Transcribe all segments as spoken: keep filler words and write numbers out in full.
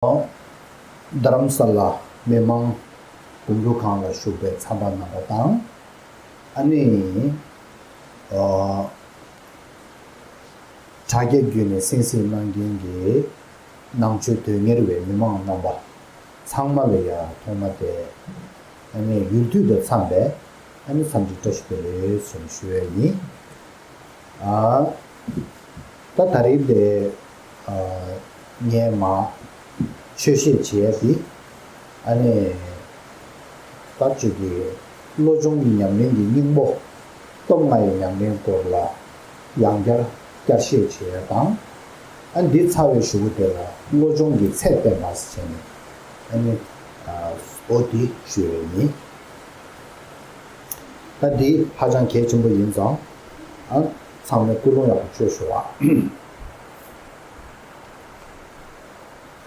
རྡ་རམ་ས་ལ་མི་མང་དགོན་པ་ཁང་ལ་བཞུགས་པའི་ཚབ་པ་རྣམ་པ་དང་། ཨ་ནི། ཨ། དྲ་རྒྱ་བརྒྱུད་ནས་གསན་གཟིགས་གནང་མཁན་གྱི་ནང་ཆོས་དོན་གཉེར་བའི་མི་མང་རྣམ་པ་ཚང་མ་ལ་ཡང་ཐོག་མ་དེ། ཨ་ནི་ཡུལ་དུས་དང་འཚམས་པའི་ཨ་ནི་འཚམས་འདྲི་བཀྲ་ཤིས་བདེ་ལེགས་ཞུ་ཞུ་ཡས་ཡིན། ཨ། ད་ད་རེས་དེ། ཨ། ངས་མ་ཆོས་བཤད་བྱེད་ཡས་དེ། ཨ་ནི། ད་ཅིག་གི་བློ་སྦྱོང་གི་ཉམས་ལེན་གྱི་སྙིང་པོ། སྟོབས་ལྔ་ཡི་ཉམས་ལེན་སྐོར་ལ་ཡང་བསྐྱར་བསྐྱར་བཤད་བྱེད་ཡས་དང་། ཨ། འདི་ཚར་བའི་གཞུག་གུ་དེ་ལ་བློ་སྦྱོང་གི་ཚད་བསྟན་པ་ཟེར་བྱས་ནས། ཨ་ནི། ཨ། འོ་དེ་ཞུ་ཡས་ཡིན། ད་འདི་ཧ་ཅང་གལ་ཆེན་པོ་ཡིན་ཙང་། ཨ། ཚང་མས་ཀུན་སློང་ཡག་པོ་བཅོས་ཤོག་ཨ།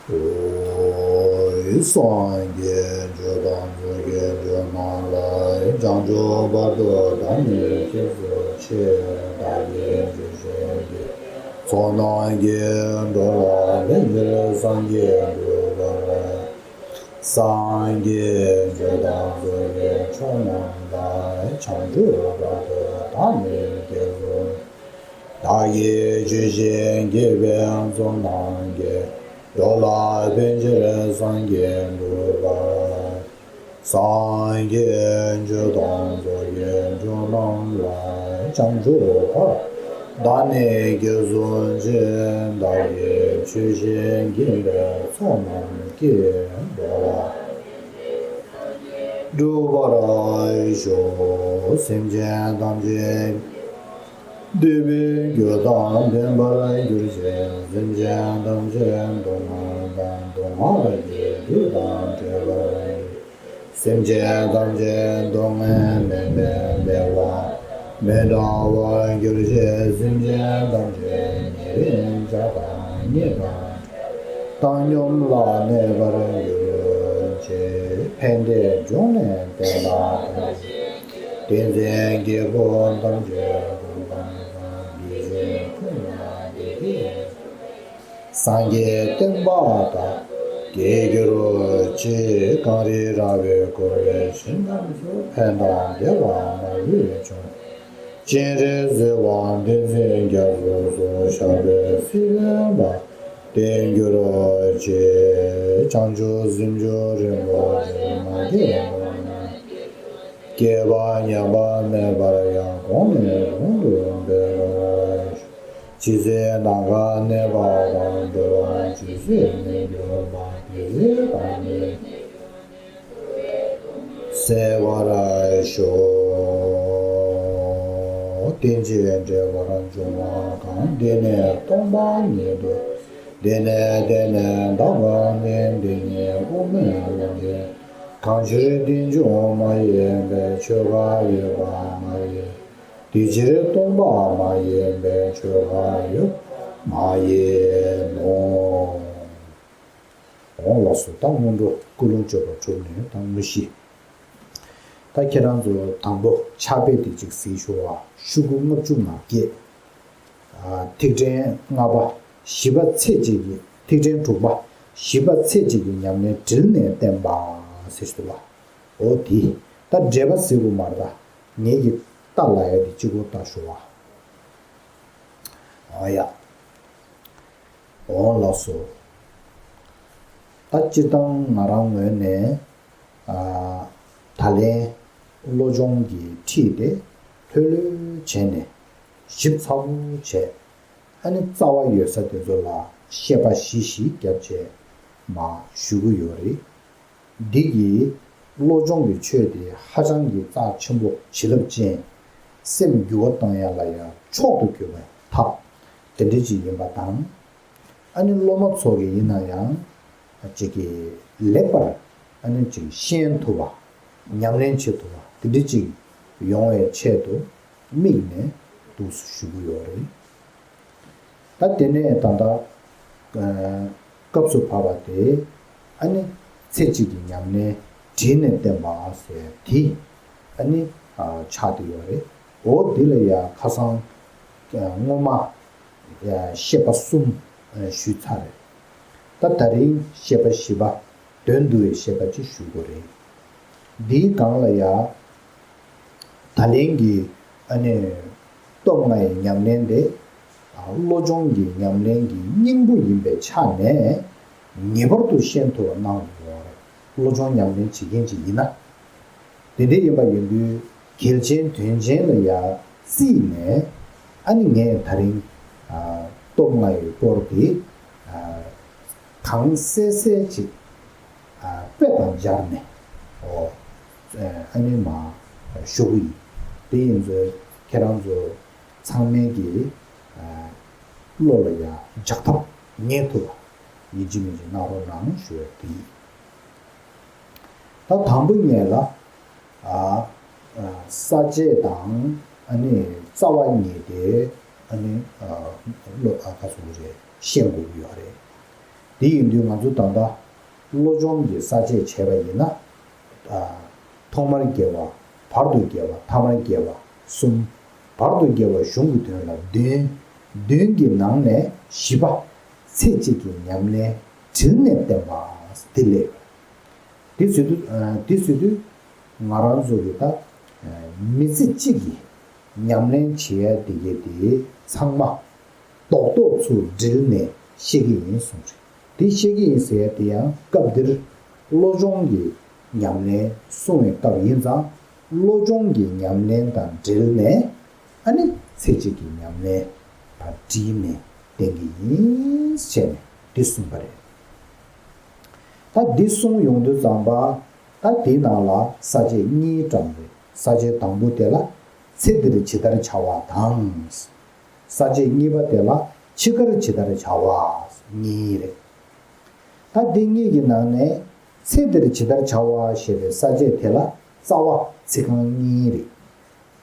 ཨོ། སངས་རྒྱས་ཆོས་དང་ཚོགས་ཀྱི་མཆོག་རྣམས་ལ། བྱང་ཆུབ་བར་དུ་བདག་ནི་སྐྱེ་སུ་མཆི། བདག་གིས་ཆོས་བཤད་པའི་ཚོགས་རྣམས་ཀྱིས། འགྲོ་ལ་ཕན་ཕྱིར་སངས་རྒྱས་འགྲུབ་པར། སངས་རྒྱས་ཆོས་དང་ཚོགས་ཀྱི་མཆོག་རྣམས་ལ། བྱང་ཆུབ་བར་དུ་བདག་ནི་སྐྱེ་སུ། བདག་གིས་ཆོས་བཤད་དགེ་བའི་ཚོགས་རྣམས་ཀྱིས། འགྲོ་ལ་ཕན་ཕྱིར་སངས་རྒྱས་འགྲུབ་པར། སངས་རྒྱས་ཆོས་དང་ཚོགས་ཀྱི་མཆོག་རྣམས་ལ། བྱང་ཆུབ་བར་བདག་ནི་སྐྱེ་སུ་མཆི། བདག་གིས་ཆོས་བཤད་དགེ་བའི་ཚོགས་རྣམས་ཀྱིས། འགྲོ་ལ་འགྲུབ་པར་ཤོག་སེམས་ཅན་ཐམས་ཅད་འདོད་པའི་རྒྱུ་དང་ལྡན་པར་གྱུར་ཅིག་སེམས་ཅན་ཐམས་ཅད་སྡུག་བསྔལ་དང་སྡུག་བསྔལ་གྱི་རྒྱུ་དང་བྲལ་བར། སེམས་ཅན་ཐམས་ཅད་སྡུག་བསྔལ་མེད་པའི་བདེ་བ་མི་འབྲལ་བར་གྱུར་ཅིག་སེམས་ཅན་ཐམས་ཅད་ཉེ་རིང་ཆགས་སྡང་གཉིས་དང་། བཏང་སྙོམས་ལ་གནས་པར་གྱུར་ཅིག་ཕན་བདེ་འབྱུང་གནས་བསྟན་པ་དང་། བསྟན་འཛིན་རྒྱལ་པོ་ཐམས་ཅད་གོ་འཕང་དང་། དགེ་སྦྱོར་ཀུན་ལ་བདེ་སྐྱིད། སངས་རྒྱས་བསྟན་པ་དར་རྒྱས་གྱུར་ཅིག་གངས་རི་ར་བས་བསྐོར་བའི་ཞིང་ཁམས་སུ། ཕན་དང་བདེ་བ་མ་ལུས་འབྱུང་། སྤྱན་རས་གཟིགས་དབང་བསྟན་འཛིན་རྒྱ་མཚོ་སོགས། ཞབས་པད་སྲིད་མཐའི་བར་བརྟན་གྱུར་ཅིག་བྱང་ཆུབ་སེམས་མཆོག་རིན་པོ་ཆེ། མ་སྐྱེས་དོན་དམ་སྐྱེས་པ་ཉམས་པ་མེད་པར་ཡང་། གོང་ནས་གོང་དུ་འཕེལ་བར་ཤོག་ཇི་སྲིད་ནམ་མཁའ་གནས་པ་དང་། འགྲོ་བ་ཇི་སྲིད་གནས་གྱུར་པ། དེ་སྲིད་བདག་ནི་ཟད་པར་ཤོག་རྟེན་ཅིང་འབྲེལ་བར་འབྱུང་བ་གང་། འདི་ནི་སྟོང་པ་ཉིད་དོ། འདི་ནི་བདེན་ནས་འདའ་བ་མིན། འདི་ནི་དབུ་མའི་ལམ་ཡིན། གང་ཕྱིར་རྟེན་འབྱུང་མ་ཡིན་པའི། ཆོས་འགའ་ཡོད་པ་མ་ཡིན། དེ་ཕྱིར་སྟོང་པ་མ་ཡིན་པའི། ཆོས་འགའ་ཡོད་པ་མ་ཡིན་ནོ། འོང་ལགས་སོ། ད་སྔོན་འགྲོ་ཀུན་སློང་བཅོས་པ་གྲུབ་ནས་ད་དངོས་གཞི། ད་ཁྱེད་རང་ཚོ་དང་པོ་ཕྱག་དཔེ་དེ་གཅིག་གཟིགས་ཤོག་ཨ། ཤོག་གུ་ལྔ་བཅུ་ང་བརྒྱད། ཨ། ཐིག་ཕྲེང་ལྔ་པ་བཞི་པ་ཚེ་གཅིག་གི། ཐིག་ཕྲེང་དྲུག་པ་བཞི་པ་ཚེ་གཅིག་གི་ཉམས་ལེན་དྲིལ་ནས་བསྟན་པ་ཟེར་ཞུ་བ། འོ་དེ། ད་འགྲེལ་པ་གཟིགས་དགོས་མ་རེད། ད་ངེད་ཀྱི་ལྟ་ལ་ཡ་དེ་གཅིག་པོ་ལྟ་ཞུ་བ། ཨ་ཡ། འོང་ལགས་སོ། ད་སྤྱིར་བཏང་ང་རང་ངོས་ནས། ཨ། ད་ལན་བློ་སྦྱོང་གི་ཁྲིད་དེ་ལྷོད་ལྷོད་བྱས་ནས་ཞིབ་ཚགས་པོ་བྱས། ཨ་ནི་རྩ་བ་ཡོད་ས་དེ་ཚོ་ལ་བཤད་པ་ཞིབ་ཞིབ་བརྒྱབ་བྱས་མར་ཞུ་གི་ཡོད་རེད། འདི་གི་བློ་སྦྱོང་གི་ཆོས་དེ་ཧ་ཅང་གི་རྩ་ཆེན་པོ་བྱིན་རླབས་ཅན། སེམས་འགྱུར་བ་བཏང་ཡ་ལ་ཡང་མཆོག་ཏུ་གྱུར་པའི་ཐབས་དེ་འདྲ་ཅིག་ཡིན་པ་དང་། ཨ་ནི་སློབ་མ་ཚོ་གི་ཡིན་ན་ཡང་ཅིག་གི་ལེགས་པར་ཨ་ནི་ཅིག་ཤེས་ཐུབ་པ། ཉམས་ལེན་བྱེད་ཐུབ་པ་དེ་འདྲ་ཅིག་ཡོང་བའི་ཆེད་དུ་དམིགས་ནས་འདུག་སེ་ཞུ་གི་ཡོད་རེད། ད་དེ་ནས་ད་ལྟ་སྐབས་སུ་བབས་པ་དེ་ཨ་ནི་ཚེ་གཅིག་གི་ཉམས་ལེན་དྲིལ་ནས་བསྟན་པ་ཟེར་དེ་ཨ་ནི་ཆགས་བསྡད་ཡོད་རེད། འོ་འདི་ལ་ཡང་ཁ་སང་སྔོན་མ་བཤད་པ་གསུམ་ཞུས་ཚར་རེད། ད་ད་རིང་བཤད་པ་བཞི་པ། དོན་བསྡུ་བའི་བཤད་པ་ཅིག་ཞུ་དགོས་རེད། འདིའི་སྒང་ལ་ཡ། ད་ལན་གྱི་ཨ་ནི་སྟོབས་ལྔ་ཡི་ཉམས་ལེན་དེ། བློ་སྦྱོང་གི་ཉམས་ལེན་གྱི་སྙིང་པོ་ཡིན་པའི་ཆ་ནས། ངེས་པར་དུ་ཤེས་ཐུབ་པ་གནང་དགོས་རེད། བློ་སྦྱོང་ཉམས་ལེན་བྱེད་མཁན་ཅིག་ཡིན་ན། དེ་འདྲ་ཡིན་པ་ཡིན་དུས་གལ་ཆེན་དོན་ཆེན་ལ་ཡ་བརྩིས་ནས། ཨ་ནི་ངས་ད་རིང་ཨ་སྟོབས་ལྔ་ཡི་སྐོར་དེ་ཨ་གང་གསལ་གསལ་ཅིག་ཨ་དཔེ་དང་སྦྱར་ནས། ཨོ། ཨ་ནི་མ་ཞུ་གི་ཡིན། དེ་ཡིན་ཚོད་ཁྱེད་རང་ཚོ་ཚང་མས་ཀྱི་ཨ་བློ་ལ་ཡ་འཇགས་ཐབས་ངེས་ཐུབ་པ་ཡིན་གཅིག་མིན་གཅིག་གནང་རོགས་གནང་ཞུ་ཡ་དེ་ཡིན། ད་དང་པོ་ཉིད་ལ་ཨ་ཨ་ས་བཅད་དང་ཨ་ནི་རྩ་བ་གཉིས་དེ་ཨ་ནི་ཨ་བློ་ཨ་ཁ་སོ་རེ་ཤེས་དགོས་ཀྱི་ཡོད་རེད། དེ་ཡིན་དུས་ང་ཚོ་ད་ལྟ་བློ་སྦྱོང་གི་ས་བཅད་བྱས་པ་ཡིན་ན། ཨ་ཐོག་མར་དགེ་བ། བར་དུ་དགེ་བ། ཐ་མར་དགེ་བ་གསུམ། བར་དུ་དགེ་བ་གཞུང་གི་དོན་ལ་བདུན། བདུན་གྱི་ནང་ནས་བཞི་པ། ཚེ་གཅིག་གི་ཉམས་ལེན་དྲིལ་ནས་བསྟན་པ། དེ་ལས། དེ་ཟེར་དུས་ཨ་དེ་ཟེར་དུས་ང་རང་ཚོ་གི་ད་ཨ་མི་ཚེ་གཅིག་གི་ཉམས་ལེན་བྱེད་ཡ་དེ་གས་དེ་ཚང་མ་རྡོག་རྡོག་ཚུར་དྲིལ་ནས་བཤད་ཀྱི་ཡིན་གསུངས་རེད། དེ་བཤད་ཀྱི་ཡིན་ཟེར་ཡ་དེ་ཡང་སྐབས་འདིར་བློ་སྦྱོང་གི་ཉམས་ལེན་གསུང་བའི་སྐབས་ཡིན་ཙང་། བློ་སྦྱོང་གི་ཉམས་ལེན་དང་འབྲེལ་ནས་ཨ་ནི་ཚེ་གཅིག་གི་ཉམས་ལེན་དང་བྲིས་ནས་བསྟན་གྱི་ཡིན་ཞེས་ནས་འདི་གསུངས་པ་རེད། ད་འདི་གསུངས་ཡོང་དུས་ཙམ་པ། ད་འདི་ནང་ལ་ས་བཅད་གཉིས་བཀྲམ་རེད། ས་བཅད་དང་པོ་དེ་ལ་ཚེ་འདིར་ཇི་ལྟར་བྱ་བ་དང་། ས་བཅད་གཉིས་པ་དེ་ལ་འཆི་ཁར་ཇི་ལྟར་བྱ་བ་གཉིས་རེད། ད་འདི་གཉིས་ཀྱི་ནང་ནས་ཚེ་འདིར་ཇི་ལྟར་བྱ་བ་ཞེས་པའི་ས་བཅད་དེ་ལ་རྩ་བ་ཚིག་རྐང་གཉིས་རེད།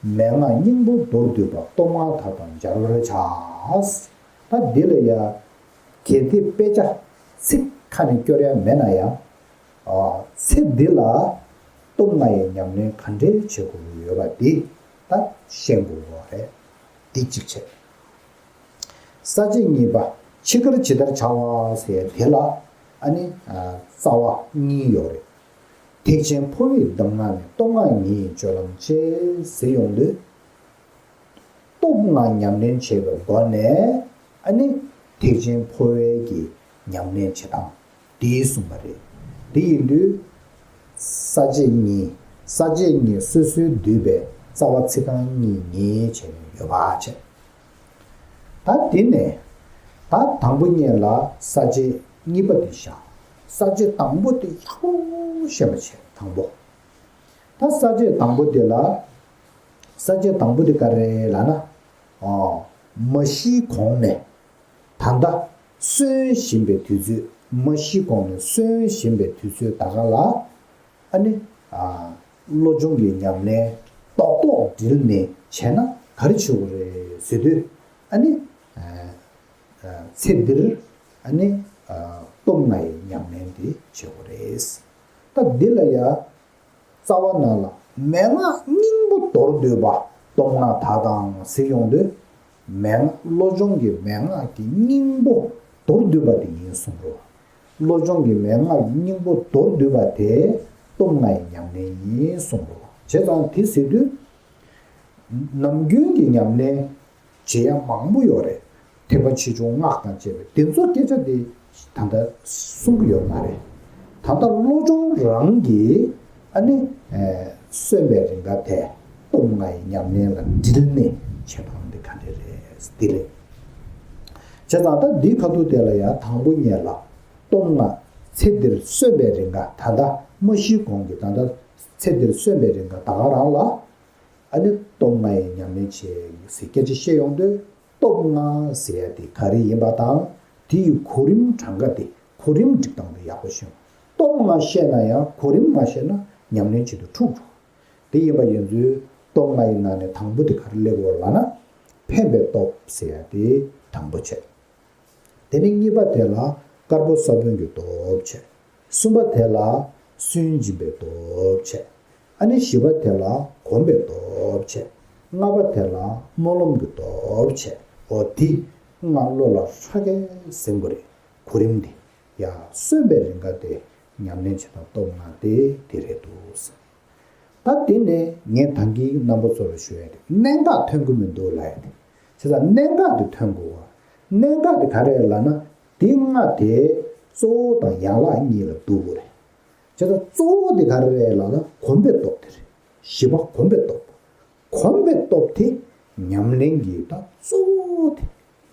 མན་ངག་སྙིང་པོ་མདོར་བསྡུས་པ། སྟོབས་ལྔ་དག་དང་སྦྱར་བར་བྱ། ད་འདི་ལ་ཡ་གལ་ཏེ་དཔེ་ཆ་ཚིག་ཁ་ནས་སྐྱོར་ཡ་མེད་ན་ཡང་། ཨ་ཚེ་འདི་ལ་སྟོབས་ལྔ་ཡི་ཉམས་ལེན་ག་འདྲས་བྱེད་དགོས་ཀྱི་ཡོད་པ་འདི་ད་ཤེས་དགོས་པ་རེད། འདི་གཅིག་བྱས། ས་བཅད་གཉིས་པ། འཆི་ཁར་ཇི་ལྟར་བྱ་བ་ཟེར་དེ་ལ་ཨ་ནི་ཨ་རྩ་བ་གཉིས་ཡོད་རེད། ཐེག་ཆེན་འཕོ་བའི་གདམས་ངག་ནི། སྟོབས་ལྔ་ཉིད་ཀྱི་སྤྱོད་ལམ་བཅས་ཟེར་ཡོང་དུས། སྟོབས་ལྔ་ཉམས་ལེན་བྱེད་པའི་སྒོ་ནས་ཨ་ནི་ཐེག་ཆེན་འཕོ་བའི་གི་ཉམས་ལེན་བྱེད་སྟངས་དེ་གསུངས་པ་རེད། དེ་ཡིན་དུས་ས་བཅད་གཉིས། ས་བཅད་གཉིས་སོ་སོའི་བསྡུས་པའི་རྩ་བ་ཚིག་རྐང་གཉིས་གཉིས་བྱས་ནས་ཡོད་པ་བྱས། ད་དེ་ནས་ད་དང་པོ་ཉིད་ལ་ས་བཅད་གཉིས་པ་དེ་བཞག་ས་བཅད་དང་པོ་དེ་ཡག་པོ་ཤེས་པ་བྱས། དང་པོ། ད་ས་བཅད་དང་པོ་དེ་ལ། ས་བཅད་དང་པོ་དེ་ག་རེ་ལབ་ན། ཨོ། མ་ཤིའི་གོང་ནས་ད་ལྟ་གསོན་བཞིན་པའི་དུས་ཚོད། མ་ཤིའི་གོང་ནས་གསོན་བཞིན་པའི་དུས་ཚོད་ད་ག་ལ་ཨ་ནི་ཨ་བློ་སྦྱོང་གི་ཉམས་ལེན་རྡོག་རྡོག་སྒྲིལ་ནས་བྱས་ན་ག་རེ་བྱེད་དགོས་རེད་ཟེར་དུས། ཨ་ནི་ཨ་ཨ་ཚེ་འདིར་ཨ་ནི་ཨ་སྟོབས་ལྔ་ཡི་ཉམས་ལེན་དེ་བྱེད་དགོས་རེད། ད་འདི་ལ་ཡ། རྩ་བ་ནང་ལ་མན་ངག་སྙིང་པོ་མདོར་བསྡུས་པ། སྟོབས་ལྔ་དག་དང་ཟེར་ཡོང་དུས། མན་ངག་བློ་སྦྱོང་གི་མན་ངག་གི་སྙིང་པོ་མདོར་བསྡུས་པ་དེ་ཡིན་གསུངས་རོ། བློ་སྦྱོང་གི་མན་ངག་གི་སྙིང་པོ་མདོར་བསྡུས་པ་དེ་སྟོབས་ལྔ་ཡི་ཉམས་ལེན་ཡིན་གསུངས་རོ། བྱས་ཙང་དེ་ཟེར་དུས། ནམ་རྒྱུན་གྱི་ཉམས་ལེན་བྱེད་ཡ་མང་པོ་ཡོད་རེད། ཐེག་པ་ཆེ་ཆུང་སྔགས་དང་བཅས་པའི་དེ་ཚོ་སྐད་ཆ་དེ་ད་ལྟ་གསུང་གི་ཡོད་མ་རེད། ད་ལྟ་བློ་སྦྱོང་རང་གིས་ཨ་ནི་ཨེ་གསོན་པའི་རིམ་པ་དེ་སྟོབས་ལྔ་ཡི་ཉམས་ལེན་ལ་དྲིལ་ནས་བྱེད་སྟངས་འདི་ག་འདྲ་རེད་འདི་རེད། བྱས་ཙང་ད་འདིའི་ཁ་ཐུག་དེ་ལ་ཡང་དང་པོ་ཉིད་ལ་སྟོབས་ལྔ་ཚེ་འདིར་གསོན་པའི་རིམ་པ། ད་ལྟ་མ་ཤིའི་གོང་གི་ད་ལྟ་ཚེ་འདིར་གསོན་པའི་རིམ་པ་ད་ག་རང་ལ། ཨ་ནི་སྟོབས་ལྔ་ཡི་ཉམས་ལེན་བྱེད་ཟེར་སྐད་ཆ་བཤད་ཡོང་དུས། སྟོབས་ལྔ་ཟེར་ཡ་དེ་ག་རེ་ཡིན་པ་དང་། དེ་ཡི་གོ་རིམ་གྲངས་ཀ་དེ་གོ་རིམ་སྒྲིག་སྟངས་དེ་ཡག་པོ་ཤེས། སྟོབས་ལྔ་ཤེས་ན་ཡང་གོ་རིམ་མ་ཤེས་ན་ཉམས་ལེན་བྱེད་དུ་འཁྲུག་འགྲོ། དེ་ཡིན་པ་ཡིན་ཚུལ་སྟོབས་ལྔ་ཡི་ནང་ནས་དང་པོ་དེ་ག་རེ་སླེབས་ཡོད་ལབ་ན། ཕན་པའི་སྟོབས་ཟེར་ཡ་དེ་དང་པོ་བྱས། དེ་ནས་གཉིས་པ་དེ་ལ་དཀར་པོ་ས་བོན་གྱི་སྟོབས་བྱས། གསུམ་པ་དེ་ལ་སུན་འབྱིན་པའི་སྟོབས་བྱས། ཨ་ནི་བཞི་པ་དེ་ལ་གོམས་པའི་སྟོབས་བྱས། ལྔ་པ་དེ་ལ་སྨོན་ལམ་གྱི་སྟོབས་བྱས། འོ་དེ་ལྔ་བློ་ལ་ཧྲ་གི་ཟིན་དགོས་རེད། གོ་རིམ་འདི། ཡ་གསོན་པའི་རིང་ག་དེ་ཉམས་ལེན་བྱེད་སྟངས་སྟོབས་ལྔ་དེ་དེ་རེད་འདུག། ད་དེ་ནས་ངས་ད་གིན་རྣམ་པ་ཚོ་ལ་ཞུ་ཡ་དེ་གནད་འགག་ཐོན་གི་མི་འདུག་ལབ་ཡ་དེ། བྱས་ཙང་གནད་འགག་དེ་ཐོན་དགོས་པ། གནད་འགག་དེ་ག་རེ་རེད་ལབ་ན། དེ་ལྔ་དེ་གཙོ་བོ་དང་ཡན་ལག་གཉིས་ལ་འདུ་དགོས་རེད། བྱས་ཙང་གཙོ་བོ་དེ་ག་རེ་རེད་ལབ་ན་གོམས་པའི་སྟོབས་དེ་རེད། བཞི་པ་གོམས་པའི་སྟོབས། གོམས་པའི་སྟོབས་དེ་ཉམས་ལེན་གྱི་ད་གཙོ་བོ་དེ།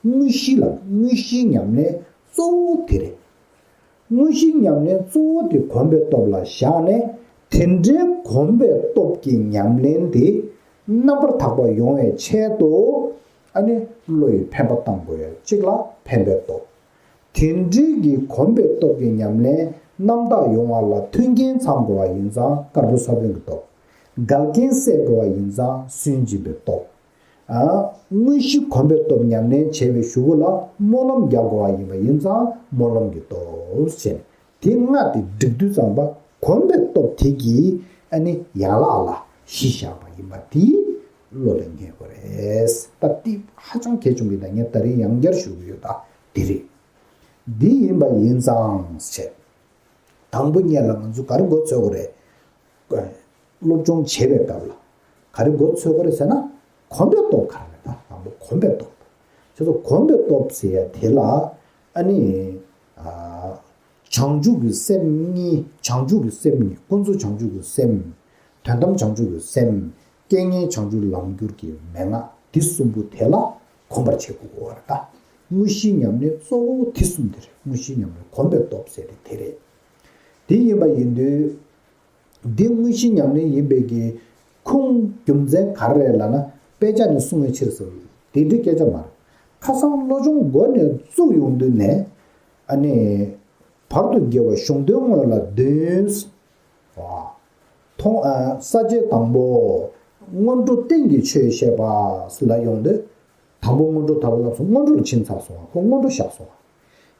དངོས་གཞི་ལ་དངོས་གཞིའི་ཉམས་ལེན་གཙོ་བོ་དེ་རེད། དངོས་གཞིའི་ཉམས་ལེན་གཙོ་བོ་དེ་གོམས་པའི་སྟོབས་ལ་བཞག་ནས། དེ་འདྲའི་གོམས་པའི་སྟོབས་ཀྱི་ཉམས་ལེན་དེ་རྣམ་པར་དག་པ་ཡོང་བའི་ཆེད་དུ། ཨ་ནི་བློ་ཡིས་འཕེན་པ་བཏང་དགོས་ཡ་གཅིག་ལ་འཕེན་པའི་སྟོབས། དེ་འདྲའི་གི་གོམས་པའི་སྟོབས་ཀྱི་ཉམས་ལེན་རྣམ་དག་ཡོང་བ་ལ་མཐུན་རྐྱེན་ཚང་དགོས་པ་ཡིན་ཙང་དཀར་པོ་ས་བོན་གྱི་སྟོབས། འགལ་རྐྱེན་སེལ་དགོས་པ་ཡིན་ཙང་སུན་འབྱིན་པའི་སྟོབས། ཨ། དངོས་གཞི་གོམས་པའི་སྟོབས་ཉམས་ལེན་བྱེད་པའི་གཞུག་གུ་ལ་སྨོན་ལམ་རྒྱག་དགོས་པ་ཡིན་པ་ཡིན་ཙང་སྨོན་ལམ་གྱི་སྟོབས་བྱས། དེ་ལྔ་དེ་སྒྲིག་དུས་ཙམ་པ་གོམས་པའི་སྟོབས་དེ་གིས་ཨ་ནི་ཡན་ལག་ལ་གཞི་བཞག་པ་ཡིན་པ་དེ་བློ་ལ་ངེས་དགོས་རེད། ད་དེ་ཧ་ཅང་གལ་ཆེན་པོ་ཡིན། ད་ངས་ད་རིང་ཡང་བསྐྱར་ཞུ་གི་ཡོད། ད་དེ་རེད། འདི་ཡིན་པ་ཡིན་ཙང་བྱས། དང་པོ་ཉིད་ལ་ང་ཚོ་ག་རེ་མགོ་ཚོད་དགོས་རེད། སློབ་སྦྱོང་བྱེད་པའི་སྐབས་ལ་ག་རེ་མགོ་ཚོད་དགོས་རེད་ཟེར་ན། གོམས་པའི་སྟོབས་ག་རེ་རེད། ད་དང་པོ་གོམས་པའི་སྟོབས། བྱས་ཙང་གོམས་པའི་སྟོབས་ཟེར་ཡ་དེ་ལ་ཨ་ནི། ཨ། བྱང་ཆུབ་ཀྱི་སེམས་གཉིས། བྱང་ཆུབ་ཀྱི་སེམས་གཉིས། ཀུན་རྫོབ་བྱང་ཆུབ་ཀྱི་སེམས། དོན་དམ་བྱང་ཆུབ་ཀྱི་སེམས། རྐྱེན་ངན་བྱང་ཆུབ་ལམ་འགྱུར་གྱི་མན་ངག་འདི་གསུམ་པོ་དེ་ལ་གོམས་པར་བྱེད་དགོས་པ་རེད། ད་དངོས་གཞིའི་ཉམས་ལེན་གཙོ་བོ་དེ་གསུམ་དེ་རེད། དངོས་གཞིའི་ཉམས་ལེན་གོམས་པའི་སྟོབས་ཟེར་དེ་དེ་རེད། དེ་ཡིན་པ་ཡིན་དུས། འདི་དངོས་གཞིའི་ཉམས་ལེན་ཡིན་པའི་གི་ཁུངས་རྒྱུ་མཚན་ག་རེ་རེད་ལབ་ན། དཔེ་ཆ་ནས་གསུངས་པའི་ཕྱིར་ཟེར་བ་དེ་འདྲའི་སྐད་ཆ་མ་རེད། ཁ་སང་སློབ་སྦྱོང་འགོ་ནས་བཙུགས་ཡོང་དུས་ནས་ཨ་ནི། བར་དུ་དགེ་བ་གཞུང་དོན་དངོས་ལ་འདུན། ཐོག་ཨ། ས་བཅད་དང་པོ། སྔོན་འགྲོ་རྟེན་གྱི་ཆོས་བཤད་པ་ལ་ཡོང་དུས། དང་པོ་སྔོན་འགྲོ་ད་ལབ་སོང་། སྔོན་འགྲོ་ལ་ཕྱིན་ཚར་སོང་བ། ཁོ་སྔོན་འགྲོ་བཞག་སོང་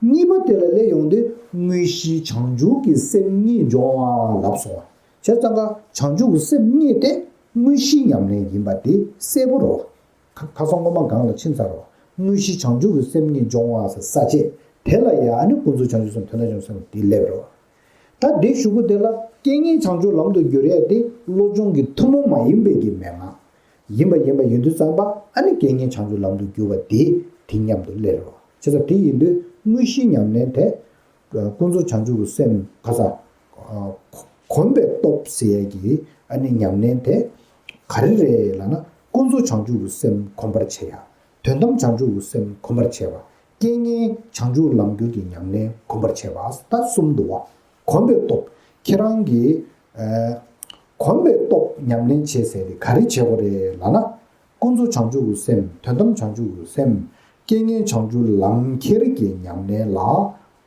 བ། གཉིས་པ་དེ་ལ་སླེབས་ཡོང་དུས་དངོས་གཞི་བྱང་ཆུབ་ཀྱི་སེམས་གཉིས་སྦྱོང་བ་ལབ་སོང་བ། བྱས་ཙང་ཀ་བྱང་ཆུབ་ཀྱི་སེམས་གཉིས་དེ་དངོས་གཞིའི་ཉམས་ལེན་ཡིན་པ་དེ་གསལ་པོ་རེད་བ། ཁ་ཁ་སང་སྔོན་མ་སྒང་ལ་ཕྱིན་ཚར་བ། དངོས་གཞི་བྱང་ཆུབ་ཀྱི་སེམས་གཉིས་སྦྱོང་བ་ཟེར་ས་བཅད་དེ་ལ་ཡང་ཨ་ནི་ཀུན་རྫོབ་བྱང་ཆུབ་སེམས། དོན་དམ་བྱང་ཆུབ་སེམས་དེ་སླེབས་རེད་བ། ད་དེའི་གཞུག་གུ་དེ་ལ་རྐྱེན་ངན་བྱང་ཆུབ་ལམ་དུ་བསྒྱུར་ཡས་དེ་སློབ་སྦྱོང་གི་ཐུན་མོང་མ་ཡིན་པའི་གི་མན་ངག་ཡིན་པ་ཡིན་པ་ཡིན་དུས་ཙམ་པ། ཨ་ནི་རྐྱེན་ངན་བྱང་ཆུབ་ལམ་དུ་བསྒྱུར་བ་དེ་དེ་མཉམ་དུ་སླེབས་རེད་བ། བྱས་ཙང་དེ་ཡིན་དུས་དངོས་གཞིའི་ཉམས་ལེན་དེ། ཀུན་རྫོབ་བྱང་ཆུབ་ཀྱི་སེམས་ག་ས། གོམས་པའི་སྟོབས་ཟེར་ཡས་ཀྱི་ཨ་ནི་ཉམས་ལེན་དེ་ག་རེ་རེད་ལབ་ན། ཀུན་རྫོབ་བྱང་ཆུབ་ཀྱི་སེམས་གོམས་པར་བྱེད་ཡ། དོན་དམ་བྱང་ཆུབ་ཀྱི་སེམས་གོམས་པར་བྱེད་པ། རྐྱེན་ངན་བྱང་ཆུབ་ལམ་འགྱུར་གྱི་ཉམས་ལེན་གོམས་པར་བྱེད་པ། ད་གསུམ་འདུག་བ། གོམས་པའི་སྟོབས། ཁྱེད་རང་གིས། ཨ། གོམས་པའི་སྟོབས་ཉམས་ལེན་བྱེད་ཟེར་དེ་ག་རེ་བྱེད་དགོས་རེད་ལབ་ན། ཀུན་རྫོབ་བྱང་ཆུབ་ཀྱི་སེམས། དོན་དམ་བྱང་ཆུབ་ཀྱི་སེམས། རྐྱེན་ངན་བྱང་ཆུབ་ལམ་ཁྱེར་གྱི་ཉམས་ལེན་ལ་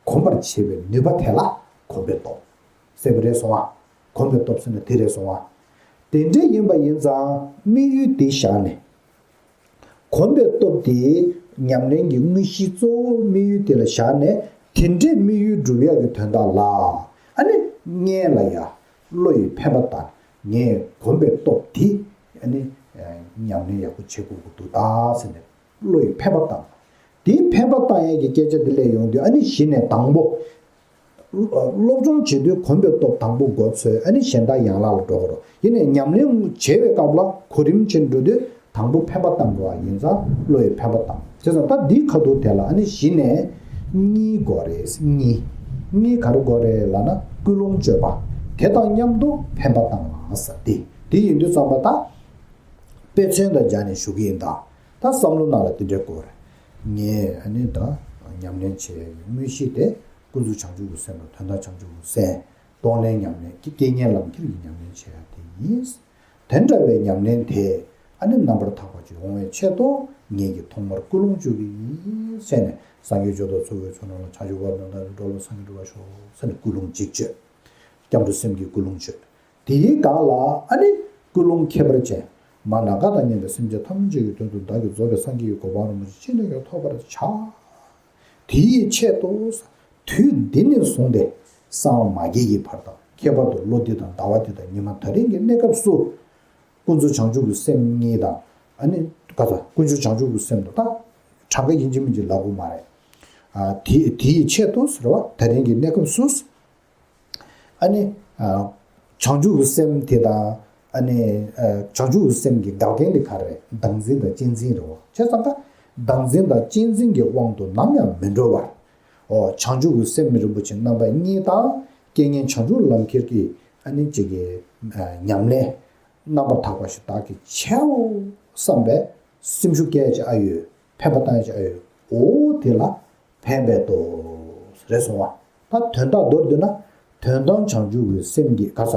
གོམས་པར་བྱེད་པའི་ནུས་པ་དེ་ལ་གོམས་པའི་སྟོབས་ཟེར་བ་རེད་སོང་བ། གོམས་པའི་སྟོབས་ཟེར་ན་དེ་རེད་སོང་བ། དེ་འདྲ་ཡིན་པ་ཡིན་ཙང་དམིགས་ཡུལ་དེ་བཞག་ནས། གོམས་པའི་སྟོབས་དེ་ཉམས་ལེན་གྱི་དངོས་གཞིའི་གཙོ་བོ་དམིགས་ཡུལ་དེ་ལ་བཞག་ནས། དེ་འདྲའི་དམིགས་ཡུལ་སྒྲུབ་ཡག་གི་དོན་དག་ལ། ཨ་ནི་སྔོན་ལ་ཡ་བློ་ཡིས་འཕེན་པ་དང་། ངས་གོམས་པའི་སྟོབས་དེ་ཨ་ནི་ཉམས་ལེན་ཡག་པོ་བྱེད་དགོས་ཀྱི་འདུག་ད་ཟེར་ནས་བློ་ཡིས་འཕེན་པ་བཏང་། དེའི་འཕེན་པ་བཏང་ཡས་ཀྱི་སྐད་ཆ་དེ་སླེབས་ཡོང་དུས། ཨ་ནི་གཞི་ནས་དང་པོ། སློབ་སྦྱོང་བྱེད་དུས་གོམས་པའི་སྟོབས་དང་པོ་མགོ་ཚོས། ཨ་ནི་གཞན་དག་ཡན་ལག་ལ་འགྲོ་དགོས་རེད། ཡིན་ནའི་ཉམས་ལེན་བྱེད་པའི་སྐབས་ལ་གོ་རིམ་བྱས་འགྲོ་དུས། དང་པོ་འཕེན་པ་བཏང་དགོས་པ་ཡིན་ཙང་བློ་ཡིས་འཕེན་པ་བཏང་། བྱས་ཙང་ད་འདིའི་ཁ་ཐུག་དེ་ལ་ཨ་ནི་གཞི་ནས་གཉིས་དགོས་རེད། གཉིས། གཉིས་ག་རེ་དགོས་རེད་ལབ་ན། ཀུན་སློང་བཅོས་པ། དེ་དང་མཉམ་དུ་འཕེན་པ་བཏང་བ་ཟེར་དེ། དེ་ཡིན་དུས་ཙམ་པ་ད། དཔེ་མཚོན་དང་སྦྱར་ནས་ཞུ་གི་ཡིན་ད། ད་བསམ་བློ་ནང་ལ་དེ་འདྲ་དགོས་རེད། ངས་ཨ་ནི་ད་ཉམས་ལེན་བྱེད་ཡག་གི་དངོས་གཞི་དེ་ཀུན་རྫོབ་བྱང་ཆུབ་ཀྱི་སེམས་དང་། དོན་དམ་བྱང་ཆུབ་ཀྱི་སེམས། གཏོང་ལེན་ཉམས་ལེན་གྱི། རྐྱེན་ངན་ལམ་ཁྱེར་གྱི་ཉམས་ལེན་བྱེད་ཡག་དེ་ཡིན། དེ་འདྲ་བའི་ཉམས་ལེན་དེ་ཨ་ནི་རྣམ་པར་དག་པ་ཅིག་ཡོང་བའི་ཆེད་དུ། ངེད་ཀྱིས་ཐོག་མར་ཀུན་སློང་བཅོས་ཀྱི་ཡིན་ཟེར་ནས། སངས་རྒྱས་ཆོས་བདག་ཚོགས་ཀྱི་མཆོག་རྣམས་ལ། བྱང་ཆུབ་བར་དུ་བདག་ནི་འགྲོ་ལ་སངས་རྒྱས་འགྲུབ་པར་ཤོག་ཟེར་ནས་ཀུན་སློང་གཅིག་བཅོས། སྐྱབས་འགྲོ་སེམས་ཀྱི་ཀུན་སློང་བཅོས། དེའི་སྒང་ལ་ཨ་ནི་ཀུན་སློང་ཁྱད་པར་ཅན། མ་ན་ག་དང་མཉམ་པའི་སེམས་ཅན་ཐམས་ཅད་ཀྱི་དོན་དུ་བདག་གིས་རྫོགས་པའི་སངས་རྒྱས་ཀྱི་གོ་འཕང་རིན་པོ་ཆེ་ཅི་འདྲ་ཡོད་ཐོབ་པར་བྱ། དེའི་ཆེད་དུ་དུས་འདི་ནས་བཟུང་སྟེ་སངས་མ་རྒྱས་ཀྱི་བར་དང་། ཁྱད་པར་དུ་ལོ་འདི་དང་ཟླ་བ་འདི་དང་ཉི་མ་ད་རིང་གི་གནས་སྐབས་སུ། ཀུན་རྫོབ་བྱང་ཆུབ་ཀྱི་སེམས་གཉིས་དང་། ཨ་ནི་ག་ད་ཀུན་རྫོབ་བྱང་ཆུབ་ཀྱི་སེམས་དང་། ད་གྲངས་ཀ་ཡིན་གཅིག་མིན་གཅིག་ལབ་དགོས་མ་རེད། ཨ་དེ་དེའི་ཆེད་དུ་ཟེར་བ་ད་རིང་གི་གནས་སྐབས་སུ། ཨ་ནི་ཨ་བྱང་ཆུབ་ཀྱི་སེམས་དེ་དང་། ཨ་ནི་ཨ་བྱང་ཆུབ་ཀྱི་སེམས་ཀྱི་འགལ་རྐྱེན་དེ་ག་རེ་རེད། བདག་འཛིན་དང་གཅེས་འཛིན་རེད་བ། བྱས་ཙང་ཀ་བདག་འཛིན་དང་གཅེས་འཛིན་གྱི་དབང་དུ་ནམ་ཡང་མི་འགྲོ་བར། ཨོ་བྱང་ཆུབ་ཀྱི་སེམས་རིན་པོ་ཆེ་རྣམ་པ་གཉིས་དང་། རྐྱེན་ངན་བྱང་ཆུབ་ལམ་ཁྱེར་གྱི་ཨ་ནི་ཅིག་གི་ཨ་ཉམས་ལེན་རྣམ་པར་དག་པ་ཞིག་བདག་གིས་བྱའོ་བསམ་པའི་སེམས་ཤུགས་སྐྱེད་ཅིག་ཨ་ཡོད། ཕན་པ་བཏང་ཡ་ཅིག་ཨ་ཡོད། འོ་དེ་ལ་ཕན་པའི་སྟོབས་རེད་སོང་བ། ད་དོན་དག་མདོར་བསྡུས་ན། དོན་དམ་བྱང་ཆུབ་ཀྱི་སེམས་ཀྱི་ག་ས་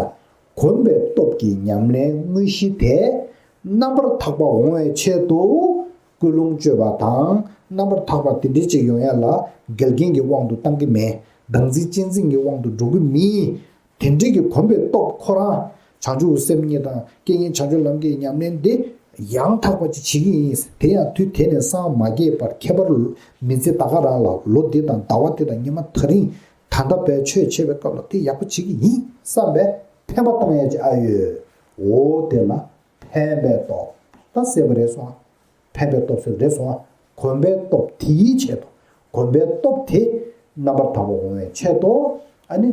གོམས་པའི་སྟོབས་ཀྱིས་ཉམས་ལེན་དངོས་གཞི་དེ་རྣམ་པར་དག་པ་འོང་བའི་ཆེད་དུ་ཀུན་སློང་བཅོས་པ་དང་། རྣམ་པར་དག་པ་དེ་འདྲའི་ཅིག་ཡོང་ཡ་ལ་འགལ་རྐྱེན་གྱི་དབང་དུ་བཏང་གི་མེད། བདག་འཛིན་གཅེས་འཛིན་གྱི་དབང་དུ་འགྲོ་གི་མེད། དེ་འདྲའི་གི་གོམས་པའི་སྟོབས་ཁོ་རང་། བྱང་ཆུབ་སེམས་གཉིས་དང་རྐྱེན་ངན་བྱང་ཆུབ་ལམ་གྱི་ཉམས་ལེན་འདི་ཡང་དག་པ་ཅིག་བྱེད་ཀྱི་ཡིན། དེ་ཡང་དུས་དེ་ནས་སངས་མ་རྒྱས་བར་ཁྱད་པར་མི་འཚེ། ད་ག་རང་ལ་ལོ་འདི་དང་ཟླ་བ་འདི་དང་ཉི་མ་ད་རིང་ད་ལྟ་བའི་ཆོས་བྱེད་པའི་སྐབས་ལ་དེ་ཡག་པོ་བྱེད་ཀྱི་ཡིན་བསམ་པའི་ཕན་པ་བཏང་ཡ་ཅིག་ཨ་ཡོད། འོ་དེ་ལ་ཕན་པའི་སྟོབས། ད་གསལ་པོ་རེད་སོང་ཨ། ཕན་པའི་སྟོབས་ཟེར་རེད་སོང་ཨ། གོམས་པའི་སྟོབས་དེའི་ཆེད་དུ། གོམས་པའི་སྟོབས་དེ་རྣམ་པར་དག་པ་འོང་བའི་ཆེད་དུ། ཨ་ནི་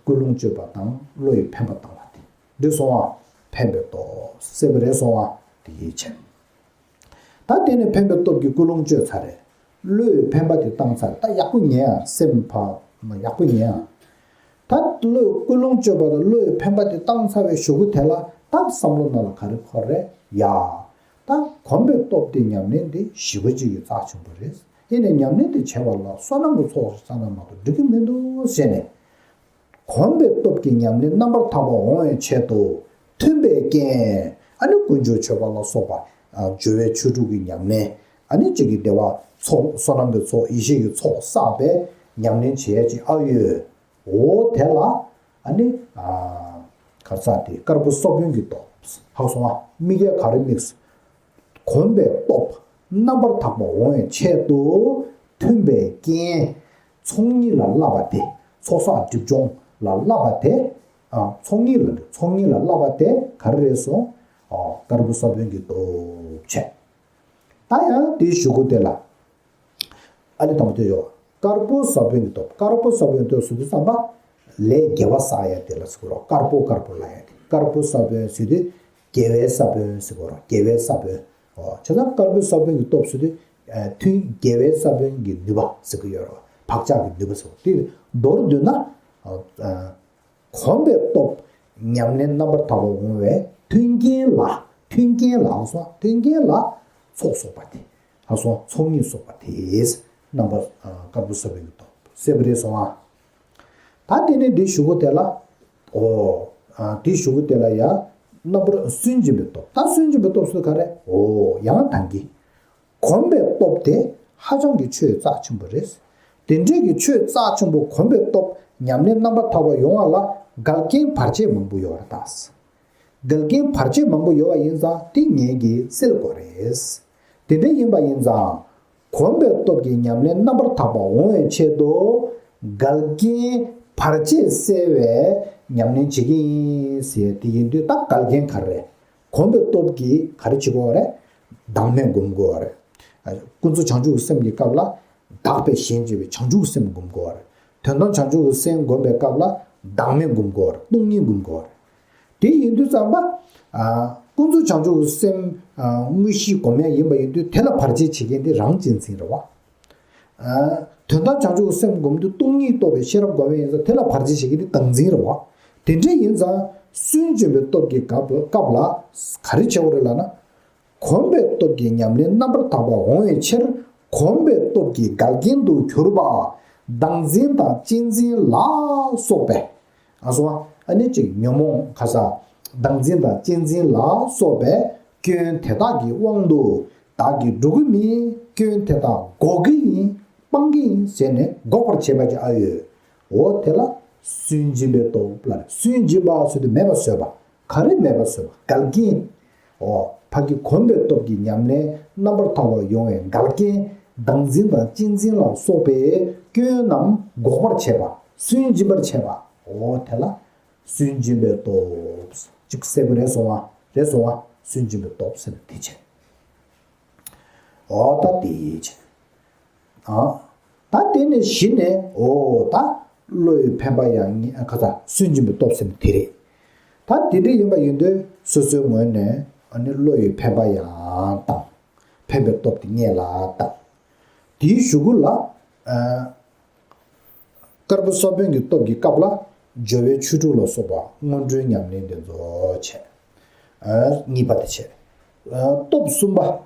ཀུན་སློང་བཅོས་པ་དང་བློ་ཡི་འཕེན་པ་བཏང་བ་དེ་རེད་སོང་ཨ། ཕན་པའི་སྟོབས་ཟེར་བ་རེད་སོང་ཨ། དེའི་ཆེད། ད་དེ་ནས་ཕན་པའི་སྟོབས་ཀྱིས་ཀུན་སློང་བཅོས་ཚར་རེད། བློ་ཡི་འཕེན་པ་དེ་བཏང་ཚར་རེད། ད་ཡག་པོ་ཉན་ཨ། སེམས་ཕ་མ་ཡག་པོ་ཉན་ཨ། ད་བློས་ཀུན་སློང་བཅོས་པ་དང་བློས་འཕེན་པ་དེ་བཏང་ཚར་བའི་གཞུག་གུ་དེ་ལ་ད་བསམ་བློ་ནང་ལ་ག་རེ་འཁོར་རེད་ཡ། ད་གོམས་པའི་སྟོབས་དེ་ཉམས་ལེན་དེ་ཞེ་པོ་ཅིག་གི་རྩ་ཆེན་པོ་རེད། ཡིན་ནའི་ཉམས་ལེན་དེ་བྱེད་པ་ལ་བསོད་ནམས་ཀྱི་ཚོགས་ཤིག་བསགས་ན་མ་གཏོགས་འགྲིག་གི་མི་འདུག་ཟེར་ནས། གོམས་པའི་སྟོབས་ཀྱིས་ཉམས་ལེན་རྣམ་པར་དག་པ་འོང་བའི་ཆེད་དུ། མཐུན་པའི་རྐྱེན། ཨ་ནི་དཀོན་མཆོག་མཆོད་པ་ལ་སོགས་པ། ཨ་སྦྱོར་བའི་ཆོས་དྲུག་གི་ཉམས་ལེན། ཨ་ནི་གཅིག་གི་བདེ་བ་ཚོགས། བསོད་ནམས་ཀྱི་ཚོགས། ཡེ་ཤེས་ཀྱི་ཚོགས་བསགས་པའི་ཉམས་ལེན་བྱེད་ཡ་ཅིག་ཨ་ཡོད། འོ་དེ་ལ་ཨ་ནི་ཨ་གར་ས་དེ་དཀར་པོ་ས་བོན་གྱི་སྟོབས། ཧ་གོ་སོང་ཨ། དམིགས་ཡ་ག་རེ་དམིགས། གོམས་པའི་སྟོབས་རྣམ་པར་དག་པ་འོང་བའི་ཆེད་དུ་མཐུན་པའི་རྐྱེན། ཚོགས་གཉིས་ལ་བསླབ་པ་དེ། ཚོགས་བསགས་སྒྲིབ་སྦྱོང་ལ་བསླབ་པ་དེ། ཨ་ཚོགས་གཉིས་ལ་ཚོགས་གཉིས་ལ་བསླབ་པ་དེ་ག་རེ་རེད་སོང་། ཨ་དཀར་པོ་ས་བོན་གྱི་སྟོབས་བྱས། ད་ཡང་དེའི་གཞུག་གུ་དེ་ལ། ཨ་ནི་དང་པོ་དེ་ཡོད། དཀར་པོ་ས་བོན་གྱི་སྟོབས། དཀར་པོ་ས་བོན་སྟོབས་ཟེར་དུས་ཙམ་པ། ལས་དགེ་བ་བསགས་ཡ་དེ་ལ་ཟེར་གོ་རོགས། དཀར་པོ་དཀར་པོ་ལབ་ཡ་དེ། དཀར་པོ་ས་བོན་ཟེར་དུས་དགེ་བའི་ས་བོན་ཟེར་གོ་རོགས། དགེ་བའི་ས་བོན། ཨོ་བྱས་ཙང་དཀར་པོའི་ས་བོན་གྱི་སྟོབས་ཟེར་དུས། ཨ་མཐུན། དགེ་བའི་ས་བོན་གྱི་ནུས་པ་ཟེར་གི་ཡོད་རེད་བ། བག་ཆགས་ཀྱི་ནུས་པ་ཟེར་བ་དེ་མདོར་བསྡུས་ན། ཨ་ཨ་གོམས་པའི་སྟོབས་ཉམས་ལེན་རྣམ་པར་དག་པ་འོང་བའི་མཐུན་རྐྱེན་ལ། མཐུན་རྐྱེན་ལ་སོང་། མཐུན་རྐྱེན་ལ་ཚོགས་གསོག་པ་དེ། ལྷག་སོང་། ཚོགས་གཉིས་གསོག་པ་དེས་རྣམ་པར་ཨ་དཀར་པོ་ས་བོན་གྱི་སྟོབས་ཟེར་བ་རེད་སོང་ཨ། ད་དེ་ནས་འདི་གཞུག་གུ་དེ་ལ། ཨོ། ཨ་དེ་གཞུག་གུ་དེ་ལ་ཡ། རྣམ་པར་སུན་འབྱིན་པའི་སྟོབས། ད་སུན་འབྱིན་པའི་སྟོབས་ཟེར་ག་རེ། ཨོ་ཡང་དང་གི། གོམས་པའི་སྟོབས་དེ་ཧ་ཅང་གི་ཆོས་རྩ་ཆེན་པོ་རེད། དེ་འདྲའི་གི་ཆོས་རྩ་ཆེན་པོ་གོམས་པའི་སྟོབས་ཉམས་ལེན་རྣམ་པར་དག་པ་ཡོང་བ་ལ་འགལ་རྐྱེན་བར་ཆད་མང་པོ་ཡོད་རེད་ད། འགལ་རྐྱེན་བར་ཆད་མང་པོ་ཡོད་པ་ཡིན་ཙང་དེ་ངེད་ཀྱིས་སེལ་དགོས་རེད། དེ་འདྲ་ཡིན་པ་ཡིན་ཙང་། གོམས་པའི་སྟོབས་ཀྱིས་ཉམས་ལེན་རྣམ་པར་དག་པ་འོང་བའི་ཆེད་དུ། འགལ་རྐྱེན་བར་ཆད་སེལ་བའི་ཉམས་ལེན་བྱེད་ཀྱི་ཡིན་ཟེར་དེ་ཡིན་དུས་ད་འགལ་རྐྱེན་ག་རེ་རེད། གོམས་པའི་སྟོབས་ཀྱིས་ག་རེ་བྱེད་དགོས་རེད། བདག་མེད་སྒོམ་དགོས་རེད། ཀུན་རྫོབ་བྱང་ཆུབ་ཀྱི་སེམས་ཀྱི་སྐབས་ལ། བདག་པས་གཞན་གཅེས་པའི་བྱང་ཆུབ་སེམས་སྒོམ་དགོས་པ་རེད། དོན་དམ་བྱང་ཆུབ་ཀྱི་སེམས་སྒོམ་པའི་སྐབས་ལ་བདག་མེད་སྒོམ་དགོས་པ་རེད། སྟོང་ཉིད་སྒོམ་དགོས་པ་རེད། དེ་ཡིན་དུས་ཙམ་པ། ཨ་ཀུན་རྫོབ་བྱང་ཆུབ་ཀྱི་སེམས་ཨ་དངོས་གཞི་སྒོམ་ཡ་ཡིན་པ་ཡིན་དུས་དེ་ལ་བར་ཆད་བྱེད་མཁན་དེ་རང་གཅེས་འཛིན་རེད་བ། ཨ་དོན་དམ་བྱང་ཆུབ་ཀྱི་སེམས་སྒོམ་དུས་སྟོང་ཉིད་རྟོགས་པའི་ཤེས་རབ་སྒོམ་ཡ་ཡིན་ཙང་དེ་ལ་བར་ཆད་བྱེད་མཁན་དེ་བདག་འཛིན་རེད་བ། དེ་འདྲ་ཡིན་ཙང་སུན་འབྱིན་པའི་སྟོབས་ཀྱི་སྐབས་སྐབས་ལ་ག་རེ་བྱེད་དགོས་རེད་ལབ་ན། གོམས་པའི་སྟོབས་ཀྱིས་ཉམས་ལེན་རྣམ་པར་དག་པ་འོང་བའི་ཕྱིར། གོམས་པའི་སྟོབས་ཀྱི་འགལ་རྐྱེན་དུ་གྱུར་པ། བདག་འཛིན་དང་གཅེས་འཛིན་ལ་སོགས་པའི། ཨ་སོ། ཨ་ནི་གཅིག་ཉོན་མོངས་ཁ་ས། བདག་འཛིན་དང་གཅེས་འཛིན་ལ་སོགས་པའི་སྐྱོན་དེ་དག་གི་དབང་དུ་བདག་གིས་འགྲོ་གི་མིན། སྐྱོན་དེ་དག་འགོག་གི་ཡིན། སྤང་གི་ཡིན་ཟེར་ནས་འགོག་པར་བྱེད་པ་ཅིག་ཨ་ཡོད། འོ་དེ་ལ་སུན་འབྱིན་པའི་སྟོབས་ལ། སུན་འབྱིན་པ་ཟེར་དུས་མེད་པ་བཟོས་པ། ག་རེ་མེད་པ་བཟོས་པ། འགལ་རྐྱེན། འོ། ཕ་གི་གོམས་པའི་སྟོབས་ཀྱིས་ཉམས་ལེན་རྣམ་པར་དག་པ་ཡོང་བའི་འགལ་རྐྱེན། བདག་འཛིན་དང་གཅེས་འཛིན་ལ་སོགས་པའི་སྐྱོན་རྣམས་འགོག་པར་བྱེད་པ། སུན་འབྱིན་པར་བྱེད་པ། འོ་དེ་ལ་སུན་འབྱིན་པའི་སྟོབས། གཅིག་གསལ་པོ་རེད་སོང་བ། རེད་སོང་བ། སུན་འབྱིན་པའི་སྟོབས་ཟེར་ན་དེ་བྱས། འོ་ད་དེ་བྱས། ཨ། ད་དེ་ནས་གཞི་ནས་འོ་ད་བློ་ཡི་འཕེན་པ་ཡང་ངེས་ཁ་ཚ་སུན་འབྱིན་པའི་སྟོབས་ཟེར་ན་དེ་རེད། ད་དེ་འདྲ་ཡིན་པ་ཡིན་དུས་སོ་སོའི་ངོས་ནས་ཨ་ནི་བློ་ཡི་འཕེན་པ་ཡང་བཏང་། འཕེན་པའི་སྟོབས་དེ་ངེས་ལ་བཏང་། དེའི་གཞུག་གུ་ལ་ཨ། དཀར་པོ་ས་བོན་གྱི་སྟོབས་ཀྱི་སྐབས་ལ་སྦྱོར་བའི་ཆོས་དྲུག་ལ་སོགས་པ་སྔོན་འགྲོའི་ཉམས་ལེན་དེ་ཚོ་བྱས། ཨ། གཉིས་པ་དེ་བྱས། ཨ། སྟོབས་གསུམ་པ།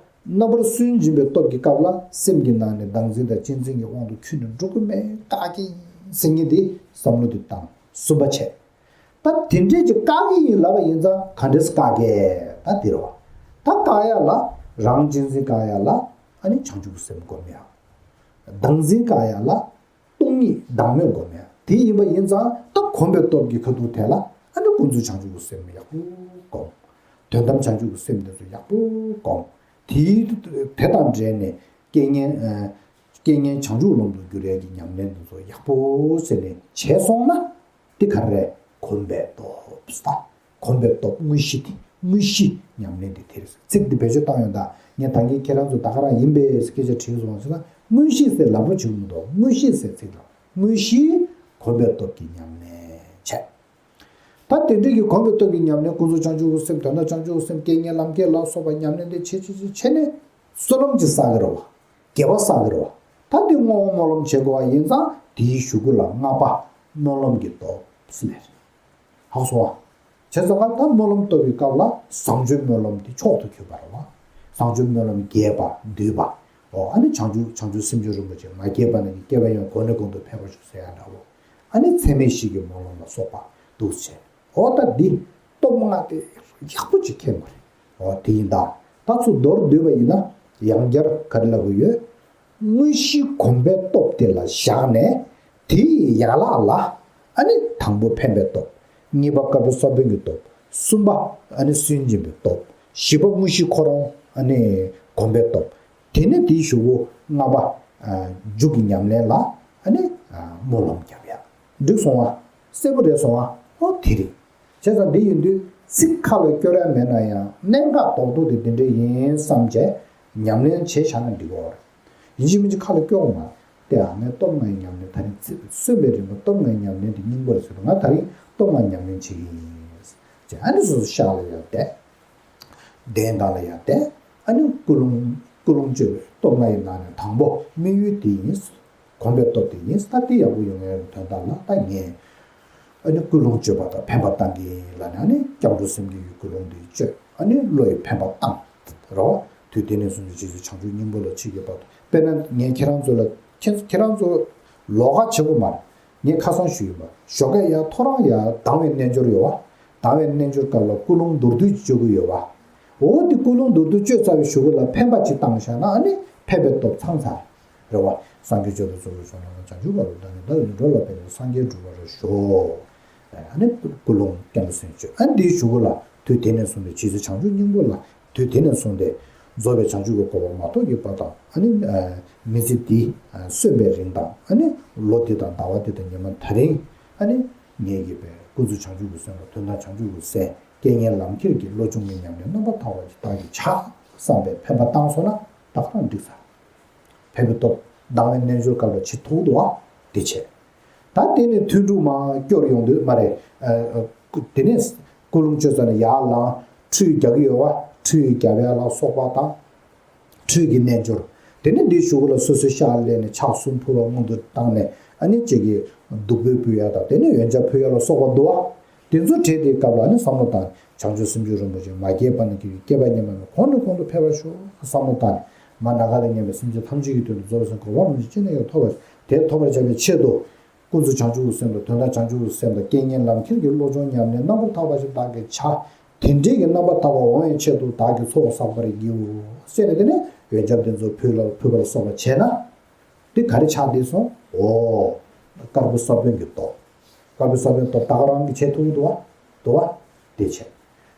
རྣམ་པར་སུན་འབྱིན་པའི་སྟོབས་ཀྱི་སྐབས་ལ་སེམས་ཀྱི་ནང་ནས་བདག་འཛིན་དང་གཅེས་འཛིན་གྱི་དབང་དུ་ཁྱོན་ནས་འགྲོ་གི་མེད་བཀག་གི་ཡིན་ཟེར་མཁན་དེ་བསམ་བློ་དེ་བཏང་གསུམ་པ་བྱས། ད་དེ་འདྲས་ཀྱི་བཀག་གི་ཡིན་ལབ་པ་ཡིན་ཙང་ག་འདྲས་བཀག་གི་ད་དེ་རེད་བ། ད་བཀག་ཡ་ལ་རང་གཅེས་འཛིན་བཀག་ཡ་ལ་ཨ་ནི་བྱང་ཆུབ་ཀྱི་སེམས་སྒོམ་ཡ། བདག་འཛིན་བཀག་ཡ་ལ་སྟོང་ཉིད་བདག་མེད་སྒོམ་ཡ། དེ་ཡིན་པ་ཡིན་ཙང་ད་གོམས་པའི་སྟོབས་ཀྱི་ཁ་ཐུག་དེ་ལ་ཨ་ནི་ཀུན་རྫོབ་བྱང་ཆུབ་ཀྱི་སེམས་ཡག་པོ་སྒོམ། དོན་དམ་བྱང་ཆུབ་ཀྱི་སེམས་དེ་ཚོ་ཡག་པོ་སྒོམ། དེའི་དེ་དང་འབྲེལ་ནས་རྐྱེན་ངན་ཨ། རྐྱེན་ངན་བྱང་ཆུབ་ལམ་དུ་བསྒྱུར་ཡ་གི་ཉམས་ལེན་དེ་ཚོ་ཡག་པོ་བྱས་ནས་བྱས་སོང་ན། འདི་ག་རེ་རེད། གོམས་པའི་སྟོབས་ད། གོམས་པའི་སྟོབས་དངོས་གཞི་དེ་དངོས་གཞི་ཉམས་ལེན་དེ་དེ་རེད། ཚིག་འདི་བེད་སྤྱོད་བཏང་ཡོང་ད་ངས་ད་གིན་ཁྱེད་རང་ཚོ་ད་ག་རང་ཡིན་པས་སྐད་ཆ་དྲིས་སོང་ཟེར་ན་དངོས་གཞི་ཟེར་ལབ་རོགས་བྱེད་མི་འདུག་དངོས་གཞི་ཟེར་ཚིག་དང་དངོས་གཞི་གོམས་པའི་སྟོབས་ཀྱི་ཉམས་ལེན་བྱས། ད་དེ་འདྲའི་གི་གོམས་པའི་སྟོབས་ཀྱི་ཉམས་ལེན་ཀུན་རྫོབ་བྱང་ཆུབ་ཀྱི་སེམས་དོན་དམ་བྱང་ཆུབ་ཀྱི་སེམས་རྐྱེན་ངན་ལམ་ཁྱེར་ལ་སོགས་པ་ཉམས་ལེན་དེ་བྱེད་བྱེད་བྱེད་བྱས་ནས་བསོད་ནམས་ཀྱི་བསགས་ཀྱི་རེད་བ། དགེ་བ་བསགས་ཀྱི་རེད་བ། ད་དེ་བསྔོ་བ་སྨོན་ལམ་བྱེད་དགོས་པ་ཡིན་ཙང་དེའི་གཞུག་གུ་ལ་ལྔ་པ་སྨོན་ལམ་གྱི་སྟོབས་ཟེར་ནས་རེད། ཧ་གོ་སོང་ང་། བྱས་ཙང་ད་སྨོན་ལམ་སྟོབས་ཀྱི་སྐབས་ལ་བཟང་སྤྱོད་སྨོན་ལམ་དེ་མཆོག་ཏུ་གྱུར་པ་རེད་བ། བཟང་སྤྱོད་སྨོན་ལམ་རྒྱས་པ་འདུས་པ། འོ་ཨ་ནི་བྱང་ཆུབ་བྱང་ཆུབ་སེམས་མཆོག་རིན་པོ་ཆེ་མ་སྐྱེས་པ་ནས་ཀྱི་སྐྱེ་བ་ཡང་གོང་ནས་གོང་དུ་འཕེལ་བར་ཤོག་ཟེར་ཡ་འདྲ་བོ། ཨ་ནི་ཚད་མེད་བཞི་གི་སྨོན་ལམ་ལ་སོགས་པ་འདུག་ཟེར། འོ་ད་འདི་སྟོབས་ལྔ་དེ་ཡག་པོ་ཅིག་མཁྱེན་དགོས་རེད། འོ་དེ་ཡིན་ད། ད་ཚུར་མདོར་བསྡུས་པ་ཡིན་ན་ཡང་བསྐྱར་ག་རེ་ལབ་དགོས་ཡོད། དངོས་གཞི་གོམས་པའི་སྟོབས་དེ་ལ་བཞག་ནས་དེའི་ཡན་ལག་ལ་ཨ་ནི་དང་པོ་འཕེན་པའི་སྟོབས། གཉིས་པ་དཀར་པོ་ས་བོན་གྱི་སྟོབས། གསུམ་པ་ཨ་ནི་སུན་འབྱིན་པའི་སྟོབས། བཞི་པ་དངོས་གཞི་ཁོ་རང་ཨ་ནི་གོམས་པའི་སྟོབས། དེ་ནས་དེའི་གཞུག་གུ་ལྔ་པ། ཨ། མཇུག་གི་ཉམས་ལེན་ལ་ཨ་ནི། ཨ། སྨོན་ལམ་རྒྱབ་ཡ། འགྲིག་སོང་ང་། གསལ་པོ་རེད་སོང་ང་། ཨོ་དེ་རེད། བྱས་ཙང་འདི་ཡིན་དུས་ཚིག་ཁ་ལ་སྐྱོར་ཡ་མེད་ན་ཡང་གནད་འགག་རྡོག་རྡོག་དེ་འདི་འདྲ་ཡིན་བསམ་བྱས་ཉམས་ལེན་བྱས་བཞག་ན་འགྲིག་གོ། ཡིན་གཅིག་མིན་གཅིག་ཁ་ལ་སྐྱོར་དགོས་མ་རེད། དེ་ཨ་ནི་སྟོབས་ལྔའི་ཉམས་ལེན་ད་རིང་ཚིག་གསོན་པའི་རིམ་པ་སྟོབས་ལྔའི་ཉམས་ལེན་དེ་སྙིང་པོ་རེད་ཟེར་དུས་ང་ད་རིང་སྟོབས་ལྔ་ཉམས་ལེན་བྱེད་ཀྱི་ཡིན། ཅེས་ཨ་ནི་སོ་སོ་ཤག་ལ་ཡར་བསྡད། གདན་སྒང་ལ་ཡར་བསྡད། ཨ་ནི་ཀུན་སློང་ཀུན་སློང་བཅོས་པའི་སྟོབས་ལྔ་ཡི་ནང་ནས་དང་པོ་དམིགས་ཡུལ་དེ་ཡིན། གོམས་པའི་སྟོབས་དེ་ཡིན། ད་དེ་ཡག་པོ་ཡོང་ཡག་གི་དོན་དག་ལ་ད་ངས་ཨ་ནི་ཀུན་སློང་བཅོས་པ་དང་འཕེན་པ་བཏང་གི་ཡིན་ལབ་ནས་ཨ་ནི་སྐྱབས་འགྲོ་སེམས་བསྐྱེད་ཀྱི་ཀུན་སློང་དེ་བཅོས། ཨ་ནི་བློ་ཡི་འཕེན་པ་བཏང་། རེད་བ། དུས་དེ་ནས་བཟུང་སྟེ་རྗེས་སུ་བྱང་ཆུབ་སྙིང་པོ་ལ་མཆིས་ཀྱི་བར་དུ། དཔེར་ན་ངས་ཁྱེད་རང་ཚོ་ལ་ཁྱེད་ཁྱེད་རང་ཚོ་ལོགས་ཀ་བྱེད་དགོས་མ་རེད། ངས་ཁ་སང་ཞུས་ཡོད་པ། ཞོགས་ཀས་ཡར་ཐོ་རངས་ཡར་ལྡང་བའི་རྣལ་འབྱོར་ཡོད་བ། ལྡང་བའི་རྣལ་འབྱོར་སྐབས་ལ་ཀུན་སློང་མདོར་བསྡུས་བཅོས་ཀྱི་ཡོད་བ། འོ་དེ་ཀུན་སློང་མདོར་བསྡུས་བཅོས་ཚར་བའི་གཞུག་གུ་ལ་འཕེན་པ་ཅིག་བཏང་བཞག་ན་ཨ་ནི་འཕེན་པའི་སྟོབས་ཚང་ཚར། རེད་བ། སངས་རྒྱས་བཅོམ་ལྡན་འདས་ཀྱི་ཕྱོགས་ན་བྱང་ཆུབ་བར་དུ་བདག་ནི་བདག་གི་འགྲོ་ལ་ཕན་ཕྱིར་སངས་རྒྱས་འགྲུབ་པར་ཤོག་ཨ་ནི་ཀུན་སློང་སྐྱབས་འགྲོ་སེམས་བཅོས། ཨ་ནི་དེའི་གཞུག་གུ་ལ་དུས་དེ་ནས་བཟུང་སྟེ་རྗེས་སུ་བྱང་ཆུབ་སྙིང་པོ་ལ། དུས་དེ་ནས་བཟུང་སྟེ་རྫོགས་པའི་བྱང་ཆུབ་ཀྱི་གོ་འཕང་མ་ཐོབ་ཀྱི་བར་དུ་ཨ་ནི་མི་ཚེ་འདི་གསོན་པའི་རིང་དང་ཨ་ནི་ལོ་འདི་དང་ཟླ་བ་འདི་དང་ཉི་མ་དེ་རིང་ཨ་ནི་ངེད་ཀྱིས་པའི་ཀུན་རྫོབ་བྱང་ཆུབ་ཀྱི་སེམས་དང་དོན་དམ་བྱང་ཆུབ་ཀྱི་སེམས་རྐྱེན་ངན་ལམ་ཁྱེར་གྱི་བློ་སྦྱོང་གི་ཉམས་ལེན་རྣམ་པར་དག་པ་ཅིག་བདག་གིས་བྱ་བསམ་པའི་འཕེན་པ་བཏང་སོང་ན་ད་ག་རང་འགྲིག་ཚར། འཕེན་པའི་སྟོབས་ལྡང་བའི་རྣལ་འབྱོར་སྐབས་ལ་བྱེད་ཐུབ་འདུག་བ། དེ་བྱས། ད་དེ་ནས་ཐུན་དྲུག་མར་སྐྱོར་ཡོང་དུས་མ་རེད། ཨ། ཨ། དེ་ནས་ཀུན་སློང་བཅོས་ཚར་ནས་ཡར་ལངས། ཁྲུས་རྒྱག་གི་ཡོད་བ། ཁྲུས་རྒྱབ་ཡ་ལ་སོགས་པ་དང་། ཁྲུས་ཀྱི་རྣལ་འབྱོར། དེ་ནས་འདིའི་གཞུག་གུ་ལ་སོ་སོའི་ཤག་སླེབས་ནས་ཕྱག་གསུམ་ཕུལ་བ་སྔོན་དུ་བཏང་ནས་ཨ་ནི་གཅིག་གིས་བདུག་སྤོས་ཕུལ་ཡ་དང་དེ་ནས་འོན་ཆ་ཕུལ་ཡ་ལ་སོགས་པ་འདུག་བ། དེ་ཚོ་བྲིས་དེའི་སྐབས་ལ་ནི་བསམ་བློ་བཏང་། བྱང་ཆུབ་སེམས་མཆོག་རིན་པོ་ཆེ་མ་སྐྱེས་པ་ནས་སྐྱེས་པའི་སྐྱེས་པ་ཉིད་མ་ཡིན་གོང་ནས་གོང་དུ་འཕེལ་བར་ཤོག་བསམ་བློ་བཏང་ནས་མ་ན་ག་ལས་ཉམས་པའི་སེམས་ཅན་ཐམས་ཅད་ཀྱི་དོན་དུ་རྫོགས་པའི་སངས་རྒྱས་གོ་འཕང་རིན་པོ་ཆེ་ཅི་ནས་ཀྱང་ཐོབ་པར་དེ་ཐོབ་པར་བྱ་བའི་ཆེད་དུ། ཀུན་རྫོབ་བྱང་ཆུབ་ཀྱི་སེམས་དང་དོན་དམ་བྱང་ཆུབ་ཀྱི་སེམས་དང་རྐྱེན་ངན་ལམ་ཁྱེར་གྱི་བློ་སྦྱོང་ཉམས་ལེན་རྣམ་པར་དག་པ་ཞིག་བདག་གིས་བྱ། དེ་འདྲའི་གི་རྣམ་པར་དག་པ་འོང་བའི་ཆེད་དུ་བདག་གིས་ཚོགས་བསགས་པར་བགྱིའོ། ཟེར་ནས་དེ་ནས་འོན་ཆ་དེ་ཚོ་ཕུལ་ལ་ཕུལ་བ་ལ་སོགས་པ་བྱས་ན། འདི་ག་རེ་ཆགས་བསྡད་སོང་། འོ། དཀར་པོ་ས་བོན་གྱི་སྟོབས། དཀར་པོ་ས་བོན་སྟོབས་ད་ག་རང་གིས་བྱེད་ཐུབ་ཀྱི་འདུག་བ། འདུག་བ། དེ་བྱས།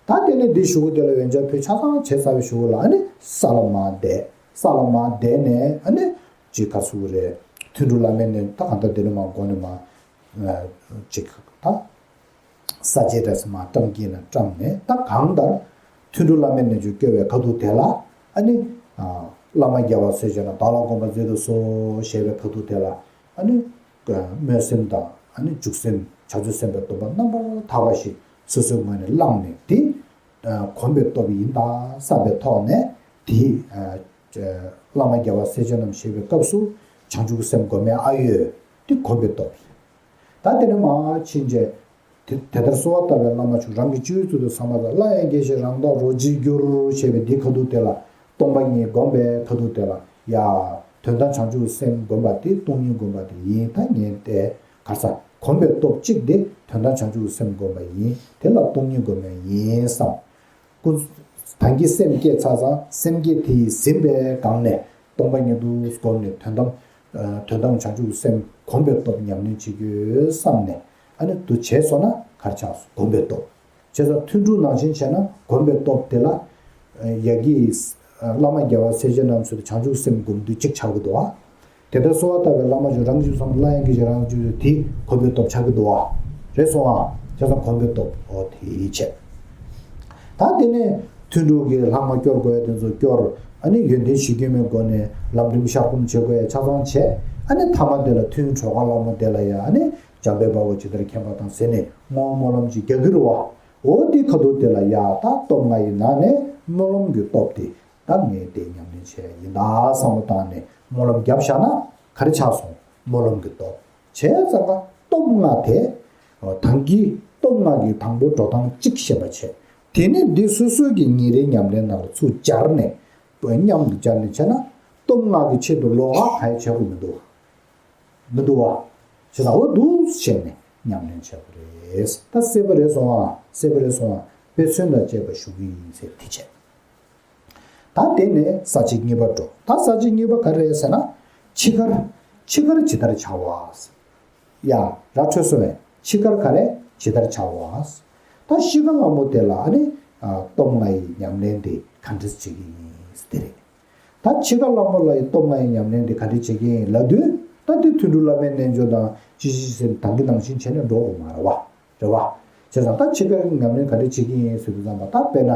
ད་དེ་ནས་འདི་གཞུག་གུ་དེ་ལ་འོན་ཆ་ཕུལ་ཆ་ཚང་བྱས་ཚར་བའི་གཞུག་གུ་ལ་ཨ་ནི་ས་ལ་མར་བསྡད། ས་ལ་མར་བསྡད་ནས་ཨ་ནི་ཅིག་ག་ཚུགས་རེད། ཐུན་དྲུག་བླ་མེད་ནས་ད་གང་ལྟར་དེ་ནས་མར་འགོ་ནས་མར་ཅིག་ད་ས་བཅད་འདྲ་ས་མར་བཀྲམ་གྱིན་ན་བཀྲམ་ནས་ད་གང་ལྟར་ཐུན་དྲུག་བླ་མེད་ནས་ཅིག་སྐྱོར་བའི་ཁ་ཐུག་དེ་ལ་ཨ་ནི། བླ་མ་རྒྱལ་བ་སྲས་བཅས་རྣམས་བདག་ལ་དགོངས་པར་མཛད་དུ་གསོལ་ཞེས་པའི་ཁ་ཐུག་དེ་ལ་ཨ་ནི་སྨོན་སེམས་དང་ཨ་ནི་འཇུག་སེམས་བྱང་ཆུབ་སེམས་དཔའི་སྡོམ་པ་རྣམ་པར་དག་པ་ཞིག་སོ་སོའི་ངོས་ནས་བླངས་ནས་དེ་གོམས་པའི་སྟོབས་ཡིན་ད་བསམ་པའི་ཐོག་ནས་དེ་བླ་མ་རྒྱལ་བ་སྲས་བཅས་རྣམས་ཞེས་པའི་སྐབས་སུ་བྱང་ཆུབ་སེམས་སྒོམ་ཡ་ཨ་ཡོད་དེ་གོམས་པའི་སྟོབས་རེད། ད་དེ་ནས་མར་ཕྱིན་རྗེས། དེ་དེ་ལྟར་གསོལ་བ་བཏབ་པས་བླ་མ་མཆོག་རང་གི་སྤྱི་བོའི་ཚུལ་དུ་བསམ་པ་དང་། སླར་ཡང་དགྱེས་ཤིང་རང་དག་རོ་གཅིག་གྱུར་ཞེས་པའི་འདིའི་ཁ་ཐུག་དེ་ལ་སྟོང་པ་ཉིད་བསྒོམ་པའི་ཁ་ཐུག་དེ་ལ་ཡ། དོན་དམ་བྱང་ཆུབ་སེམས་བསྒོམ་པ་དེ་སྟོང་ཉིད་བསྒོམ་པ་དེ་ཡིན། ད་ངས་དེ་ག་ས་གོམས་པའི་སྟོབས་གཅིག་དེ་དོན་དམ་བྱང་ཆུབ་སེམས་བསྒོམ་པ་ཡིན། དེ་ལ་སྟོང་ཉིད་བསྒོམ་པ་ཡིན་བསམ། ཀུན། ད་གིན་སེམས་བསྐྱེད་ཚར་ཙང་སེམས་བསྐྱེད་དེ་ཡིས་ཟིན་པའི་སྒང་ནས་སྟོང་པ་ཉིད་དུ་བསྒོམས་ནས་དོན་དམ། དོན་དམ་བྱང་ཆུབ་སེམས་གོམས་པའི་སྟོབས་ཉམས་ལེན་བྱེད་དགོས་བསམ་ནས་ཨ་ནི་དུ་བྱས་སོང་ན་ག་རེ་ཆགས་སོང་། གོམས་པའི་སྟོབས། བྱས་ཙང་ཐུན་དྲུག་ནང་བཞིན་བྱས་ན་གོམས་པའི་སྟོབས་དེ་ལ་ཡ་གི་བླ་མ་རྒྱལ་བ་སྲས་བཅས་རྣམས་ཚོས་བྱང་ཆུབ་སེམས་སྒོམ་དུས་གཅིག་ཆགས་ཀྱི་འདུག་ཨ། དེ་ལྟར་གསོལ་བ་བཏབ་པས་བླ་མ་མཆོག་རང་གི་སྤྱི་བོའི་ཚུལ་དུ་བསམ། སླར་ཡང་དགྱེས་ཤིང་རང་གི་སྤྱི་བོའི་ཚུལ་དུ་དེ་གོམས་པའི་སྟོབས་ཆགས་ཀྱི་འདུག་བ། རེད་སོང་ཨ། བྱས་ཙང་གོམས་པའི་སྟོབས་ཨོ་དེ་བྱས། ད་དེ་ནས་ཐུན་དྲུག་གི་ལྷག་མ་སྐྱོར་དགོས་ཡ་དེ་ཚོ་སྐྱོར། ཨ་ནི་ཡོན་ཏན་གཞི་ཁྱོན་མའི་སྒོ་ནས་ལམ་རིམ་བཤགས་སྡོམ་བྱེད་དགོས་ཡ་ཆ་ཚང་བྱས། ཨ་ནི་ཐ་མ་དེ་ལ་ཐུན་གྲོལ་ཁ་ལྷག་མ་དེ་ལ་ཡ་ཨ་ནི་འཇམ་དཔལ་དཔའ་བོས་ཇི་ལྟར་མཁྱེན་པ་དང་ཟེར་ནས་བསྔོ་བ་སྨོན་ལམ་ཅིག་རྒྱག་གི་རེད་བ། འོ་དེ་ཁ་ཐུག་དེ་ལ་ཡ་ད་སྟོབས་ལྔ་ཡི་ནང་ནས་སྨོན་ལམ་གྱི་སྟོབས་དེ། ད་ངས་དེ་ཉམས་ལེན་བྱས་ཡིན་ད་བསམ་བློ་བཏང་ནས་སྨོན་ལམ་བརྒྱབ་བཞག་ན་ག་རེ་ཆགས་སོང་། སྨོན་ལམ་གྱི་སྟོབས། བྱས་ཙང་ཀ་སྟོབས་ལྔ་དེ། ད་གིན་སྟོབས་ལྔ་གི་དང་པོ་འགྲོ་སྟངས་གཅིག་བཤད་པ་བྱས། དེ་ནས་འདི་སོ་སོ་གི་ཉིན་རེའི་ཉམས་ལེན་ནང་ལ་ཚུར་སྦྱར་ནས། མཉམ་དུ་སྦྱར་ནས་བྱས་ན་སྟོབས་ལྔ་གི་ཆེད་དུ་ལོགས་ཀ་ག་ཡེ་བྱེད་དགོས་མི་འདུག་མི་འདུག་བ། བྱས་ཙང་འོ་འདུག་བྱས་ནས་ཉམས་ལེན་བྱེད་དགོས་རེད། ད་གསལ་པོ་རེད་སོང་ཨ། གསལ་པོ་རེད་སོང་ཨ། དཔེ་མཚོན་དང་བཅས་པ་ཞུ་གི་ཡིན་ཟེར་དེ་བྱས། ད་དེ་ནས་ས་བཅད་གཉིས་པ་འགྲོ། ད་ས་བཅད་གཉིས་པ་ག་རེ་རེད་ཟེར་ན། འཆི་ཁར། འཆི་ཁར་ཇི་ལྟར་བྱ་བ། ཡ། ར་འཕྲོད་སོང་བས་འཆི་ཁར་ག་རེ་ཇི་ལྟར་བྱ་བ། ད་ཤི་ཁ་ལ་མོ་དེ་ལ་ཨ་ནི། སྟོབས་ལྔ་ཡི་ཉམས་ལེན་དེ་ག་འདྲས་བྱེད་ཀྱི་ཡིན་དེ་རེད། ད་འཆི་ཁ་ལ་མོ་ལ་ཡི་སྟོབས་ལྔ་ཡི་ཉམས་ལེན་དེ་ག་འདྲས་བྱེད་ཀྱི་ཡིན་ལབ་དུས། ད་དེ་ཐུན་དྲུག་བླ་མའི་རྣལ་འབྱོར་དང་ཅི་ཞིག་ཟེར་ད་གི་ནང་བཞིན་བྱས་ནས་འགྲོ་དགོས་མ་རེད་བ། རེད་བ། བྱས་ཙང་ད་འཆི་ཁའི་ཉམས་ལེན་ག་འདྲས་བྱེད་ཀྱི་ཡིན་ཟེར་དུས་ཙམ་པ་ད་དཔེར་ན།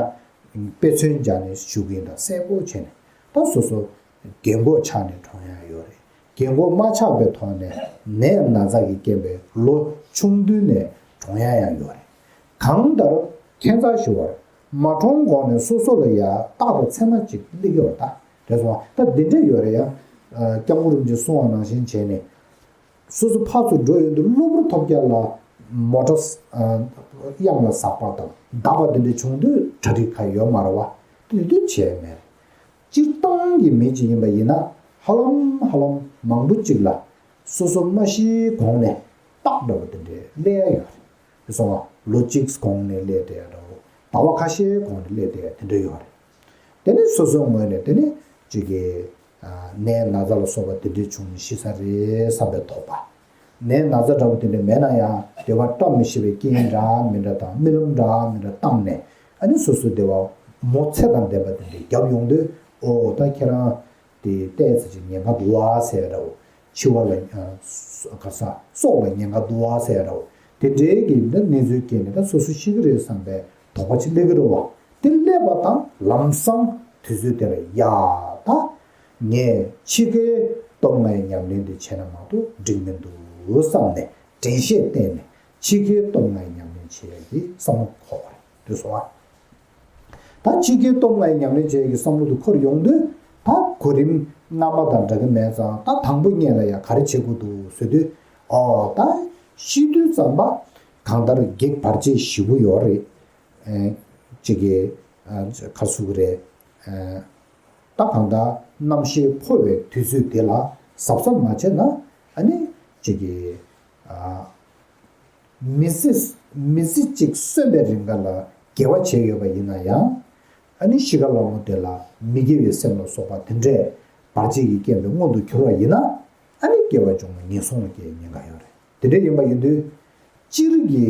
དཔེ་མཚོན་སྦྱར་ནས་ཞུ་གི་ཡིན་ད་གསལ་པོ་བྱས་ནས་ད་སོ་སོ། རྒན་གོག་ཆགས་ནས་གྲོངས་ཡ་ཡོད་རེད། རྒན་གོག་མ་ཆགས་པའི་ཐོག་ནས་ནད་ན་ཚ་གི་རྐྱེན་པས་ལོ་ཆུང་དུས་ནས་གྲོངས་ཡ་ཡང་ཡོད་རེད། གང་ལྟར་ཁྱད་མཚར་ཞིག་བར་མ་གྲོངས་གོང་ནས་སོ་སོ་ལ་ཡ་རྟག་ཏུ་མཚན་མ་ཅིག་སླེབས་ཀྱི་ཡོད་རེད་ད། རེད་སོང་ད་འདི་འདྲས་ཡོད་རེད་ཡ། སྐྱབས་མགོན་རིན་པོ་ཆེས་གསུངས་པ་ནང་བཞིན་བྱས་ནས། སོ་སོ་ཕར་ཚུར་འགྲོ་ཡོང་དུས་གློ་བུར་ཐོལ་རྒྱག་ལ་མོ་ཊ་གཡམ་ལ་ཟགས་པ་དང་བརྡབ་པ་འདི་འདྲ་བྱུང་དུས་གྲ་སྒྲིག་ག་ཡོད་མ་རེད་བ། དེ་དུས་བྱས་མེད། སྤྱིར་བཏང་གི་མི་གཅིག་ཡིན་པ་ཡིན་ན་ཧ་ལམ་ཧ་ལམ་མང་པོ་གཅིག་ལ་སོ་སོ་མ་ཤི་གོང་ནས་རྟགས་འདྲ་བོ་དེ་འདྲའི་སླེབས་ཡ་ཡོད་རེད། སོང་བ་ལོ་གཅིག་གོང་ནས་སླེབས་བསྡད་ཡ་འདྲ་བོ་ཟླ་བ་ཁ་ཤས་གོང་ནས་སླེབས་བསྡད་ཡ་དེ་འདྲ་ཡོད་རེད། དེ་ནི་སོ་སོའི་ངོས་ནས་དེ་ནི་གཅིག་གི་ནད་ན་ཚ་ལ་སོགས་པ་དེ་འདྲས་བྱུང་ནས་ཤི་ས་རེད་བསམ་པའི་དོགས་པ། ནད་ན་ཚ་འདྲ་བོ་དེ་འདྲས་མེད་ན་ཡང་བདེ་བ་བཀྲ་མི་ཤིས་པའི་རྐྱེན་འདྲ་མི་འདྲ་དང་རྨི་ལམ་འདྲ་མི་འདྲ་བཏང་ནས་ཨ་ནི་སོ་སོའི་བདེ་བ་མོ་ཚེ་དང་ལྡན་པ་དེ་འདྲས་བརྒྱབ་ཡོང་དུས་ཨོ་ད་ཁྱེད་རང་དེ་ཏོག་ཙམ་ཅིག་ཉེན་ཁ་འདུག་བ་ཟེར་ཡ་འདྲ་བོ། འཆི་བ་ལ་ག་ས་སྲོག་ལ་ཉེན་ཁ་འདུག་བ་ཟེར་ཡ་འདྲ་བོ། དེ་འདྲའི་གི་འདི་གནས་ཚུལ་སྐྱེས་ནས་ད་སོ་སོ་ཤི་གི་རེད་བསམ་པའི་དོགས་པ་ཅིག་སླེབས་ཀྱི་རེད་བ། དེ་སླེབས་པ་དང་ལམ་སང་དུས་ཚོད་དེ་ལ་ཡ་ད་ངས་འཆི་ཁའི་སྟོབས་ལྔའི་ཉམས་ལེན་དེ་བྱས་ན་མ་གཏོགས་འགྲིག་མི་འདུག་བསམ་ནས་དྲན་ཤེས་བསྟེན་ནས་འཆི་ཁའི་སྟོབས་ལྔའི་ཉམས་ལེན་བྱེད་ཡ་གི་བསམ་བློ་འཁོར་བ་རེད་འདུག་སོང་ཨ། ད་འཆི་ཁའི་སྟོབས་ལྔའི་ཉམས་ལེན་བྱེད་ཡ་གི་བསམ་བློ་དེ་འཁོར་ཡོང་དུས་ད་གོ་རིམ་སྔ་མ་དང་འདྲ་གི་མེད་ཙང་ད་དང་པོ་ཉིད་ལ་ཡ་ག་རེ་བྱེད་དགོས་འདུག་ཟེར་དུས་ཨོ་ད་ཤི་དུས་ཙམ་པ་གང་ལྟར་བགེགས་བར་ཆད་ཞེ་པོ་ཡོད་རེད། ཨེ། གཅིག་གིས་ཨ་ཁ་ཟུག་རེད། ཨེ། ད་གང་ལྟར་རྣམ་ཤེས་འཕོ་བའི་དུས་ཚོད་དེ་ལ་གཟབ་གཟབ་མ་བྱས་ན་ཨ་ནི་གཅིག་གིས་ཨ་མི་ཚེ་མི་ཚེ་གཅིག་གསོན་པའི་རིང་ག་ལ་དགེ་བ་བྱས་ཡོད་པ་ཡིན་ན་ཡང་ཨ་ནི་ཤི་ཁ་ལ་མོ་དེ་ལ་མི་དགེ་བའི་སེམས་ལ་སོགས་པ་དེ་འདྲས་བར་ཆད་ཀྱི་རྐྱེན་པས་མངོན་དུ་གྱུར་བ་ཡིན་ན་ཨ་ནི་སྐྱེ་བ་བྱུང་བ་ངན་སོང་ལ་སྐྱེ་ཉེན་ཁ་ཡོད་རེད། དེ་འདྲ་ཡིན་པ་ཡིན་དུས། སྤྱིར་གྱི་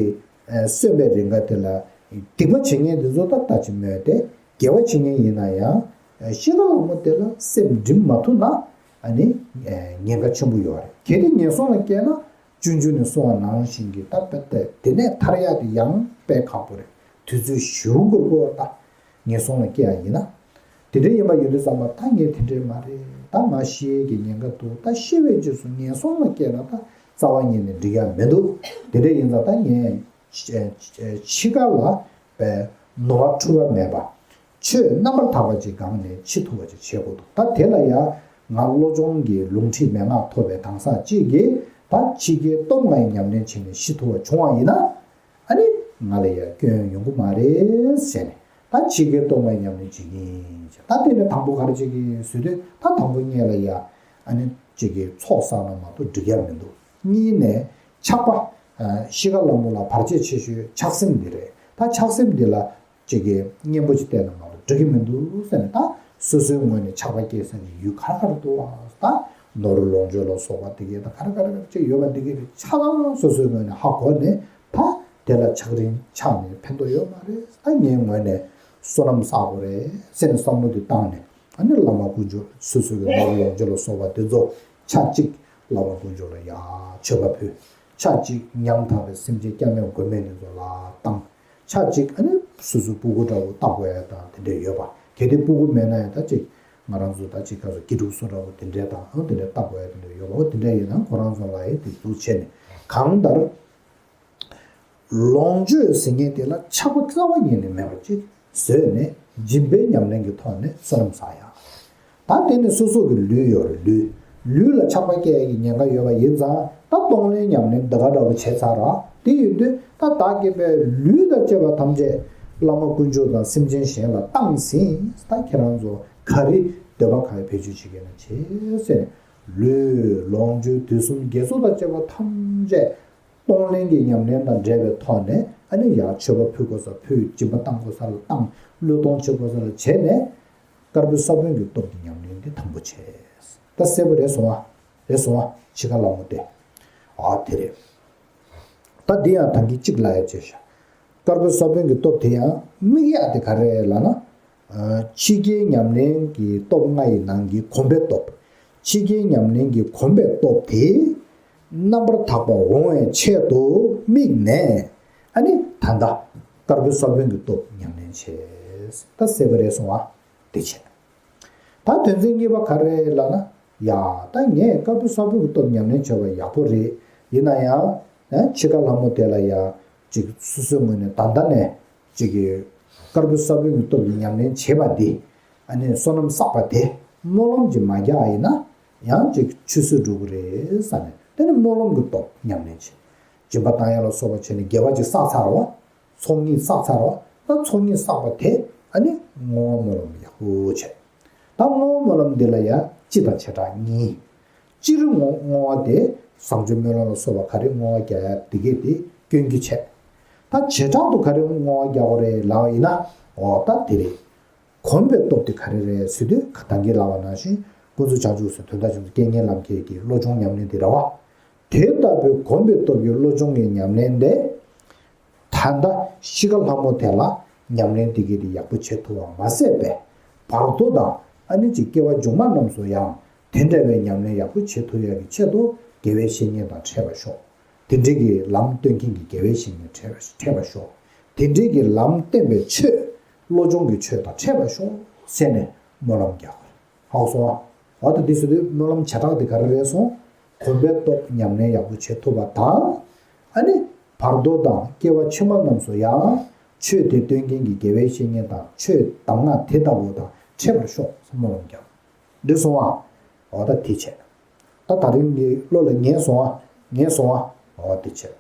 ཨ་གསོན་པའི་རིང་ག་དེ་ལ་སྡིག་པ་བྱེད་མཁན་དེ་ཚོ་ད་ལྟ་ཅི་སྨོས་ཏེ་དགེ་བ་བྱེད་མཁན་ཡིན་ན་ཡང་ཤི་ཁ་ལ་མོ་དེ་ལ་སེམས་སྒྲིམ་མ་ཐུབ་ན་ཨ་ནི་ཉེན་ཁ་ཆེན་པོ་ཡོད་རེད། གལ་ཏེ་ངན་སོང་ལ་སྐྱེས་ན་སྤྱོད་འཇུག་ནས་གསུངས་པ་ནང་བཞིན་གྱི་ད་དཔེ་དེ་ནས་ཐར་ཡག་དེ་ཡང་དཔེ་ཁག་པོ་རེད། དུས་ཚོད་ཞེ་པོ་འགོར་གི་ཡོད་རེད་ད། ངན་སོང་ལ་སྐྱེ་ཡ་ཡིན་ན། དེ་འདྲ་ཡིན་པ་ཡོད་དུས་ཙམ་པ་ད་ངས་དེ་འདྲ་མ་རེད། ད་ང་ཤི་ཡས་ཀྱི་ཉེན་ཁ་འདུག་ད་ཤི་བའི་རྗེས་སུ་ངན་སོང་ལ་སྐྱེས་ན་ད་རྩ་བ་ཉིད་ནས་འགྲིག་ཡ་མི་འདུག་དེ་འདྲ་ཡིན་ཙང་ད་ངས་འཆི་ཁ་ལ་ནོར་བ་འཁྲུལ་བ་མེད་པ། ཆོས་རྣམ་པར་དག་པ་ཅིག་སྒང་ནས་འཆི་ཐུབ་པ་ཅིག་བྱེད་དགོས་འདུག་ད་དེ་ལ་ཡང་ང་བློ་སྦྱོང་གི་ལུང་ཁྲིད་མན་ངག་ཐོབ་པའི་གང་ཟག་ཅིག་གིས་ད་འཆི་ཁའི་སྟོབས་ལྔ་ཡི་ཉམས་ལེན་བྱས་ནས་ཤི་ཐུབ་པ་བྱུང་བ་ཡིན་ན། ཨ་ནི་ང་ལ་ཡང་སྐྱོན་ཡོང་གི་མ་རེད་ཟེར་ནས་ད་འཆི་ཁའི་སྟོབས་ལྔ་ཡི་ཉམས་ལེན་བྱེད་ཀྱི་ཡིན་ཟེར། ད་དེ་ནས་དང་པོ་ག་རེ་བྱེད་ཀྱི་ཡིན་ཟེར་དུས་ད་དང་པོ་ངེད་ལ་ཡང་ཨ་ནི་གཅིག་གི་ཚོགས་བསགས་ན་མ་གཏོགས་འགྲིག་ཡ་མི་འདུག་གཉིས་ནས་ཆགས་པ། ཤི་ཁ་ལ་མོ་ལ་བར་ཆད་ཆེ་ཤོས་ཆགས་སེམས་འདི་རེད། ད་ཆགས་སེམས་འདི་ལ་གཅིག་གི་གཉེན་པོ་ཅིག་བསྟེན་ན་མ་གཏོགས་འགྲིག་གི་མི་འདུག་ཟེར་ནས་ད་སོ་སོའི་ངོས་ནས་ཆགས་པ་སྐྱེས་ས་ནས་ཡུལ་ག་རེ་ག་རེ་འདུག་བ། ད་ནོར་ལོངས་སྤྱོད་ལ་སོགས་པ་དེ་གའི་ད་ག་རེ་ག་རེ་ག་རེ་ཅིག་ཡོད་པ་འདི་གའི་རེད། ཆ་ཚང་སོ་སོའི་ངོས་ནས་ཧ་གོ་ནས་ད་དེ་ལ་ཆགས་རིན་ཆགས་ནས་ཕན་ཐོགས་ཡོད་མ་རེད། ད་ངའི་ངོས་ནས་བསོད་ནམས་བསགས་དགོས་རེད་ཟེར་ནས་བསམ་བློ་དེ་བཏང་ནས་ཨ་ནི་བླ་མ་དཀོན་མཆོག་སོ་སོ་གི་ནོར་ལོངས་སྤྱོད་ལ་སོགས་པ་དེ་ཚོ་ཆ་གཅིག་བླ་མ་དཀོན་མཆོག་ལ་ཡ་མཆོད་པ་ཕུལ། ཆ་གཅིག་ཉམ་ཐག་པའི་སེམས་ཅན་སྐྱབས་གནས་མགོན་མེད་དེ་ཚོ་ལ་བཏང་། ཆ་གཅིག་ཨ་ནི་སོ་སོའི་སྤུ་གུ་འདྲ་བོ་བལྟ་དགོས་ཡ་དང་དེ་འདྲས་ཡོད་པ། གལ་ཏེ་སྤུ་གུ་མེད་ན་ཡང་ད་ཅིག་ང་རང་ཚོ་ད་ཅིག་ག་ཚོད་དགེ་ཕྲུག་སུ་འདྲ་བོ་དེ་འདྲས་དང་ཨ་དེ་འདྲས་བལྟ་དགོས་ཡ་དེ་འདྲས་ཡོད་པ། འོ་དེ་འདྲས་ཡིན་ན་ཁོ་རང་ཚོ་ལ་ཡང་དེ་འདུག་བྱས་ནས་གང་ལྟར་ལོངས་སྤྱོད་ཟེར་མཁན་དེ་ལ་ཆགས་པ་རྩ་བ་ཉིད་ནས་མེད་པ་ཅིག་བཟོས་ནས་སྦྱིན་པའི་ཉམས་ལེན་གྱི་ཐོག་ནས་བསོད་ནམས་བསགས་ཡ། ད་དེ་ནི་སོ་སོ་གི་ལུས་ཡོད་རེད། ལུས། ལུས་ལ་ཆགས་པ་སྐྱེ་ཡ་གི་ཉེན་ཁ་ཡོད་པ་ཡིན་ཙང་ད་གཏོང་ལེན་ཉམས་ལེན་འདི་ག་འདྲ་བོ་བྱས་ཚར་ར། དེ་ཡིན་དུས་ད་བདག་གིས་པའི་ལུས་དང་བཅས་པ་ཐམས་ཅད་བླ་མ་དཀོན་མཆོག་དང་སེམས་ཅན་གཞན་ལ་བཏང་ཟིན། ད་ཁྱེད་རང་ཚོ་ག་རེ་འདོད་པ་ག་རེ་བེད་སྤྱོད་བྱེད་མཁན་ན་བྱེད་ཟེར་ནས་ལུས་ལོངས་སྤྱོད་དུས་གསུམ་དགེ་ཚོགས་དང་བཅས་པ་ཐམས་ཅད་གཏོང་ལེན་གྱི་ཉམས་ལེན་དང་འབྲེལ་བའི་ཐོག་ནས་ཨ་ནི་ཡར་མཆོད་པ་ཕུལ་དགོས་ས་ཕུལ། སྦྱིན་པ་བཏང་དགོས་ས་ལ་བཏང་། བློས་གཏོང་བྱེད་དགོས་ས་ལ་བྱས་ནས་དཀར་པོའི་ས་བོན་གྱི་སྟོབས་ཀྱི་ཉམས་ལེན་འདི་དང་པོ་བྱས། ད་གསལ་པོ་རེད་སོང་ཨ། རེད་སོང་ཨ། འཆི་ཁ་ལ་མོ་སྟེ། ཨ་དེ་རེད། ད་འདི་ཡང་ད་གིན་གཅིག་ལབ་ཡ་བྱས་ཤག་དཀར་པོའི་ས་བོན་གྱི་སྟོབས་དེ་ཡང་དམིགས་ཡག་དེ་ག་རེ་རེད་ལབ་ན། འཆི་ཁའི་ཉམས་ལེན་གྱི་སྟོབས་ལྔ་ཡི་ནང་གི་གོམས་པའི་སྟོབས། འཆི་ཁའི་ཉམས་ལེན་གྱི་གོམས་པའི་སྟོབས་དེ་རྣམ་པར་དག་པ་འོང་བའི་ཆེད་དུ་དམིགས་ནས་ཨ་ནི་ད་ལྟ་དཀར་པོའི་ས་བོན་གྱི་སྟོབས་ཉམས་ལེན་བྱས། ད་གསལ་པོ་རེད་སོང་ཨ། དེ་བྱས། ད་དོན་ཚན་གཉིས་པ་ག་རེ་ལབ་ན། ཡ། ད་ངས་དཀར་པོའི་ས་བོན་གྱི་སྟོབས་ཉམས་ལེན་བྱས་པ་ཡག་པོ་རེད། ཡིན་ན་ཡང་། ཨ་འཆི་ཁ་ལྷ་མོ་དེ་ལ་ཡ། ཅིག་སོ་སོའི་ངོས་ནས་ད་ལྟ་ནས་ཅིག་གི་དཀར་པོའི་ས་བོན་གྱི་སྟོབས་ཀྱི་ཉམས་ལེན་བྱས་པ་འདི་ཨ་ནི་བསོད་ནམས་བསགས་པ་དེ་སྨོན་ལམ་ཅིག་མ་རྒྱག་ཡིན་ན་ཡང་ཅིག་ཆུད་ཟོས་འགྲོ་གི་རེད་བསམ་ནས་དེ་ནི་སྨོན་ལམ་གྱི་སྟོབས་ཉམས་ལེན་བྱས། སྦྱིན་པ་བཏང་ཡ་ལ་སོགས་པ་བྱས་ནས་དགེ་བ་ཅིག་བསགས་ཚར་བ། ཚོགས་གཉིས་བསགས་ཚར་བ། ད་ཚོགས་གཉིས་བསགས་པ་དེ་ཨ་ནི་བསྔོ་བ་སྨོན་ལམ་ཡག་པོ་བྱས། ད་བསྔོ་བ་སྨོན་ལམ་འདི་ལ་ཡང་སྤྱི་དང་བྱེ་བྲག་གཉིས། སྤྱིར་བསྔོ་བསྔོ་བ་དེ་བཟང་སྤྱོད་སྨོན་ལམ་ལ་སོགས་པ་ག་རེ་བསྔོ་བ་རྒྱག་ཡ་དེ་གས་དེ་སྐྱོན་གྱི་ཆེད། ད་བྱེ་བྲག་ཏུ་ག་རེ་བསྔོ་བ་རྒྱག་དགོས་རེད་ལབ་པ་ཡིན་ན། འོ་ད་དེ་རེད། གོམས་པའི་སྟོབས་དེ་ག་རེ་རེད་ཟེར་དུས་ད་གིན་ལབ་པ་ནང་བཞིན་ཀུན་རྫོབ་བྱང་ཆུབ་སེམས་དོན་དམ་བྱང་ཆུབ་རྐྱེན་ངན་ལམ་ཁྱེར་གྱི་བློ་སྦྱོང་ཉམས་ལེན་དེ་རེད་བ། དེ་ལྟ་བུའི་གོམས་པའི་སྟོབས་ཀྱི་བློ་སྦྱོང་གི་ཉམས་ལེན་དེ། ད་ལྟ་ཤི་ཁ་ལྷ་མོ་དེ་ལ་ཉམས་ལེན་དེ་གས་དེ་ཡག་པོ་བྱེད་ཐུབ་པ་མ་ཟད་པས་བར་དོ་དང་ཨ་ནི་ཅིག་སྐྱེ་བ་མཇུག་མ་རྣམས་སུ་ཡང་དེ་འདྲ་བའི་ཉམས་ལེན་ཡག་པོ་བྱེད་ཐུབ་ཡག་གི་ཆེད་དུ་དགེ་བའི་བཤེས་གཉེན་དང་འཕྲད་པར་ཤོག་དེ་འདྲའི་གི་ལམ་སྟོན་མཁན་གྱི་དགེ་བའི་བཤེས་གཉེན་འཕྲད་འཕྲད་པར་ཤོག་དེ་འདྲའི་གི་ལམ་བསྟན་པའི་ཆོས་བློ་སྦྱོང་གི་ཆོས་དང་འཕྲད་པར་ཤོག་ཟེར་ནས་སྨོན་ལམ་རྒྱག་དགོས་རེད། ཧ་གོ་སོང་ཨ། འོ་ད་འདི་ཟེར་དུས་སྨོན་ལམ་བྱེ་བྲག་དེ་ག་རེ་རེད་སོང་། གོམས་པའི་སྟོབས་ཉམས་ལེན་ཡག་པོ་བྱེད་ཐུབ་པ་དང་། ཨ་ནི། བར་དོ་དང་སྐྱེ་བ་ཕྱི་མ་རྣམས་སུ་ཡང་། ཆོས་དེ་སྟོན་མཁན་གྱི་དགེ་བའི་བཤེས་གཉེན་དང་ཆོས་གདམས་ངག་དེ་ལྟ་བུ་དང་འཕྲད་པར་ཤོག་སྨོན་ལམ་རྒྱག་འགྲིག་སོང་ཨ། འོ་ད་དེ་བྱས། ད་ད་རིང་གི་བློ་ལ་ངེས་སོང་ཨ། ངེས་སོང་ཨ། འོ་དེ་བྱས།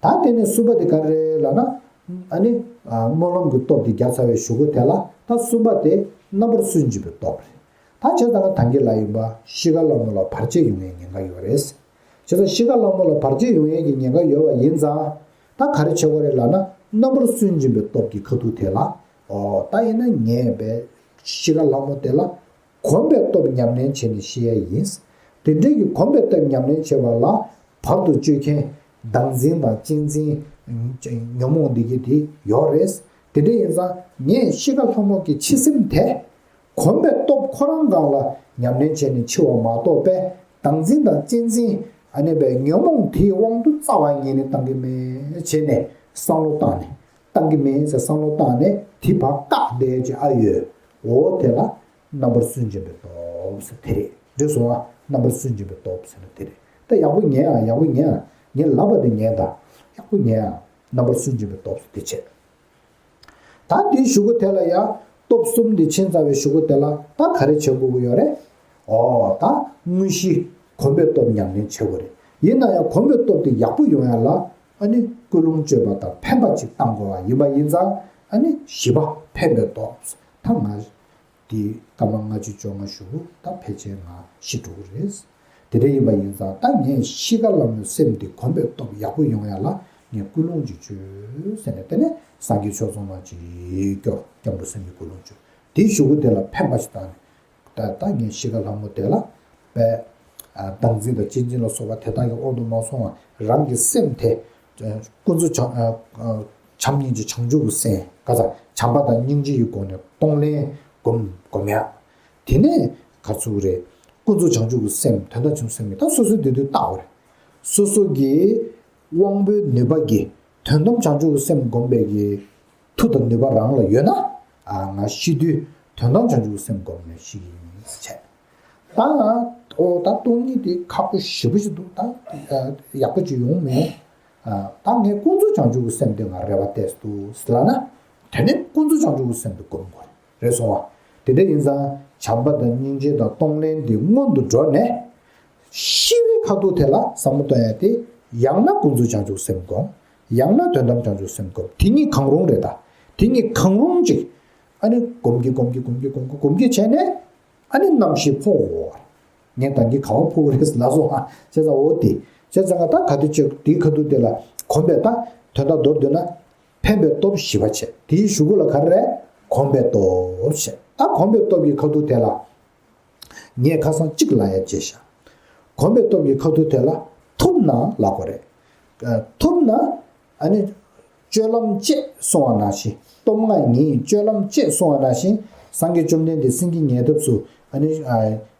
ད་དེ་ནས་གསུམ་པ་དེ་ག་རེ་རེད་ལབ་ན། ཨ་ནི། སྨོན་ལམ་གྱི་སྟོབས་དེ་རྒྱག་ཚར་བའི་གཞུག་གུ་དེ་ལ་ད་གསུམ་པ་དེ་རྣམ་པར་སུན་འབྱིན་པའི་སྟོབས་རེད། ད་བྱས་ཙང་ད་གིན་ལབ་ཡིན་པ་ཤི་ཁ་ལྷ་མོ་ལ་བར་ཆད་ཡོང་བའི་ཉེན་ཁ་ཡོད་རེད། བྱས་ཙང་ཤི་ཁ་ལྷ་མོ་ལ་བར་ཆད་ཡོང་ཡས་ཀྱི་ཉེན་ཁ་ཡོད་པ་ཡིན་ཙང་། ད་ག་རེ་བྱེད་དགོས་རེད་ལབ་ན་རྣམ་པར་སུན་འབྱིན་པའི་སྟོབས་ཀྱི་ཁ་ཐུག་དེ་ལ། ཨོ་ད་ཡིན་ན་ངས་བས་ཤི་ཁ་ལྷ་མོ་དེ་ལ། གོམས་པའི་སྟོབས་ཉམས་ལེན་བྱས་ནས་ཤི་ཡ་ཡིན། དེ་འདྲའི་གི་གོམས་པའི་སྟོབས་ཉམས་ལེན་བྱེད་པ་ལ་བར་དུ་གཅོད་མཁན་བདག་འཛིན་དང་གཅེས་འཛིན་ཉོན་མོངས་འདི་གི་དེ་ཡོད་རེད། དེ་འདྲ་ཡིན་ཙང་ངས་ཤི་ཁ་ལྷ་མོ་གི་འཆི་སེམས་དེ་གོམས་པའི་སྟོབས་ཁོ་རང་སྒང་ལ་ཉམས་ལེན་བྱས་ནས་འཆི་བ་མ་གཏོགས་པས་བདག་འཛིན་དང་གཅེས་འཛིན་ཨ་ནི་པའི་ཉོན་མོངས་དེའི་དབང་དུ་རྩ་བ་ཉིད་ནས་བཏང་གི་མེད་བྱས་ནས་བསམ་བློ་བཏང་ནས། བཏང་གི་མིན་ཟེར་བསམ་བློ་བཏང་ནས་དེ་ཕར་བཀག་བསྡད་ཀྱི་ཨ་ཡོད། འོ་དེ་ལ་རྣམ་པར་སུན་འབྱིན་པའི་སྟོབས་ཟེར་དེ་རེད། འགྲིག་སོང་ཨ། རྣམ་པར་སུན་འབྱིན་པའི་སྟོབས་ཟེར་ན་དེ་རེད། ད་ཡག་པོ་ཉན་ཨ། ཡག་པོ་ཉན་ཨ། ངས་ལབ་པ་དེ་ཉན་དང་། ཡག་པོ་ཉན་ཨ། རྣམ་པར་སུན་འབྱིན་པའི་སྟོབས་ཟེར་དེ་བྱས། ད་དེའི་གཞུག་གུ་དེ་ལ་ཡ། སྟོབས་གསུམ་དེ་ཕྱིན་ཚར་བའི་གཞུག་གུ་དེ་ལ་ད་ག་རེ་བྱེད་དགོས་ཀྱི་ཡོད་རེད། ཨོ་ད་དངོས་གཞི་གོམས་པའི་སྟོབས་ཉམས་ལེན་བྱེད་དགོས་རེད། ཡིན་ན་ཡང་གོམས་པའི་སྟོབས་དེ་ཡག་པོ་ཡོང་ཡ་ལ་ཨ་ནི་ཀུན་སློང་བཅོས་པ་དང་འཕེན་པ་ཅིག་བཏང་དགོས་པ་ཡིན་པ་ཡིན་ཙང་། ཨ་ནི་བཞི་པ་འཕེན་པའི་སྟོབས། ད་ང་དེ་སྐར་མ་ལྔ་བཅུ་བཅོ་ལྔ་གཞུག་གུ་ད་ཕལ་ཆེར་ང་ཤི་འགྲོ་གི་རེད། དེ་འདྲ་ཡིན་པ་ཡིན་ཙང་ད་ངས་གཤིས་ཀ་ལྷ་མོའི་སེམས་དེ་གོམས་པའི་སྟོབས་ཡག་པོ་ཡོང་ཡ་ལ་ངས་ཀུན་སློང་ཅིག་བཅོས་ཟེར་ནས། དེ་ནས་སངས་རྒྱས་ཆོས་ཚོགས་མ་ཅིག་སྐྱོར། སྐྱབས་འགྲོ་སེམས་ཀྱི་ཀུན་སློང་བཅོས། དེའི་གཞུག་གུ་དེ་ལ་འཕེན་པ་ཞིག་བཏང་ནས། ད་ད་ངས་གཤིས་ཀ་ལྷ་མོ་དེ་ལ་པས་བདག་འཛིན་དང་གཅེས་འཛིན་ལ་སོགས་པ་དེ་དག་གི་དབང་དུ་མ་སོང་བར་རང་གི་སེམས་དེ་ཀུན་རྫོབ་བྱམས་བྱམས་སྙིང་རྗེ་བྱང་ཆུབ་ཀྱི་སེམས། ག་ས་བྱམས་པ་དང་སྙིང་རྗེ་ཡི་སྒོ་ནས་གཏོང་ལེན་སྒོམ་སྒོམ་ཡ། དེ་ནས་ག་ཚུགས་རེད། ཀུན་རྫོབ་བྱང་ཆུབ་ཀྱི་སེམས། དོན་དམ་བྱང་ཆུབ་སེམས་ཀྱི་ད་སོ་སོའི་དེ་དུས་བལྟ་དགོས་རེད། སོ་སོ་གི་དབང་པོའི་ནུས་པ་གིས་དོན་དམ་བྱང་ཆུབ་ཀྱི་སེམས་སྒོམ་པའི་གི་མཐུ་དང་ནུས་པ་རང་ལ་ཡོད་ན། ཨ་ང་ཤི་དུས་དོན་དམ་བྱང་ཆུབ་ཀྱི་སེམས་སྒོམ་ནས་ཤི་གི་ཡིན་བྱས། ད་ཨོ་ད་སྟོང་ཉིད་དེ་ཁག་པོ་ཞེ་པོ་ཞིག་འདུག་ད་ཡག་པོ་ཅིག་ཡོང་མེད། ད་ངས་ཀུན་རྫོབ་བྱང་ཆུབ་ཀྱི་སེམས་དེ་ང་རེ་བ་གཏད་འདུག་ལབ་ན། དེ་ནས་ཀུན་རྫོབ་བྱང་ཆུབ་ཀྱི་སེམས་དེ་སྒོམ་དགོས་རེད་སོང་བ། དེ་འདྲ་ཡིན་ཙང་བྱམས་པ་དང་སྙིང་རྗེ་དང་གཏོང་ལེན་དེ་སྔོན་དུ་འགྲོ་ནས། ཤི་བའི་ཁ་ཐུག་དེ་ལ་བསམ་བློ་གཏོང་ཡ་དེ། ཡང་ན་ཀུན་རྫོབ་བྱང་ཆུབ་སེམས་སྒོམ། ཡང་ན་དོན་དམ་བྱང་ཆུབ་སེམས་སྒོམ། དེ་གཉིས་གང་རུང་རེད་ད། དེ་གཉིས་གང་རུང་ཅིག་ཨ་ནི་སྒོམ་གྱིན་སྒོམ་གྱིན་སྒོམ་གྱིན་སྒོམ་གྱིན་སྒོམ་གྱིན་བྱས་ནས། ཨ་ནི་རྣམ་ཤེས་འཕོ་འོ། ངས་ད་གིན་ག་བ་འཕོ་གི་རེད་ལབ་སོང་ཨ། བྱས་ཙང་འོ་དེ། བྱས་ཙང་ང་ད་ག་དུས་ཅིག་དེའི་ཁ་ཐུག་དེ་ལ་གོམས་པས་ད། དོན་དག་མདོར་བསྡུས་ན། འཕེན་པའི་སྟོབས་བཞི་པ་བྱས། དེའི་གཞུག་གུ་ལ་ག་རེ་རེད། གོམས་པའི་སྟོབས་བྱས། ད་གོམས་པའི་སྟོབས་ཀྱི་ཁ་ཐུག་དེ་ལ། ངས་ཁ་སང་གཅིག་ལབ་ཡ་བརྗེད་ཤག་གོམས་པའི་སྟོབས་ཀྱི་ཁ་ཐུག་དེ་ལ་ཐུབ་ན་ལབ་དགོས་རེད། ཨ་ཐུབ་ན། ཨ་ནི་སྤྱོད་ལམ་བཅས་གསུང་བ་ནང་བཞིན། སྟོབས་ལྔ་ཉིད་སྤྱོད་ལམ་བཅས་གསུང་བ་ནང་བཞིན། སངས་རྒྱས་བཅོམ་ལྡན་འདས་སེང་གེའི་ཉལ་ཐབས་སུ་ཨ་ནི་ཨ་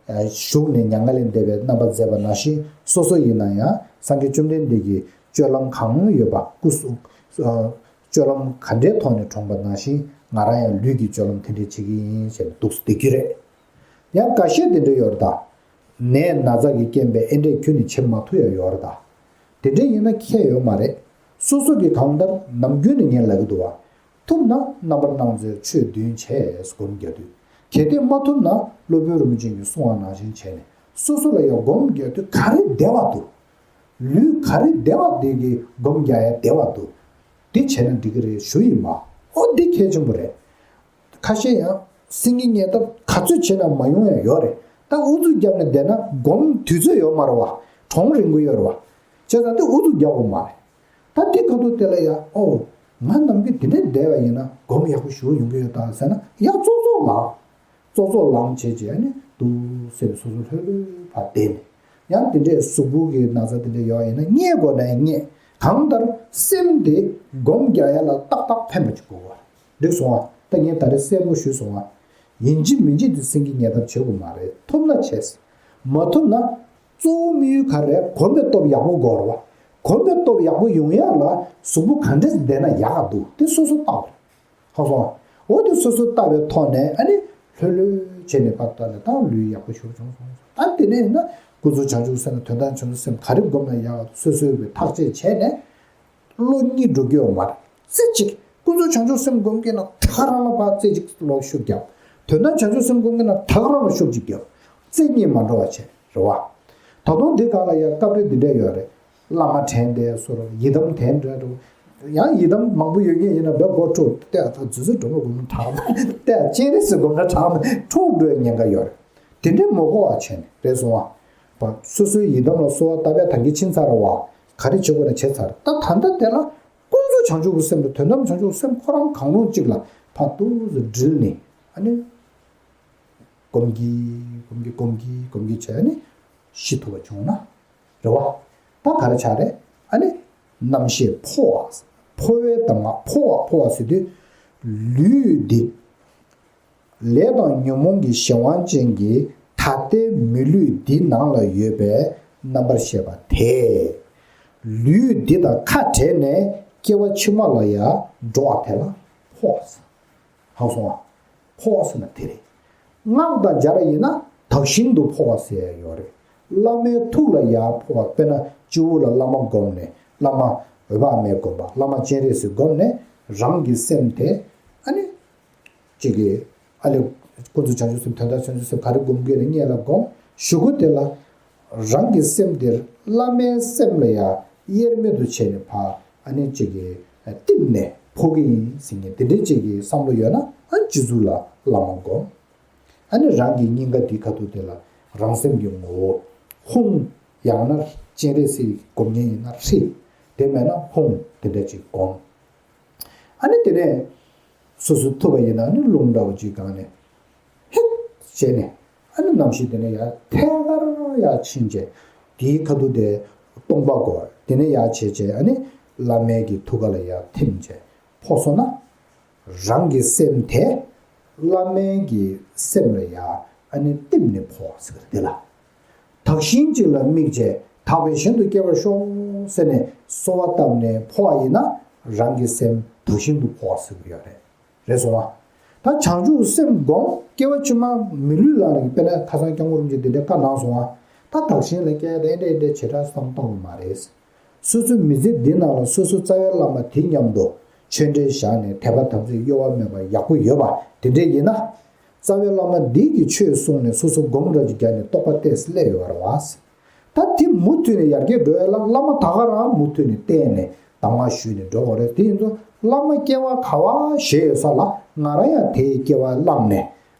ཨ་བཞུགས་ནས་མྱ་ངན་ལས་འདས་པའི་རྣམ་པ་མཛད་པ་ནང་བཞིན། སོ་སོ་ཡིན་ན་ཡང་སངས་རྒྱས་བཅོམ་ལྡན་འདས་ཀྱི་སྤྱོད་ལམ་གང་ཡོད་པ་སྐུ་གཟུགས་ཨ་སྤྱོད་ལམ་ག་འདྲའི་ཐོག་ནས་དྲངས་པ་ནང་བཞིན། ང་རང་ཡང་ལུས་ཀྱི་སྤྱོད་ལམ་དེ་འདྲས་བྱེད་ཀྱི་ཡིན་ཞེས་འདུག་སེ་བསྡད་ཀྱི་རེད། ཡང་འགའ་ཤས་དེ་འདྲ་ཡོད་རེད་ད། ནད་ན་ཚ་གི་རྐྱེན་པས་ཨེ་འདྲས་ཁྱོན་ནས་བྱེད་མ་ཐུབ་ཡ་ཡོད་རེད་ད། དེ་འདྲས་ཡིན་ན་ཁྱད་ཡོད་མ་རེད། སོ་སོ་གི་གང་ལྟར་ནམ་རྒྱུན་ནས་ངས་ལབ་ཀྱི་འདུག་བ། ཐུབ་ན་རྣམ་པར་སྣང་མཛད་ཆོས་བདུན་བྱས་སྒོམ་རྒྱག་དུས། གལ་ཏེ་མ་ཐུབ་ན་སློབ་དཔོན་རིན་པོ་ཆེ་གིས་གསུངས་པ་ནང་བཞིན་བྱས་ནས་སོ་སོ་ལ་ཡང་སྒོམ་རྒྱག་དུས་ག་རེ་བདེ་བ་འདུག་ལུས་ག་རེ་བདེ་བ་དེ་གི་སྒོམ་རྒྱག་ཡ་བདེ་བ་འདུག་དེ་བྱས་ན་འགྲིག་གི་རེད་ཞུ་ཡིན་པ། ཨོ་འདི་གལ་ཆེན་པོ་རེད། ཁ་ཤས་ཡང་སེང་གེ་ཉལ་ཐབས་ག་ཚོད་བྱས་ན་མ་ཡོང་ཡ་ཡོད་རེད། ད་ཨུ་ཚུགས་བརྒྱབ་ནས་བསྡད་ན་སྒོམ་དུས་ཚོད་ཡོད་མ་རེད་བ། གྲོང་རིང་པོ་ཡོད་རེད་བ། བྱས་ཙང་དེ་ཨུ་ཚུགས་རྒྱག་དགོས་མ་རེད། ད་དེ་ག་དུས་དེ་ལ་ཡ་ཨོ། ང་ནམ་རྒྱུན་དེ་འདྲས་བསྡད་པ་ཡིན་ན་སྒོམ་ཡག་པོ་ཞེ་པོ་ཡོང་གི་ཡོད་ད་ཟེར་ན་ཡ་ཙོག་ཙོག་ལངས། ཙོག་ཙོག་ལངས་བྱས་བྱས་ནས་འདུག་སེ་སོ་སོ་ལྷོད་ལྷོད་ཕར་བསྡད་ནས། ཡང་དེ་འདྲས་གཟུགས་པོ་གི་ན་ཚ་དེ་འདྲས་ཡོད་ཡིན་ན་བསྙེལ་དགོས་ན་ཡང་བསྙེལ། གང་ལྟར་སེམས་དེ་སྒོམ་རྒྱག་ཡ་ལ་ཏག་ཏག་ཕན་པ་ཅིག་དགོས་པ། འགྲིག་སོང་ཨ། ད་ངས་ད་རེས་གསལ་པོ་ཞུས་སོང་ཨ། ཡིན་གཅིག་མིན་གཅིག་དེ་སེང་གེ་ཉལ་ཐབས་བྱེད་དགོས་མ་རེད། ཐུབ་ན་བྱས། མ་ཐུབ་ན། གཙོ་བོ་དམིགས་ཡུལ་ག་རེ་རེད། གོམས་པའི་སྟོབས་ཡག་པོ་དགོས་རེད་བ། གོམས་པའི་སྟོབས་ཡག་པོ་ཡོང་ཡ་ལ་གཟུགས་པོ་ག་འདྲས་བསྡད་ན་ཡག་ག་འདུག་དེ་སོ་སོ་ལྟ་བ་རེད། ཧ་སོང་། འོ་དེ་སོ་སོ་ལྟ་བའི་ཐོག་ནས་ཨ་ནི་ལྷོད་ལྷོད་བྱས་ནས་ཕར་ལྟ་ནས་ད་ལུས་ཡག་པོ་ཞིག་བྱུང་སོང་། ད་དེ་ནས་ཡིན་ན་ཀུན་རྫོབ་བྱང་ཆུབ་སེམས་དང་དོན་དམ་བྱང་ཆུབ་སེམས་ག་རེ་བསྒོམས་ན་ཡག་སོ་སོའི་བའི་ཐག་གཅོད་བྱས་ནས། བློ་གཉིས་འགྲོ་གི་ཡོད་མ་རེད། རྩེ་གཅིག་ཀུན་རྫོབ་བྱང་ཆུབ་སེམས་སྒོམ་གྱི་ན་ཐག་རང་ལ་ཕར་རྩེ་གཅིག་ལོག་ཤུགས་རྒྱབ། དོན་དམ་བྱང་ཆུབ་སེམས་སྒོམ་གྱི་ན་ཐག་རང་ལ་ཤུགས་གཅིག་རྒྱབ། རྩེ་གཉིས་མ་འགྲོ་བ་བྱས་རེད་བ། ད་དུང་འདི་སྒང་ལ་ཡང་སྐབས་རེ་འདི་འདྲ་ཡོད་རེད། བླ་མ་དྲན་བསྡད་སོ་རུ་ཡི་དམ་དྲན་འདྲ་རུ། ཡང་ཡི་དམ་མང་པོ་ཡོད་མཁན་ཡིན་ན་བེ་སྒོ་ཕྲུག་ཏེ་ཨ་ཚ་རྫུ་འཕྲུལ་སྒྲོལ་མ་སྒོམ་ན་དྲག་མ་ཏེ་ཨ་སྤྱན་རས་གཟིགས་སྒོམ་ན་དྲག་མ་འཁྲུག་འགྲོ་ཡ་ཉེན་ཁ་ཡོད་རེད། དེ་འདྲའི་མ་གོ་བ་བྱས་ནས་རེད་སོང་བ། སོ་སོའི་ཡི་དམ་ལ་གསོལ་བ་བཏབ་པའི་ད་གིན་ཕྱིན་ཚར་བ། ག་རེ་བྱེད་དགོས་ན་བྱས་ཚར། ད་ད་ལྟ་དེ་ལ་ཀུན་རྫོབ་བྱང་ཆུབ་ཀྱི་སེམས་དང་དོན་དམ་བྱང་ཆུབ་ཀྱི་སེམས་ཁོ་རང་གང་རུང་གཅིག་ལ་ཕར་ཏོག་ཙམ་དྲིལ་ནས་ཨ་ནི། སྒོམ་གྱིན་སྒོམ་གྱིན་སྒོམ་གྱིན་སྒོམ་གྱིན་བྱས་ནས་ཤི་ཐུབ་པ་བྱུང་ན་རེད་བ། ད་ག་རེ་ཆགས་རེད། ཨ་ནི། རྣམ་ཤེས་འཕོ་བ། འཕོ་བའི་གདམས་ངག་འཕོ་བ་འཕོ་བ་ཟེར་དུས། ལུས་འདི། ལས་དང་ཉོན་མོངས་ཀྱི་གཞན་དབང་ཅན་གྱི་ད་ལྟའི་མི་ལུས་འདི་ནང་ལ་ཡོད་པའི་རྣམ་པར་ཤེས་པ་དེ། ལུས་འདི་དང་ཁ་བྲལ་ནས་སྐྱེ་བ་ཕྱི་མ་ལ་ཡང་འགྲོ་བ་དེ་ལ་འཕོ་བ་ཟེར། ཧ་སོང་བ། འཕོ་བ་ཟེར་ན་དེ་རེད། སྔགས་དང་སྦྱར་ཡིན་ན་དག་ཞིང་དུ་འཕོ་བ་ཟེར་ཡ་ཡོད་རེད། བླ་མའི་ཐུགས་ལ་ཡར་འཕོ་བ། དཔེར་ན་སྤྱི་བོ་ལ་བླ་མ་བསྒོམས་ནས། བླ་མ་འོད་དཔག་མེད་བསྒོམ་པ། བླ་མ་སྤྱན་རས་གཟིགས་བསྒོམས་ནས། རང་གི་སེམས་དེ་ཨ་ནི་གཅིག་གིས་ཨ་ལས་ཀུན་རྫོབ་བྱང་ཆུབ་སེམས། དོན་དམ་བྱང་ཆུབ་སེམས་ག་རེ་བསྒོམ་དགོས་རེད། སྔོན་ལ་བསྒོམ། གཞུག་གུ་དེ་ལ་རང་གི་སེམས་དེ་བླ་མའི་སེམས་ལ་ཡང་དབྱེར་མེད་དུ་བྱས་ནས་ཕར་ཨ་ནི་གཅིག་གིས་བསྟིམས་ནས་འཕོ་གི་ཡིན་ཟེར་མཁན་དེ་འདྲའི་གཅིག་གི་བསམ་བློ་ཡོད་ན། ཨ་ནི་སྤྱི་གཙུག་ལ་བླ་མ་བསྒོམ། ཨ་ནི་རང་གི་སྙིང་ག་འདི་ཁ་ཐུག་དེ་ལ་རང་སེམས་ཀྱི་ངོ་བོ་ཧཱུྃ། ཡང་ན་སྤྱན་རས་གཟིགས་སྒོམ་མཁན་ཡིན་ན་ཧྲཱིཿ། དེ་མེད་ན་ཧཱུྃ། དེ་འདྲ་ཅིག་བསྒོམ། ཨ་ནི་དེ་ནས་སོ་སོ་ཐུབ་པ་ཡིན་ན་ཨ་ནི་རླུང་འདྲ་བོ་ཅིག་གང་ནས་ཧིག་བྱས་ནས། ཨ་ནི་རྣམ་ཤེས་དེ་ནས་ཡར་ཐད་ཀར་ཡར་ཕྱིན་བྱས། དེའི་ཁ་ཐུག་དེ་སྟོང་པ་གོ། དེ་ནས་ཡར་བྱས་བྱས་ཨ་ནི་བླ་མའི་གི་ཐུགས་ཀ་ལ་ཡར་ཐིམ་བྱས་འཕོ་སོང་ན། རང་གི་སེམས་དེ་བླ་མའི་གི་སེམས་ལ་ཡར་ཨ་ནི་བསྟིམས་ནས་འཕོ་བ་ཟེར་གི་རེད། དེ་ལ་དག་ཞིང་གཅིག་ལ་དམིགས་བྱས། དག་པའི་ཞིང་དུ་སྐྱེ་བར་ཤོག་ཟེར་ནས་གསོལ་བ་བཏབ་ནས་འཕོ་བ་ཡིན་ན། རང་གི་སེམས་དག་ཞིང་དུ་འཕོ་བ་ཟེར་གི་ཡོད་རེད། རེད་སོང་ང་། ད་བྱང་ཆུབ་སེམས་བསྒོམ། སྐྱེ་བ་ཕྱི་མ་མི་ལུས་ལ་ནི་དཔེར་ན་ཁ་སང་སྐྱབས་མགོན་རིན་པོ་ཆེ་འདི་འདྲའི་བཀའ་གནང་སོང་ང་། ད་དག་ཞིང་ལ་སྐྱེ་ཡ་དེ་འདྲ་འདྲ་བྱེ་བྲག་བསམ་གཏོང་གི་མ་རེད། སོ་སོའི་མི་ཚེ་འདི་ནང་ལ་སོ་སོའི་རྩ་བའི་བླ་མ་དེ་མཉམ་དུ་ཆོས་འབྲེལ་བཞག་ནས་དད་པ་དམ་ཚིག་གཡོ་བ་མེད་པ་ཡག་པོ་ཡོད་པ་དེ་འདྲས་ཡིན་ན། རྩ་བའི་བླ་མ་འདི་གིས་ཆོས་གསུངས་ནས་སོ་སོ་སྒོམ་ར་ཅིག་རྒྱག་ནས་རྟོགས་པ་ཏོག་ཙམ་སླེབས་ཡོད་རེད་བ། ད་དེ་མུ་མཐུད་ནས་ཡར་རྒྱས་འགྲོ་ཡ་ལ་བླ་མ་ད་ག་རང་མུ་མཐུད་ནས་བསྟེན་ནས་གདམས་ངག་ཞུས་ནས་འགྲོ་དགོས་རེད། དེ་ཡིན་ཙང་བླ་མ་སྐྱེ་བ་ག་བ་བཞེས་ཡོད་ས་ལ་ང་རང་ཡང་དེའི་སྐྱེ་བ་བླངས་ནས།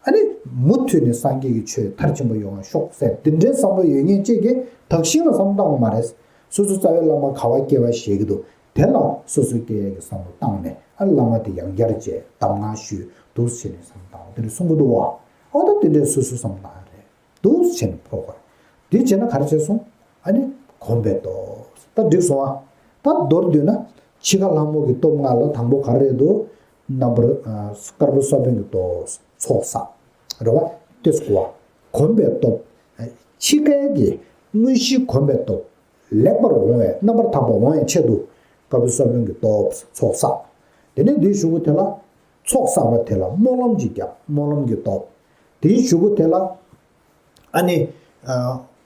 ཨ་ནི་མུ་མཐུད་ནས་སངས་རྒྱས་ཀྱི་ཆོས་མཐར་ཕྱིན་པ་ཡོང་བ་ཤོག་ཟེར་འདི་འདྲའི་བསམ་བློ་ཡོད་མཁན་གཅིག་གིས་དག་ཞིང་ལ་བསམ་བློ་བཏང་བ་མ་རེད། སོ་སོ་རྩ་བའི་བླ་མ་ག་བ་སྐྱེ་བ་བཞེས་ཀྱི་འདུག་དེ་ལ་སོ་སོ་སྐྱེ་ཡས་ཀྱི་བསམ་བློ་བཏང་ནས། ཨ་བླ་མ་དེ་ཡང་བསྐྱར་བྱས་གདམས་ངག་ཞུས་འདུག་བྱས་ནས་བསམ་བློ་བཏང་བ་དེ་འདྲ་གསུང་གི་འདུག་བ། ཨོ་ད་དེ་འདྲའི་སོ་སོའི་བསམ་བློ་བཏང་ཡ་རེད། འདུག་བྱས་ནས་འཕོ་དགོས། འདི་བྱས་ན་ག་རེ་བྱས་སོང་། ཨ་ནི་གོམས་པའི་སྟོབས། ད་འགྲིག་སོང་ཨ། ད་མདོར་བསྡུས་ན་འཆི་ཁ་ལྷ་མོ་གི་སྟོབས་ལྔ་ལ་དང་པོ་ག་རེ་རེད་འདུག་རྣམ་པར་ཨ་དཀར་པོ་ས་བོན་གྱི་སྟོབས་ཚོགས་བསགས། རེད་བ། ཏོག་ཙམ་གོ་བ། གོམས་པའི་སྟོབས། འཆི་ཁའི་གི་དངོས་གཞི་གོམས་པའི་སྟོབས། ལེགས་པར་འོང་བའི་རྣམ་པར་དག་པ་འོང་བའི་ཆེད་དུ་དཀར་པོ་ས་བོན་གྱི་སྟོབས་ཚོགས་བསགས། དེ་ནས་འདིའི་གཞུག་གུ་དེ་ལ་ཚོགས་བསགས་པ་དེ་ལ་སྨོན་ལམ་ཅིག་བརྒྱབ། སྨོན་ལམ་གྱི་སྟོབས། དེའི་གཞུག་གུ་དེ་ལ་ཨ་ནི་ཨ་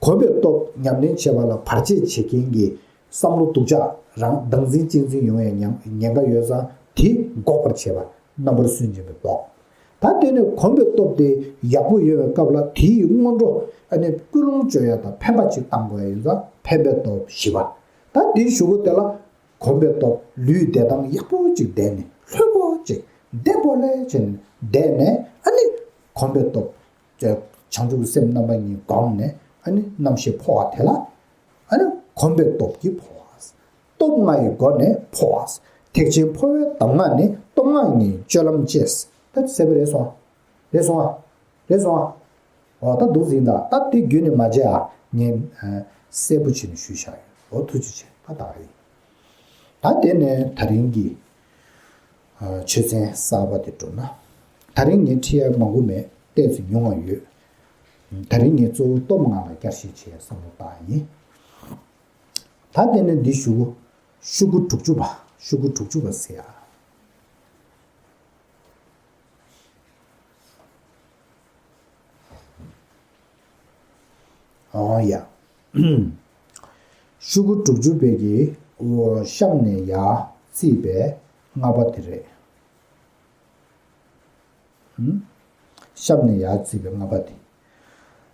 གོམས་པའི་སྟོབས་ཉམས་ལེན་བྱེད་པ་ལ་བར་ཆད་བྱེད་མཁན་གྱི་བསམ་བློ་སྡུག་ཅག་རང་བདག་འཛིན་གཅེས་འཛིན་ཡོང་བའི་ཉམས་ཉེན་ཁ་ཡོད་ཙང་དེ་འགོག་པར་བྱེད་པ། རྣམ་པར་སུན་འབྱིན་པའི་སྟོབས། ད་དེ་ནས་གོམས་པའི་སྟོབས་དེ་ཡག་པོ་ཡོད་པའི་སྐབས་ལ་དེའི་སྔོན་འགྲོ་ཨ་ནི་ཀུན་སློང་བཅོ་ཡ་དང་ཕན་པ་ཅིག་བཏང་དགོས་ཡ་ཡིན་ཙང་ཕན་པའི་སྟོབས་བཞི་པ། ད་དེའི་གཞུག་གུ་དེ་ལ་གོམས་པའི་སྟོབས། ལུས་བདེ་ཐང་ཡག་པོ་ཅིག་བསྡད་ནས་ལྷོད་པོ་ཅིག་བདེ་པོ་ལེ་བྱས་ནས་བསྡད་ནས། ཨ་ནི་གོམས་པའི་སྟོབས། བྱང་ཆུབ་ཀྱི་སེམས་རྣམ་པ་གཉིས་བསྒོམས་ནས་ཨ་ནི་རྣམ་ཤེས་འཕོ་བ་དེ་ལ། ཨ་ནི་གོམས་པའི་སྟོབས་ཀྱིས་འཕོ་བ། སྟོབས་ལྔ་ཡི་སྒོ་ནས་འཕོ་བ། ཐེག་ཆེན་འཕོ་བའི་གདམས་ངག་ནི། སྟོབས་ལྔ་ཉིད་སྤྱོད་ལམ་གཅེས། ད་གསལ་པོ་རེད་སོང་། རེད་སོང་། རེད་སོང་། འོ་ད་འདུག་ཟིན་ད། ད་དེ་རྒྱུན་ནས་མ་བརྗེད་ཨ། ངས་གསལ་པོ་བྱས་ནས་ཞུས་བཞག་ཡོད། འོ་ཐུགས་རྗེ་ཆེ། ད་ད་ག་ཡིན། ད་དེ་ནས་ད་རིང་གི་ཆོས་ཚན་གསར་པ་དེ་འགྲོ་ན། ད་རིང་ངས་ཁྲིད་ཡ་མང་པོ་མེད། ཏོག་ཙམ་ཉུང་བ་ཡོད། ད་རིང་ངས་གཙོ་བོ་སྟོབས་ལྔ་ལ་བསྐྱར་ཞིབ་བྱེད་བསམ་བློ་བཏང་ཡིན། ད་དེ་ནས་འདི་ཞུ། ཤོག་གུ་དྲུག་ཅུ་པ། ཤོག་གུ་དྲུག་ཅུ་པ་ཟེར་ཡ། ཨང་ཡ། ཤོག་གུ་དྲུག་ཅུ་པའི་གི་གཤམ་ནས་ཡར་བརྩིས་པའི་ལྔ་པ་དེ་རེད། གཤམ་ནས་ཡར་བརྩིས་པའི་ལྔ་པ་དེ།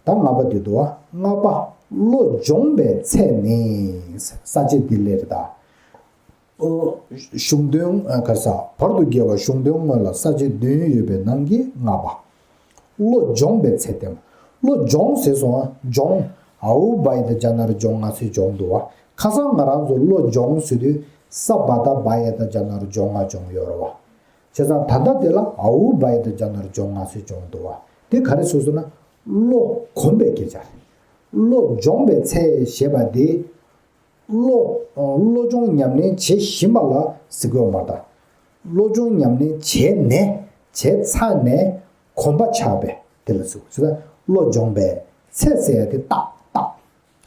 ད་ལྔ་པ་དེ་འདུག་བ། ལྔ་པ། བློ་སྦྱོང་བའི་ཚད་ནི། ས་བཅད་འདི་ལས་རེད་ད། གཞུང་དོན་ག་རེ་ཟ། བར་དུ་དགེ་བ་གཞུང་དོན་དངོས་ལ་ས་བཅད་བདུན་ཡོད་པའི་ནང་གི་ལྔ་པ། བློ་སྦྱོང་བའི་ཚད་དེ། བློ་སྦྱོང་ཟེར་སོང་ང་། སྦྱོང་། འ་འུ་བ་ཡ་བཏགས་སྦྱ་ན་རོ་སྦྱོང་། ང་ཚོས་སྦྱོང་འདུག་བ། ཁ་སང་ང་རང་ཚོ་བློ་སྦྱོང་ཟེར་དུས་ས་བ་བཏགས་སྦ་ཡ་བཏགས་སྦྱ་ན་རོ་སྦྱོང་། ང་སྦྱོང་ཡོད་རེད་བ། བྱས་ཙང་ད་ལྟ་དེ་ལ་འ་འུ་བ་ཡ་བཏགས་སྦྱ་ན་རོ་སྦྱོང་། ང་ཚོས་སྦྱོང་འདུག་བ། དེ་ག་རེ་ཟེར་སོང་ན་བློ་གོམས་པའི་སྐད་ཆ་རེད། བློ་སྦྱོང་བའི་ཚད་ཞེས་པ་དེ། བློ། བློ་སྦྱོང་ཉམས་ལེན་བྱེད་བཞིན་པ་ལ་ཟེར་དགོས་མ་རེད་ད། བློ་སྦྱོང་ཉམས་ལེན་བྱས་ནས། བྱས་ཚར་ནས་གོམས་པ་ཆགས་པས་དེ་ལ་ཟེར་དགོས། བྱས་ཙང་བློ་སྦྱོང་བའི་ཚད་ཟེར་ཡ་དེ་རྟགས་རྟགས།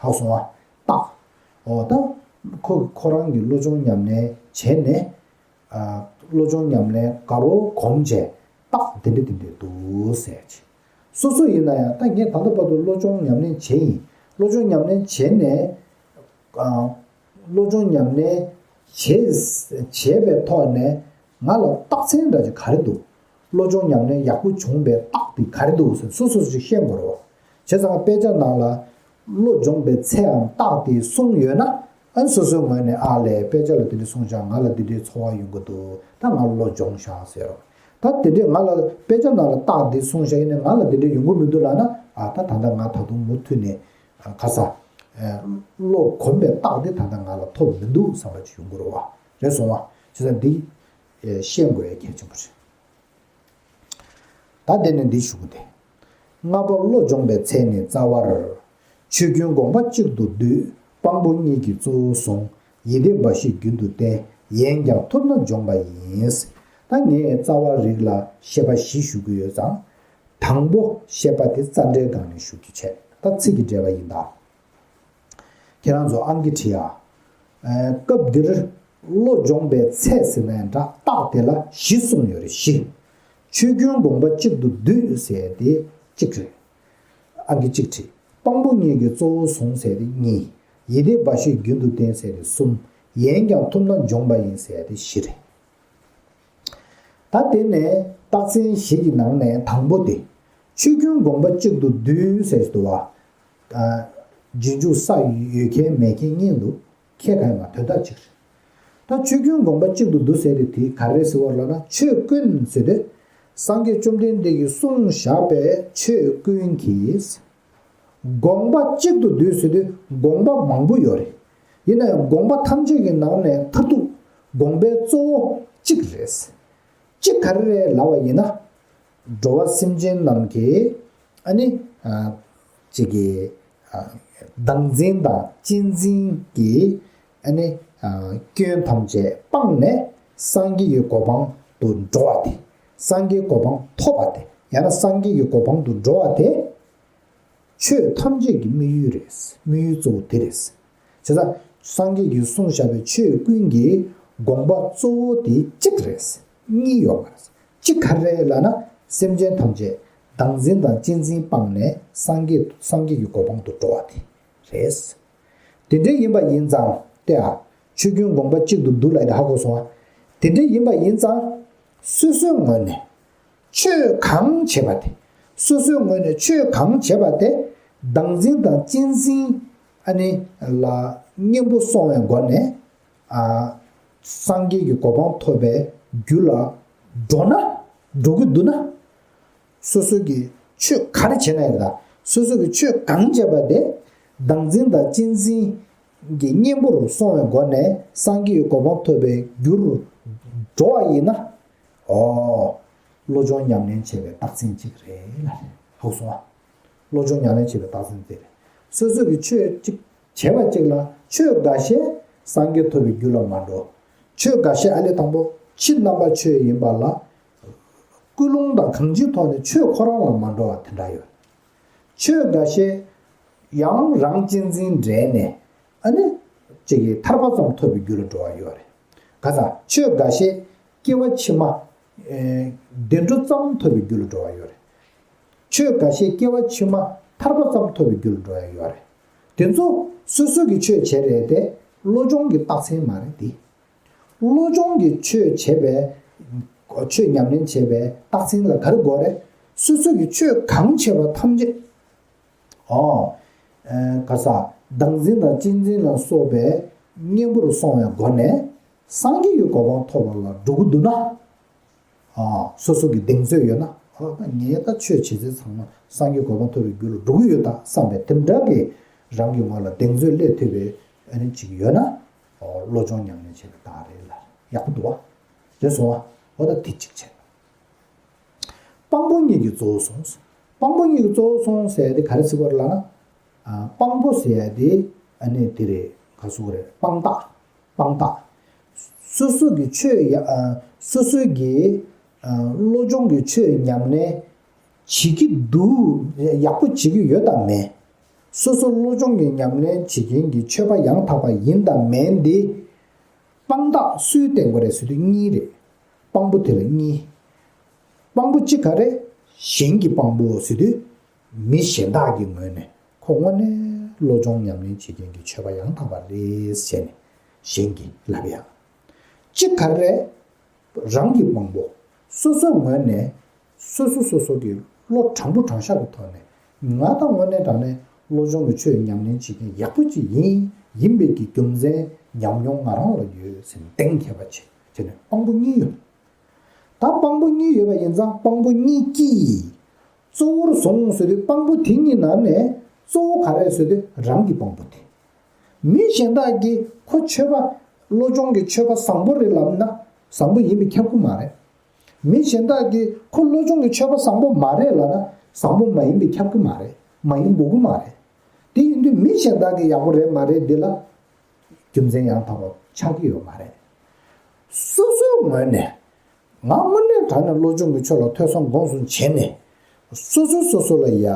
ཧ་གོ་སོང་ང་། རྟགས། འོ་ད་ཁོ་ཁོ་རང་གི་བློ་སྦྱོང་ཉམས་ལེན་བྱས་ནས། ཨ། བློ་སྦྱོང་ཉམས་ལེན་དགའ་རབ་གོམས་བྱས། རྟགས་དེ་འདྲ་དེ་འདྲ་འདུག་ཟེར་གྱི། སོ་སོ་ཡིན་ན་ཡང་ད་ངས་ད་ལྟ་བར་དུ་བློ་སྦྱོང་ཉམས་ལེན་བྱས་ཡིན། བློ་སྦྱོང་ཉམས་ལེན་བྱས་ནས། ཨ། བློ་སྦྱོང་ཉམས་ལེན་བྱས་བྱས་པའི་ཐོག་ནས་ང་ལ་རྟགས་མཚན་འདྲ་ཅིག་ག་རེ་འདུག་བློ་སྦྱོང་ཉམས་ལེན་ཡག་པོ་བྱུང་བའི་རྟགས་དེ་ག་རེ་འདུག་ཟེར་སོ་སོ་ཅིག་ཤེས་དགོས་རེད་བ། བྱས་ཙང་དཔེ་ཆ་ནང་ལ་བློ་སྦྱོང་བའི་ཚེའམ་རྟགས་དེ་གསུངས་ཡོད་ན། ཨ་ནི་སོ་སོའི་ངོས་ནས་ཨ་ལས་དཔེ་ཆ་ལ་དེ་འདྲ་གསུངས་ཤག་ང་ལ་འདི་འདྲའི་ཚོར་བ་ཡོང་གི་འདུག་ད་ང་བློ་སྦྱོང་ཤག་ཟེར་རོ། ད་དེ་འདྲའི་ང་ལ་དཔེ་ཆ་ནང་ལ་རྟགས་འདི་གསུངས་ཤག་ཡིན་ནའི་ང་ལ་འདི་འདྲའི་ཡོང་གི་མི་འདུག་ལབ་ན། ཨ་ད་ད་ལྟ་ང་ད་དུང་མུ་མཐུད་ནས་ཨ་ག་ས་ཨ་བློ་གོམས་པའི་རྟགས་འདི་ད་ལྟ་ང་ལ་ཐོབ་མི་འདུག་བསམ་པ་ཅིག་ཡོང་གི་རེད་བ། རེད་སོང་བ། བྱས་ཙང་འདི་ཨེ་ཤེས་དགོས་ཡ་གལ་ཆེན་པོ་རེད། ད་དེ་ནས་འདི་ཞུ་གི་དེ། ལྔ་པ་བློ་སྦྱོང་བའི་ཚེ་ནི་རྩ་བར། ཆོས་ཀུན་དགོངས་པ་གཅིག་ཏུ་བསྡུས། དཔང་པོ་གཉིས་ཀྱིས་གཙོ་བོ་བཟུང་། ཡིད་བདེ་འབའ་ཞིག་རྒྱུན་དུ་བསྟེན། ཡན་ཀྱང་ཐུབ་ན་སྦྱོང་བ་ཡིན། ད་ངས་རྩ་བ་རིགས་ལ་བཤད་པ་བཞི་ཞུ་གི་ཡོད་ཙང་། དང་པོ་བཤད་པ་དེ་རྩ་འགྲེལ་སྒང་ནས་ཞུ་རྒྱུ་བྱས། ད་ཚིག་གི་འགྲེལ་པ་ཡིན་ད། ཁྱེད་རང་ཚོ་ཨང་ཀི་བྲིས་ཨ། ཨ། སྐབས་འདིར་བློ་སྦྱོང་བའི་ཚེ་ཟེར་ནའི་འདྲ་རྟགས་དེ་ལ་བཞི་གསུངས་ཡོད་རེད་བཞི། ཆོས་ཀུན་དགོངས་པ་གཅིག་ཏུ་བསྡུས་ཟེར་དེ་གཅིག་རེད། ཨང་ཀི་གཅིག་བྲིས། དཔང་པོ་གཉིས་ཀྱིས་གཙོ་བོ་བཟུང་ཟེར་དེ་གཉིས། ཡིད་བདེ་འབའ་ཞིག་རྒྱུན་དུ་བསྟེན་ཟེར་དེ་གསུམ། ཡན་ཀྱང་ཐུབ་ན་སྦྱོང་བ་ཡིན་ཟེར་དེ་བཞི་རེད། ད་དེ་ནས་རྟགས་མཚན་བཞི་གི་ནང་ནས་དང་པོ་དེ། ཆོས་ཀུན་དགོངས་པ་གཅིག་ཏུ་བསྡུས་ཟེར་གྱི་འདུག་བ། ཨ། རྗེས་འཇུག་ས་ཡོད་མཁན་མེད་མཁན་གཉིས་འདུག་ཁྱད་གང་ཡང་མ། དོན་དག་གཅིག་རེད། ད་ཆོས་ཀུན་དགོངས་པ་གཅིག་ཏུ་བསྡུ་ཟེར་དེ་དེ་ག་རེ་ཟེར་བ་ལབ་ན། ཆོས་ཀུན་ཟེར་དེ་སངས་རྒྱས་བཅོམ་ལྡན་འདས་ཀྱིས་གསུངས་བཞག་པའི་ཆོས་ཀུན་གྱི་དགོངས་པ་གཅིག་ཏུ་བསྡུས་ཟེར་དུས་དགོངས་པ་མང་པོ་ཡོད་རེད། ཡིན་ན་ཡང་དགོངས་པ་ཐམས་ཅད་ཀྱི་ནང་ནས་མཐར་ཐུག་དགོངས་པའི་གཙོ་བོ་གཅིག་རེད། གཅིག་ག་རེ་རེད་ལབ་པ་ཡིན་ན། འགྲོ་བ་སེམས་ཅན་རྣམས་ཀྱི་ཨ་ནི་ཨ་གཅིག་གི་ཨ་བདག་འཛིན་དང་གཅེས་འཛིན་གྱི་ཨ་ནི་ཨ་སྐྱོན་ཐམས་ཅད་སྤངས་ནས་སངས་རྒྱས་ཀྱི་གོ་འཕང་དུ་འགྲོ་བ་དེ། སངས་རྒྱས་གོ་འཕང་ཐོབ་པ་དེ། ཡང་ན་སངས་རྒྱས་ཀྱི་གོ་འཕང་དུ་འགྲོ་བ་དེ། ཆོས་ཐམས་ཅད་ཀྱི་དམིགས་ཡུལ་རེད། དམིགས་ཡུལ་གཙོ་བོ་དེ་རེད། བྱས་ཙང་སངས་རྒྱས་ཀྱིས་གསུངས་བཞག་པའི་ཆོས་ཀུན་གྱི་དགོངས་པ་གཙོ་བོ་དེ་གཅིག་རེད། གཉིས་ཡོད་མ་རེད། གཅིག་ག་རེ་རེད་ལབ་ན། སེམས་ཅན་ཐམས་ཅད་བདག་འཛིན་དང་གཅེས་འཛིན་སྤངས་ནས་སངས་རྒྱས་སངས་རྒྱས་ཀྱི་གོ་འཕང་དུ་འགྲོ་བ་དེ་རེད། དེ་འདྲ་ཡིན་པ་ཡིན་ཙང་སྟེ། ཨ། ཆོས་ཀུན་དགོངས་པ་གཅིག་ཏུ་བསྡུ་ལབ་ཡ་དེ་ཧ་གོ་སོང་ཨ། དེ་འདྲ་ཡིན་པ་ཡིན་ཙང་། སོ་སོའི་ངོས་ནས་ཆོས་གང་བྱེད་པ་དེ། སོ་སོའི་ངོས་ནས་ཆོས་གང་བྱེད་པ་དེ་བདག་འཛིན་དང་གཅེས་འཛིན་ཨ་ནི་ལ་གཉེན་པོ་སོང་བའི་སྒོ་ནས། ཨ། སངས་རྒྱས་ཀྱི་གོ་འཕང་ཐོབ་པའི་རྒྱུ་ལ་འགྲོ་ན། འགྲོ་གི་འདུག་ན། སོ་སོ་གིས་ཆོས་ག་རེ་བྱས་ན་ཡང་། ད་སོ་སོ་གིས་ཆོས་གང་བྱས་པ་དེ་བདག་འཛིན་དང་གཅེས་འཛིན་གྱི་གཉེན་པོ་རུ་སོང་བའི་སྒོ་ནས་སངས་རྒྱས་ཀྱི་གོ་འཕང་ཐོབ་པའི་རྒྱུ་རུ་འགྲོ་བ་ཡིན་ན། ཨོ། བློ་སྦྱོང་ཉམས་ལེན་བྱེད་པའི་རྟགས་མཚན་གཅིག་རེད་ལ། ཧ་གོ་སོང་ཨ། བློ་སྦྱོང་ཉམས་ལེན་བྱེད་པའི་རྟགས་མཚན་དེ་རེད། སོ་སོ་གིས་ཆོས་གཅིག་བྱས་པ་གཅིག་ལ་ཆོས་འགའ་ཤས་སངས་རྒྱས་ཐོབ་པའི་རྒྱུ་ལ་མ་འགྲོ། ཆོས་འགའ་ཤས་ཨ་ལས་དང་པོ་ཕྱི་རྣམ་པ་ཆོས་ཡིན་པ་ལ། ཀུན་སློང་དང་གང་ཅིའི་ཐོག་ནས་ཆོས་ཁོ་རང་ལ་མ་འགྲོ་བ་དེ་འདྲ་ཡོད། ཆོས་འགའ་ཤས་ཡང་རང་གཅེས་འཛིན་འདྲེས་ནས་ཨ་ནི་གཅིག་གིས་ཐར་པ་ཙམ་ཐོབ་པའི་རྒྱུ་ལ་འགྲོ་བ་ཡོད་རེད། ག་ས་ཆོས་འགའ་ཤས་སྐྱེ་བ་ཕྱི་མ་ཨེ་བདེ་འགྲོ་ཙམ་ཐོབ་པའི་རྒྱུ་ལ་འགྲོ་བ་ཡོད་རེད། ཆོས་འགའ་ཤས་སྐྱེ་བ་ཕྱི་མ་ཐར་པ་ཙམ་ཐོབ་པའི་རྒྱུ་ལ་འགྲོ་ཡ་ཡོད་རེད། དེ་ཚོ་སོ་སོ་གི་ཆོས་བྱེད་རེད་དེ། བློ་སྦྱོང་གི་རྟགས་མཚན་མ་རེད་དེ། བློ་སྦྱོང་གི་ཆོས་བྱེད་པའི། ཆོས་ཉམས་ལེན་བྱེད་པའི་རྟགས་མཚན་ལ་ག་རེ་དགོས་རེད། སོ་སོ་གི་ཆོས་གང་བྱེད་པ་ཐམས་ཅད། ཨོ། ཨེ་ག་ས་བདག་འཛིན་དང་གཅེས་འཛིན་ལ་སོགས་པའི་གཉེན་པོ་རུ་སོང་བའི་སྒོ་ནས་སངས་རྒྱས་ཀྱི་གོ་འཕང་ཐོབ་པ་ལ་འགྲོ་གི་འདུག་ན། ཨ། སོ་སོ་གི་གདེང་ཚོད་ཡོད་ན། ཨ། ད་ངས་ད་ཆོས་བྱེད་ཚད་ཚང་མ་སངས་རྒྱས་གོ་འཕང་ཐོབ་པའི་རྒྱུ་ལ་འགྲོ་གི་ཡོད་ད་བསམ་པའི་དེ་འདྲ་གི་རང་གི་ངོ་ལ་གདེང་ཚོད་སླེབས་ཐུབ་པའི་ཨ་ནི་ཅིག་ཡོད་ན། ཨོ། བློ་སྦྱོང་ཉམས་ལེན་བྱེད་པའི་རྟགས་རེད་ལ། ཡག་པོ་འདུག་བ། རེད་སོང་བ། ཨོ། ད་དེ་གཅིག་བྱས། དཔང་པོ་གཉིས་ཀྱིས་གཙོ་བོ་བཟུང་། དཔང་པོ་གཉིས་ཀྱིས་གཙོ་བོ་བཟུང་ཟེར་ཡ་དེ་ག་རེ་ཟེར་བ་རེད་ལབ་ན། ཨ། དཔང་པོ་ཟེར་ཡ་དེ་ཨ་ནི་དེ་རེད། ག་ཟེར་དགོས་རེད། དཔང་རྟགས། དཔང་རྟགས། སོ་སོ་གི་ཆོས་ཡ། ཨ། སོ་སོ་གི། ཨ། བློ་སྦྱོང་གི་ཆོས་ཉམས་ལེན་བྱེད་ཀྱི་འདུག་ཡག་པོ་བྱེད་ཀྱི་ཡོད་དམ་མེད། སོ་སོ་བློ་སྦྱོང་གི་ཉམས་ལེན་བྱེད་མཁན་གྱི་ཆོས་པ་ཡང་དག་པ་ཡིན་དམ་མིན་དེ། དཔང་རྟགས་སུས་བསྟན་དགོས་རེད་ཟེར་དུས་གཉིས་རེད། དཔང་པོ་དེ་ལ་གཉིས། དཔང་པོ་གཅིག་ག་རེ། གཞན་གྱི་དཔང་པོ་ཟེར་དུས། མི་གཞན་དག་གི་ངོས་ནས་ཁོ་དངོས་གནས་བློ་སྦྱོང་ཉམས་ལེན་བྱེད་མཁན་གྱི་ཆོས་པ་ཡང་དག་པ་རེད་ཟེར་ནས་གཞན་གྱིས་ལབ་ཡ། གཅིག་ག་རེ། རང་གི་དཔང་པོ། སོ་སོའི་ངོས་ནས། སོ་སོ་སོ་སོ་གི་བློ་དྲང་པོ་དྲང་བཞག་གི་ཐོག་ནས། ང་ད་དངོས་གནས་དྲང་གནས་བློ་སྦྱོང་གི་ཆོས་ཉམས་ལེན་བྱེད་མཁན་ཡག་པོ་ཅིག་ཡིན། ཡིན་པའི་གི་རྒྱུ་མཚན་ཉམས་མྱོང་ང་རང་ལ་ཡོད་ཟེར་ནས་གཏན་འཁེལ་བ་བྱས། བྱས་ནས་དཔང་པོ་གཉིས་ཡོད། ད་དཔང་པོ་གཉིས་ཡོད་པ་ཡིན་ཙང་དཔང་པོ་གཉིས་ཀྱིས་གཙོ་བོར་བཟུང་ཟེར་དུས། དཔང་པོ་དེ་གཉིས་ནང་ནས་གཙོ་བོ་ག་རེ་ཟེར་དུས། རང་གི་དཔང་པོ་དེ། མི་གཞན་དག་གིས་ཁོ་ཆོས་པ་བློ་སྦྱོང་གི་ཆོས་པ་བཟང་པོ་རེད་ལབ་ན་བཟང་པོ་ཡིན་པས་ཁྱབ་ཀྱི་མ་རེད། མི་གཞན་དག་གིས་ཁོ་བློ་སྦྱོང་གི་ཆོས་པ་བཟང་པོ་མ་རེད་ལབ་ན་བཟང་པོ་མ་ཡིན་པས་ཁྱབ་ཀྱི་མ་རེད། མ་ཡིན་དགོས་ཀྱི་མ་རེད། དེ་ཡིན་དུས་མི་གཞན་དག་གིས་ཡག་པོ་རེད་མ་རེད་འདི་ལ་རྒྱུ་མཚན་ཡང་དག་པ་ཆགས་ཀྱི་ཡོད་མ་རེད། སོ་སོའི་ངོས་ནས། ང་དངོས་གནས་དྲང་གནས་བློ་སྦྱོང་གི་ཆོས་ལ་ཐོས་བསམ་སྒོམ་གསུམ་བྱས་ནས། སོ་སོ་སོ་སོ་ལ་ཡ་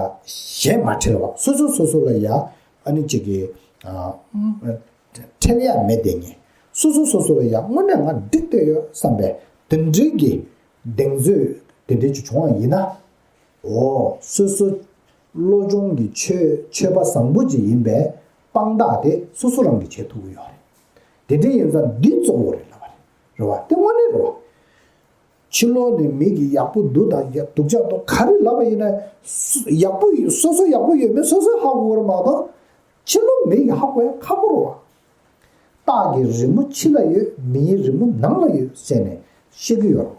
ཞེན་མ་ཁྲེལ་བ། སོ་སོ་སོ་སོ་ལ་ཡ་ཨ་ནི་གཅིག་གི་ཨ་ཁྲེལ་ཡ་མེད་དེ་ངས་སོ་སོ་སོ་སོ་ལ་ཡ་དངོས་གནས་ང་འགྲིག་བསྡད་ཡོད་བསམ་པའི་དེ་འདྲའི་གི་གདེང་ཚོད་དེ་འདྲའི་ཅིག་བྱུང་བ་ཡིན་ན། འོ། སོ་སོ་བློ་སྦྱོང་གི་ཆོས་ཆོས་པ་བཟང་པོ་ཅིག་ཡིན་པའི་དཔང་རྟགས་དེ་སོ་སོ་རང་གིས་བྱེད་ཐུབ་ཀྱི་ཡོད་རེད། དེ་འདྲ་ཡིན་ཙང་འདི་གཙོ་བོ་རེད་ལབ་པ་རེད། རེད་བ། དེ་དངོས་གནས་རེད་བ། ཕྱི་ལོགས་ནས་མི་གིས་ཡག་པོ་འདུག་དང་ཡ་སྡུག་ཅག་འདུག་ག་རེ་ལབ་པ་ཡིན་ན། སོ་ཡག་པོ་ཡོད། སོ་སོ་ཡག་པོ་ཡོད་མེད་སོ་སོས་ཧ་གོ་གི་རེད་མ་གཏོགས། ཕྱི་ལོགས་མི་གིས་ཧ་གོ་ཡ་ཁག་པོ་རེད་བ། སྟག་གི་རི་མོ་ཕྱི་ལ་ཡོད། མིའི་རི་མོ་ནང་ལ་ཡོད་ཟེར་ནས་བཤད་ཀྱི་ཡོད་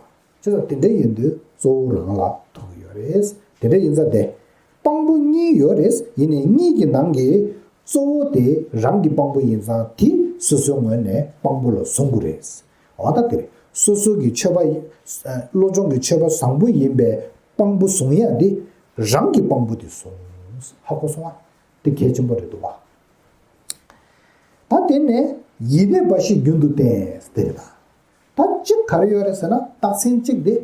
རེད་བ། བྱས་ཙང་དེ་འདྲ་ཡིན་དུས་གཙོ་བོ་རང་ལ་ཐུག་གི་ཡོད་རེད། དེ་འདྲ་ཡིན་ཙང་དེ་དཔང་པོ་གཉིས་ཡོད་རེད། ཡིན་ནའི་གཉིས་ཀྱི་ནང་གི་གཙོ་བོ་དེ་རང་གི་དཔང་པོ་ཡིན་ཙང་དེ་སོ་སོའི་ངོས་ནས་དཔང་པོ་ལ་བཟུང་དགོས་རེད། འོ་ད་དེ་རེད། སོ་སོ་གི་ཆོས་པ་ཡིན། བློ་སྦྱོང་གི་ཆོས་པ་བཟང་པོ་ཡིན་པའི་དཔང་པོ་བཟུང་ཡ་དེ་རང་གི་དཔང་པོ་དེ་བཟུང་། ཧ་གོ་སོང་ང་། དེ་གལ་ཆེན་པོ་རེད་འདུག་བ། ད་དེ་ནས་ཡིད་བདེ་འབའ་ཞིག་རྒྱུན་དུ་བསྟེན་དེ་རེད་ད། ད་གཅིག་ག་རེ་ཡོད་རེད་ཟེར་ན། རྟགས་མཚན་གཅིག་དེ།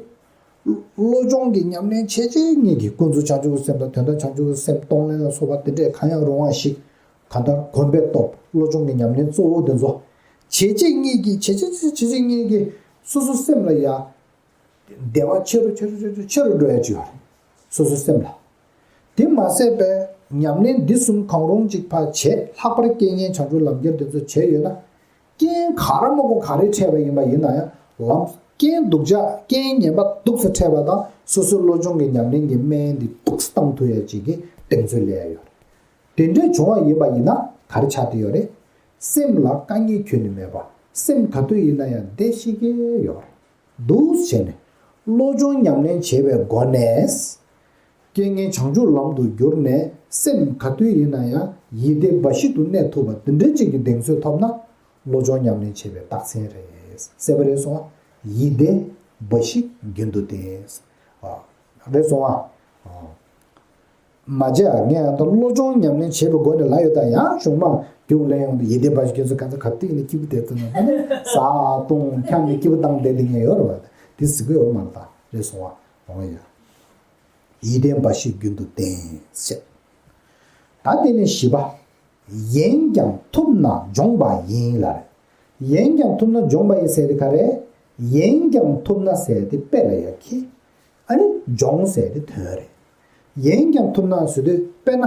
བློ་སྦྱོང་གི་ཉམས་ལེན་བྱས་བྱས་ངེད་ཀྱིས་ཀུན་རྫོབ་བྱང་ཆུབ་ཀྱི་སེམས་དང་དོན་དམ་བྱང་ཆུབ་ཀྱི་སེམས་གཏོང་ལེན་ལ་སོགས་པ་དེ་འདྲས་གང་ཡང་རུང་བ་ཞིག་གང་ལྟར་གོམས་པའི་སྟོབས། བློ་སྦྱོང་གི་ཉམས་ལེན་གཙོ་བོ་དེ་ཚོ་བྱས་བྱས་ངེད་ཀྱིས་བྱས་བྱས་བྱས་བྱས་ངེད་ཀྱིས་སོ་སོ་སེམས་ལ་ཡ། བདེ་བ་ཆེ་རུ་ཆེ་རུ་ཆེ་རུ་ཆེ་རུ་འགྲོ་ཡ་ཅིག་ཡོད་རེད། སོ་སོ་སེམས་ལ། དེ་མ་ཟད་པའི་ཉམས་ལེན་འདི་གསུམ་གང་རུང་ཅིག་ཕར་བྱས། ལྷག་པར་རྐྱེན་ངན་བྱང་ཆུབ་ལམ་ཁྱེར་དེ་ཚོ་བྱས་ཡོད་ན། རྐྱེན་ག་རེ་མ་གོ་ག་རེ་འཕྲད་པ་ཡིན་པ་ཡིན་ན་ཡང་། ལམ་རྐྱེན་སྡུག་ཅག་རྐྱེན་ངན་པ་སྡུག་ས་འཕྲད་པ་དང་སོ་སོའི་བློ་སྦྱོང་གི་ཉམས་ལེན་གྱི་སྨན་འདི་ཏོག་ཙམ་བཏང་ཐུབ་ཡ་ཅིག་གི་གདེང་ཚོད་སླེབས་ཡ་ཡོད་རེད། དེ་འདྲས་བྱུང་བ་ཡིན་པ་ཡིན་ན་ག་རེ་ཆགས་བསྡད་ཡོད་རེད། སེམས་ལ་དཀའ་ངལ་ཁྱོན་ནས་མེད་པ། སེམས་ག་དུས་ཡིན་ན་ཡང་བདེ་ཞིག་གི་ཡོད་རེད། འདུག་བྱས་ནས་བློ་སྦྱོང་ཉམས་ལེན་བྱེད་པའི་སྒོ་ནས། རྐྱེན་ངན་བྱང་ཆུབ་ལམ་དུ་བསྒྱུར་ནས་སེམས་ག་དུས་ཡིན་ན་ཡང་ཡིད་བདེ་འབའ་ཞིག་ཏུ་གནས་ཐུབ་པ་འདི་འདྲ་ཅིག་གི་གདེང་ཚོད་ཐོབ་ན། བློ་སྦྱོང་ཉམས་ལེན་བྱེད་པའི་རྟགས་མཚན་རེད། གསལ་པོ་རེད་སོང་ང་། ཡིད་བདེ་འབའ་ཞིག་རྒྱུན་དུ་བསྟེན། རེད་སོང་ང་། མ་བྱས་ངས་ཨ་ད་བློ་སྦྱོང་ཉམས་ལེན་བྱེད་པའི་སྒོ་ནས་ལབ་ཡོད། ད་ཡང་གཞུང་མང་རྒྱུགས་ལེན་ཡོང་དུས་ཡིད་བདེ་འབའ་ཞིག་རྒྱུན་སོང་། ག་ཚོད་ག་དུས་ནས་སྐྱིད་པོ་བསྡད་ཐུབ་ན། ད་ནི་ཟ་བཏུང་འཁྱམས་ནས་སྐྱིད་པོ་བཏང་བསྡད་དེ་ངས་ཡོད་རེད་བ། དེ་ཟེར་གི་ཡོད་མ་རེད། ད་རེད་སོང་བ། འོ་ཡ། ཡིད་བདེ་འབའ་ཞིག་རྒྱུན་དུ་བསྟེན་ཟེར། ད་དེ་ནས་བཞི་པ། ཡིན་ཀྱང་ཐུབ་ན་སྦྱོངས་པ་ཡིན་ལ། ཡིན་ཀྱང་ཐུབ་ན་སྦྱོངས་པ་ཡིན་ཟེར་དེ་ག་རེ། ཡིན་ཀྱང་ཐུབ་ན་ཟེར་དེ་དཔེ་ལ་ཡ་ཁྱེད། ཨ་ནི་སྦྱོངས་ཟེར་དེ་དོན་རེད། ཡིན་ཀྱང་ཐུབ་ན་ཟེར་དུས་དཔེར་ན།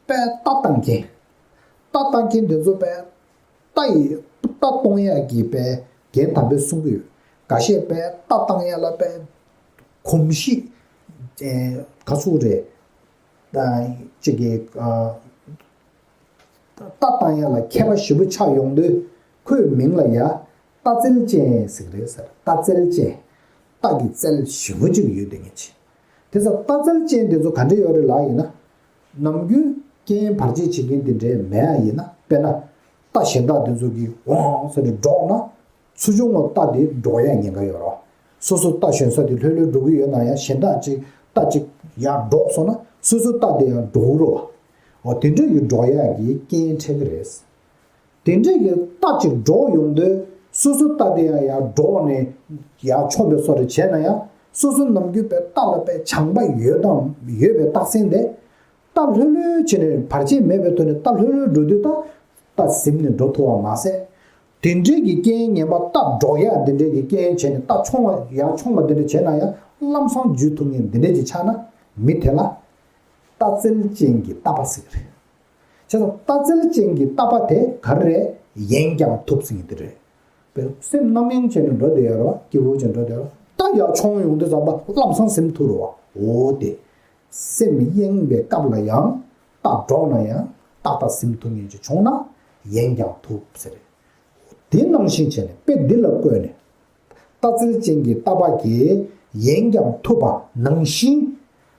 དཔེ་རྟ་བཏང་མཁན། རྟ་བཏང་མཁན་དེ་ཚོ་དཔེ་རྟ་ཡི་རྟ་གཏོང་ཡག་གི་དཔེ་རྒན་དམ་པས་གསུང་གི་ཡོད། འགའ་ཤས་དཔེ་རྟ་བཏང་ཡག་ལ་དཔེ་གོམས་གཤིས་ག་ཚོད་རེད། ད་ཅིག་གི་རྟ་བཏང་ཡག་ལ་མཁས་པ་ཞེ་པོ་ཆགས་ཡོང་དུས་ཁོའི་མིང་ལ་ཡ་རྟ་རྩལ་ཅན་ཟེར་གི་རེད་ཟེར། རྟ་རྩལ་ཅན། རྟ་གི་རྩལ་ཞེ་པོ་ཅིག་ཡོད་དེ་ངེས་ཅི། དེ་ཚོ་རྟ་རྩལ་ཅན་དེ་ཚོ་ག་འདྲ་ཡོད་རེད་ལབ་ཡིན་ན། ནམ་རྒྱུན་རྐྱེན་བར་ཆད་བྱེད་མཁན་དེ་འདྲའི་མེད་ཡ་ཡིན་ན། དཔེར་ན། རྟ་གཞན་དག་དེ་ཚོ་གིས་ཝང་ཟེར་ནས་འདྲོག་ན། ཚུར་བྱུང་བ་རྟ་དེ་འདྲོག་ཡ་ཉེན་ཁ་ཡོད་རེད་བ། སོ་སོ་རྟ་ཞོན་ས་དེ་ལྷོད་ལྷོད་འགྲོ་གི་ཡོད་ན་ཡང་གཞན་དག་ཅིག་རྟ་ཅིག་ཡར་འདྲོག་སོང་ན་སོ་སོ་རྟ་དེ་ཡང་འདྲོག་གི་རེད་བ། འོ་དེ་འདྲ་གི་འདྲོག་ཡ་གི་རྐྱེན་འཕྲད་གི་རེད། དེ་འདྲས་ཀྱི་རྟ་ཅིག་འདྲོག་ཡོང་དུས་སོ་སོ་རྟ་དེ་ཡང་ཡར་འདྲོག་ནས་ཡར་མཆོངས་པའི་བཟོ་འདྲ་བྱས་ན་ཡང་། སོ་སོ་ནམ་རྒྱུན་པའི་རྟ་ལ་དཔེ་བྱམས་པ་ཡོད་དམ་ཡོད་པའི་རྟགས་མཚན་དེ། རྟ་ལྷོད་ལྷོད་བྱས་ནས་བར་ཆད་མེད་པའི་ཐོག་ནས་རྟ་ལྷོད་ལྷོད་འགྲོ་དུས་ད་རྟ་ཟིམ་ནས་འགྲོ་ཐུབ་པ་མ་ཟད། དེ་འདྲས་ཀྱི་རྐྱེན་ངན་པ་རྟ་འདྲོག་ཡག་དེ་འདྲས་ཀྱི་རྐྱེན་བྱས་ནས་རྟ་མཆོངས་པ་ཡར་མཆོངས་པ་དེ་འདྲ་བྱས་ན་ཡང་ ལམ་སང་བརྒྱུད་ཐུབ་མཁན་འདི་འདྲས་ཅིག་ཆགས་ན་མི་དེ་ལ་ལྟ་བཙལ་ཅན་གྱི་ལྟ་པ་ཟེར་གྱི་རེད། བྱས་ཙང་ལྟ་བཙལ་ཅན་གྱི་ལྟ་པ་དེ་ག་རེ་རེད། ཡེངས་ཀྱང་ཐུབ་ཟེར་མཁན་དེ་རེད། དཔེར་སེམས་རྣམ་གཡེང་བྱས་ནས་འགྲོ་བསྡད་ཡོད་རེད་བ། སྐྱིད་པོ་བྱས་འགྲོ་བསྡད་ཡོད་རེད། ད་ཡར་མཆོང་ཡོང་དུས་ཙམ་པ་ལམ་སང་ཟིན་ཐུབ་རེད་བ། འོ་དེ། སེམས་གཡེངས་པའི་སྐབས་ལ་ཡང་རྟག་འགྲོགས་ན་ཡང་ཏག་ཏག་ཟིན་ཐུབ་མཁན་ཅིག་བྱུང་ན་ཡེངས་ཀྱང་ཐུབ་ཟེར། དེ་ནང་བཞིན་བྱས་ནས་དཔེ་འདི་ལ་བཀོད་ནས། ལྟ་བཙལ་ཅན་གྱི་ལྟ་བ་གིས་ཡེངས་ཀྱང་ཐུབ་པ་ནང་བཞིན།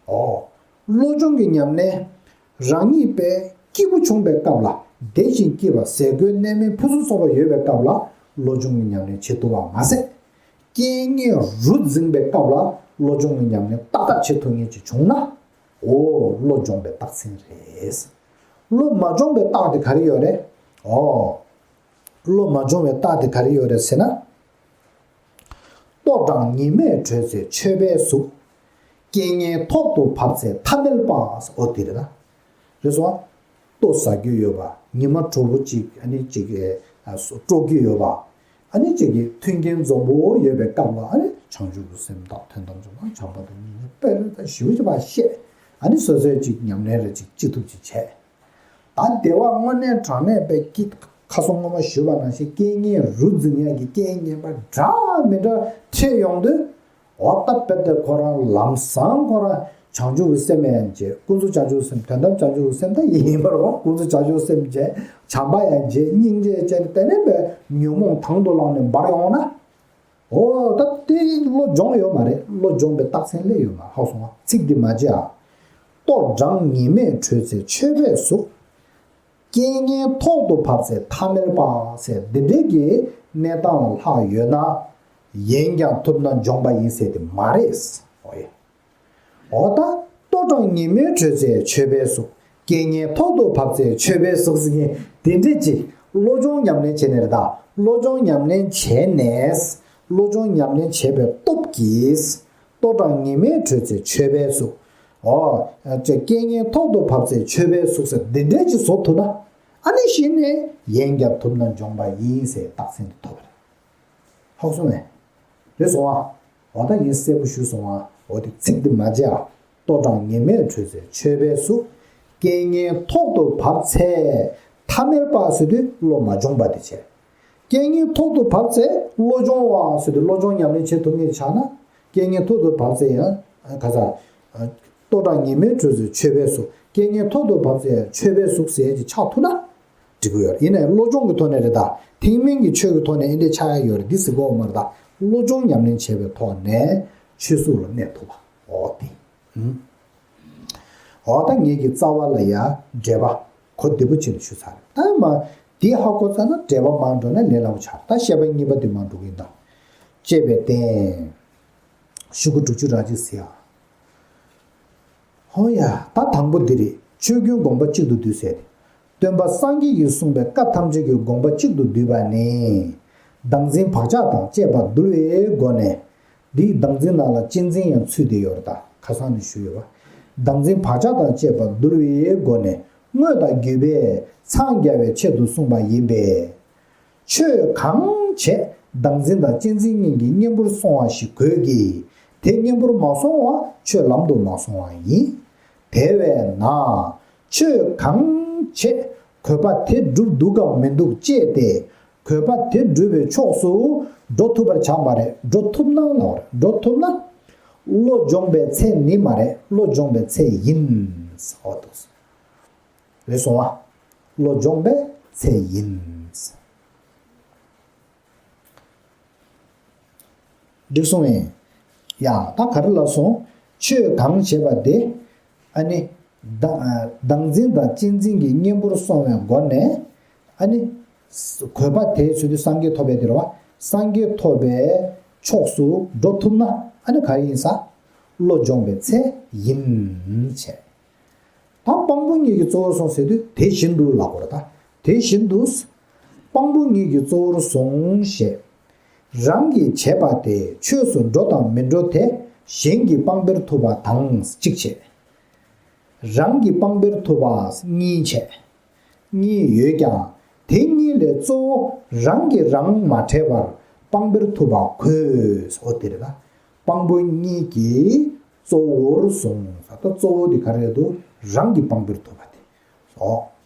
ཨོ། བློ་སྦྱོང་གི་ཉམས་ལེན། རང་ཉིད་དཔེ་སྐྱིད་པོ་བྱུང་བའི་སྐབས་ལ་བདེ་ཞིང་སྐྱིད་པ་ཟས་གོས་གནས་མལ་ཕུན་སུམ་ཚོགས་པ་ཡོད་པའི་སྐབས་ལ་བློ་སྦྱོང་གི་ཉམས་ལེན་བྱེད་ཐུབ་པ་མ་ཟད། རྐྱེན་ངན་རུ་འཛིངས་པའི་སྐབས་ལ་བློ་སྦྱོང་གི་ཉམས་ལེན་ཏག་ཏག་བྱེད་ཐུབ་མཁན་ཅིག་བྱུང་ན། འོ། བློ་སྦྱོང་བའི་རྟགས་མཚན་རེད། བློ་མ་སྦྱོང་བའི་རྟགས་དེ་ག་རེ་ཡོད་རེད། འོ། བློ་མ་སྦྱོང་བའི་རྟགས་དེ་ག་རེ་ཡོད་རེད་ཟེར་ན། ལྟོ་གྲང་ཉི་མས་དྲོད་ཚེ་མཆོད་པའི་གཟུགས། རྐྱེན་ངན་ཐོག་ཏུ་བབས་ཚེ་ཐ་མལ་པ། འོ་དེ་རེད་ད། རེད་སོང་ཨ། ལྟོ་ཟ་རྒྱུ་ཡོད་པ། ཉི་མ་དྲོ་པོ་གཅིག་ཨ་ནི་གཅིག་ཨ་སྤྲོ་རྒྱུ་ཡོད་པ། ཨ་ནི་གཅིག་གི་མཐུན་རྐྱེན་འཛོམས་པོ་ཡོད་པའི་སྐབས་ལ་ཨ་ནི་བྱང་ཆུབ་ཀྱི་སེམས་དང་དོན་དམ་བྱུང་བ་བྱམས་པ་དང་སྙིང་རྗེ་དཔེ་རེ་ད་ཞིབ་ཅིག་པ་བཤད། ཨ་ནི་སོ་སོའི་གཅིག་ཉམས་ལེན་རེ་གཅིག་ཅི་ཐུབ་ཅིག་བྱས། ད་བདེ་བ་དངོས་གནས་དྲང་གནས་པའི་སྐྱིད། ཁ་སང་སྔོན་མ་ཞུས་པ་ནང་བཞིན་རྐྱེན་ངན་རུ་འཛིན་ཡག་གི་རྐྱེན་ངན་པ་འདྲ་མི་འདྲ་འཕྲད་ཡོང་དུས། འོ་ད་དཔེ་དེ་ཁོ་རང་ལམ་སང་ཁོ་རང་བྱང་ཆུབ་ཀྱི་སེམས་ཡང་བརྗེད། ཀུན་རྫོབ་བྱང་ཆུབ་སེམས་དོན་དམ་བྱང་ཆུབ་སེམས་ད་ཡིན་པ་རེད་བ། ཀུན་རྫོབ་བྱང་ཆུབ་སེམས་བརྗེད། བྱམས་པ་ཡང་བརྗེད། སྙིང་རྗེ་བྱས་ནས་དེ་ནས་པའི་ཉོན་མོངས་དང་དུ་བླངས་ནས་འབར་ཡོང་ན། འོ་ད་དེ་བློ་སྦྱོང་ཡོད་མ་རེད། བློ་སྦྱོང་བའི་རྟགས་མཚན་སླེབས་ཡོད་མ་རེད། ཧ་གོ་སོང་ང་། ཚིག་འདི་མ་བརྗེད་ཨ། ལྟོ་གྲང་ཉི་མས་དྲོད་ཚེ་མཆོད་པའི་གཟུགས། རྐྱེན་ངན་ཐོག་ཏུ་བབས་ཚེ་ཐ་མལ་པ་ཟེར་འདི་འདྲའི་གི་གནས་སྟངས་ལ་ལྷག་ཡོད་ན། ཡེངས་ཀྱང་ཐུབ་ན་འབྱོངས་པ་ཡིན་ཟེར་དེ་མ་རེད། འོ་ཡ། འོ་ད་ལྟོ་གྲང་ཉི་མས་དྲོད་ཚེ་མཆོད་པའི་གཟུགས། རྐྱེན་ངན་ཐོག་ཏུ་བབས་ཚེ་མཆོད་པའི་གཟུགས་ཟེར་མཁན་དེ་འདྲས་ཅིག་བློ་སྦྱོང་ཉམས་ལེན་བྱས་ནས་རེད་ད། བློ་སྦྱོང་ཉམས་ལེན་བྱས་ནས། བློ་སྦྱོང་ཉམས་ལེན་བྱས་པའི་སྟོབས་ཀྱིས། ལྟོ་གྲང་ཉི་མས་དྲོད་ཚེ་མཆོད་པའི་གཟུགས། འོ། ཅེས་རྐྱེན་ངན་ཐོག་ཏུ་བབས་ཚེ་མཆོད་པའི་གཟུགས་ཟེར་འདི་འདྲས་ཅིག་བཟོ་ཐུབ་ན། ཨ་ནི་གཞི་ནས་ཡེངས་ཀྱང་ཐུབ་ན་འབྱོངས་པ་ཡིན་ཟེར་རྟགས་མཚན་དེ་ཐོབ་པ་རེད། ཧ་གོ་སོང་ངས། རེད་སོང་ཨ། འོ་ད་ངས་གསལ་པོ་ཞུས་སོང་ཨ། འོ་དེ་ཚིག་འདི་མ་བརྗེད་ཨ། ལྟོ་གྲང་ཉི་མས་དྲོད་ཚེ་མཆོད་པའི་གཟུགས། རྐྱེན་ངན་ཐོག་ཏུ་བབས་ཚེ། ཐ་མལ་པ་ཟེར་དུས་བློ་མ་སྦྱོང་བ་དེ་བྱས། རྐྱེན་ངན་ཐོག་ཏུ་བབས་ཚེ་བློ་སྦྱོང་བ་ཟེར་དུས་བློ་སྦྱོང་ཉམས་ལེན་བྱེད་ཐུབ་མཁན་ཆགས་ན། རྐྱེན་ངན་ཐོག་ཏུ་བབས་ཚེ་ཡང་ག་ས། ལྟོ་གྲང་ཉི་མས་དྲོད་ཚེ་མཆོད་པའི་གཟུགས། རྐྱེན་ངན་ཐོག་ཏུ་བབས་ཚེ་མཆོད་པའི་གཟུགས་ཟེར་ཅིག་ཆགས་ཐུབ་ན། འགྲིག་གི་ཡོད་རེད། ཡིན་ནའི་བློ་སྦྱོང་གི་ཐོག་ནས་རེད་ད། ཐེག་དམན་གྱི་ཆོས་ཀྱི་ཐོག་ནས་ཨེ་འདྲས་ཆགས་ཡ་ཡོད་རེད། འདི་ཟེར་དགོས་མ་རེད་ད། བློ་སྦྱོང་ཉམས་ལེན་བྱས་པའི་ཐོག་ནས་ཆོས་གཟུགས་ལ་གནས་ཐུབ་པ། འོ་དེ། ཨུམ། འོ་ད་ངེད་ཀྱི་རྩ་བ་ལ་ཡ་འགྲེལ་པ་གོ་བདེ་པོ་བྱས་ནས་ཞུ་ཚར་རེད། ད་མ་འདི་ཧ་གོ་ཚར་ན་འགྲེལ་པ་མར་འགྲོ་ན་ལས་སླ་པོ་ཆགས་རེད། ད་བཤད་པ་གཉིས་པ་འདི་མར་འགྲོ་གི་ཡིན་ད། བཅས་པའི་རྟེན། ཤོག་གུ་དྲུག་ཅུ་རེ་གཅིག་ཟེར་ཡ། ཧོ་ཡ། ད་དང་པོ་འདི་རེད། ཆོས་ཀུན་དགོངས་པ་གཅིག་ཏུ་བསྡུས་ཟེར་ཏེ། སྟོན་པ་སངས་རྒྱས་ཀྱིས་གསུངས་པའི་བཀའ་ཐམས་ཅད་ཀྱི་དགོངས་པ་གཅིག་ཏུ་བསྡུས་པ་ནི། བདག་འཛིན་བག་ཆགས་དང་བཅས་པ་འདུལ་བའི་སྒོ་ནས། འདིའི་བདག་འཛིན་ནང་ལ་གཅེས་འཛིན་ཡང་ཚུད་དེ་ཡོད་རེད་ད། ཁ་སང་ནས་ཞུས་ཡོད་པ། བདག་འཛིན་བག་ཆགས་དང་བཅས་པ་འདུལ་བའི་སྒོ་ནས་དངོས་དང་བརྒྱུད་པས་འཚང་རྒྱ་བའི་ཆེད་དུ་གསུངས་པ་ཡིན་པས། ཆོས་གང་བྱེད་བདག་འཛིན་དང་གཅེས་འཛིན་གཉིས་ཀྱི་གཉེན་པོར་སོང་བ་ཞིག་དགོས་ཀྱི། དེ་གཉེན་པོར་མ་སོང་བ་ཆོས་ལམ་དུ་མ་སོང་བ་ཡིན། དེ་བས་ན། ཆོས་གང་བྱེད་དགོས་པ་དེ་སྒྲུབ་འདུག་གམ་མི་འདུག་དཔྱད་དེ། དགོས་པ་དེ་སྒྲུབ་པའི་ཕྱོགས་སུ་འགྲོ་ཐུབ་པར་བྱ་མ་རེད། འགྲོ་ཐུབ་ན་ལབ་པ་རེད། འགྲོ་ཐུབ་ན། བློ་སྦྱོང་བའི་ཚེ་ནི་མ་རེད། བློ་སྦྱོང་བའི་ཚེ་ཡིན། འོ་འདུག་རེད་སོང་བ། བློ་སྦྱོང་བའི་ཚེ་ཡིན། འགྲིག་སོང་ངས། ཡ་ད་ག་རེ་ལབ་སོང་། ཆོས་གང་བྱེད་པ་དེ། ཨ་ནི། བདག་བདག་འཛིན་དང་གཅེས་འཛིན་གྱི་གཉེན་པོར་སོང་བའི་སྒོ་ནས། ཨ་ནི། དགོས་པ་དེ་ཚུལ་དུ་སངས་རྒྱས་ཐོབ་པའི་དེ་རེད་བ། སངས་རྒྱས་ཐོབ་པའི་ཕྱོགས་སུ་འགྲོ་ཐུབ་ན་ཨ་ནི་ག་རེ་ཡིན་ས། བློ་སྦྱོང་བའི་ཚེ་ཡིན་བྱས། ད་དཔང་པོ་ཉིད་ཀྱིས་གཙོ་བོར་བཟུང་ཟེར་དུས་དེ་བཞིན་དུ་ལབ་དགོས་རེད་ད། དེ་བཞིན་དུ། དཔང་པོ་ཉིད་ཀྱིས་གཙོ་བོར་བཟུང་ཞེས། རང་གིས་བྱས་པ་དེ་ཆོས་སུ་འགྲོ་དང་མི་འགྲོ་དེ་གཞན་གྱིས་དཔང་པོར་ཐུབ་པ་དང་གཅིག་བྱས། རང་གིས་དཔང་པོར་ཐུབ་པ་གཉིས་བྱས། གཉིས་ཡོད་ཀྱང་དེ་གཉིས་ལས་གཙོ་བོ་རང་གིས་རང་མ་བྲལ་བར་དཔང་པོར་ཐུབ་པ་དགོས། འོ་དེ་རེད་ད། དཔང་པོ་གཉིས་ཀྱིས་གཙོ་བོར་བཟུང་། ད་གཙོ་བོ་དེ་ག་རེ་རེད་འདུག་རང་གི་དཔང་པོར་ཐུག་པ་དེ། ཨོ།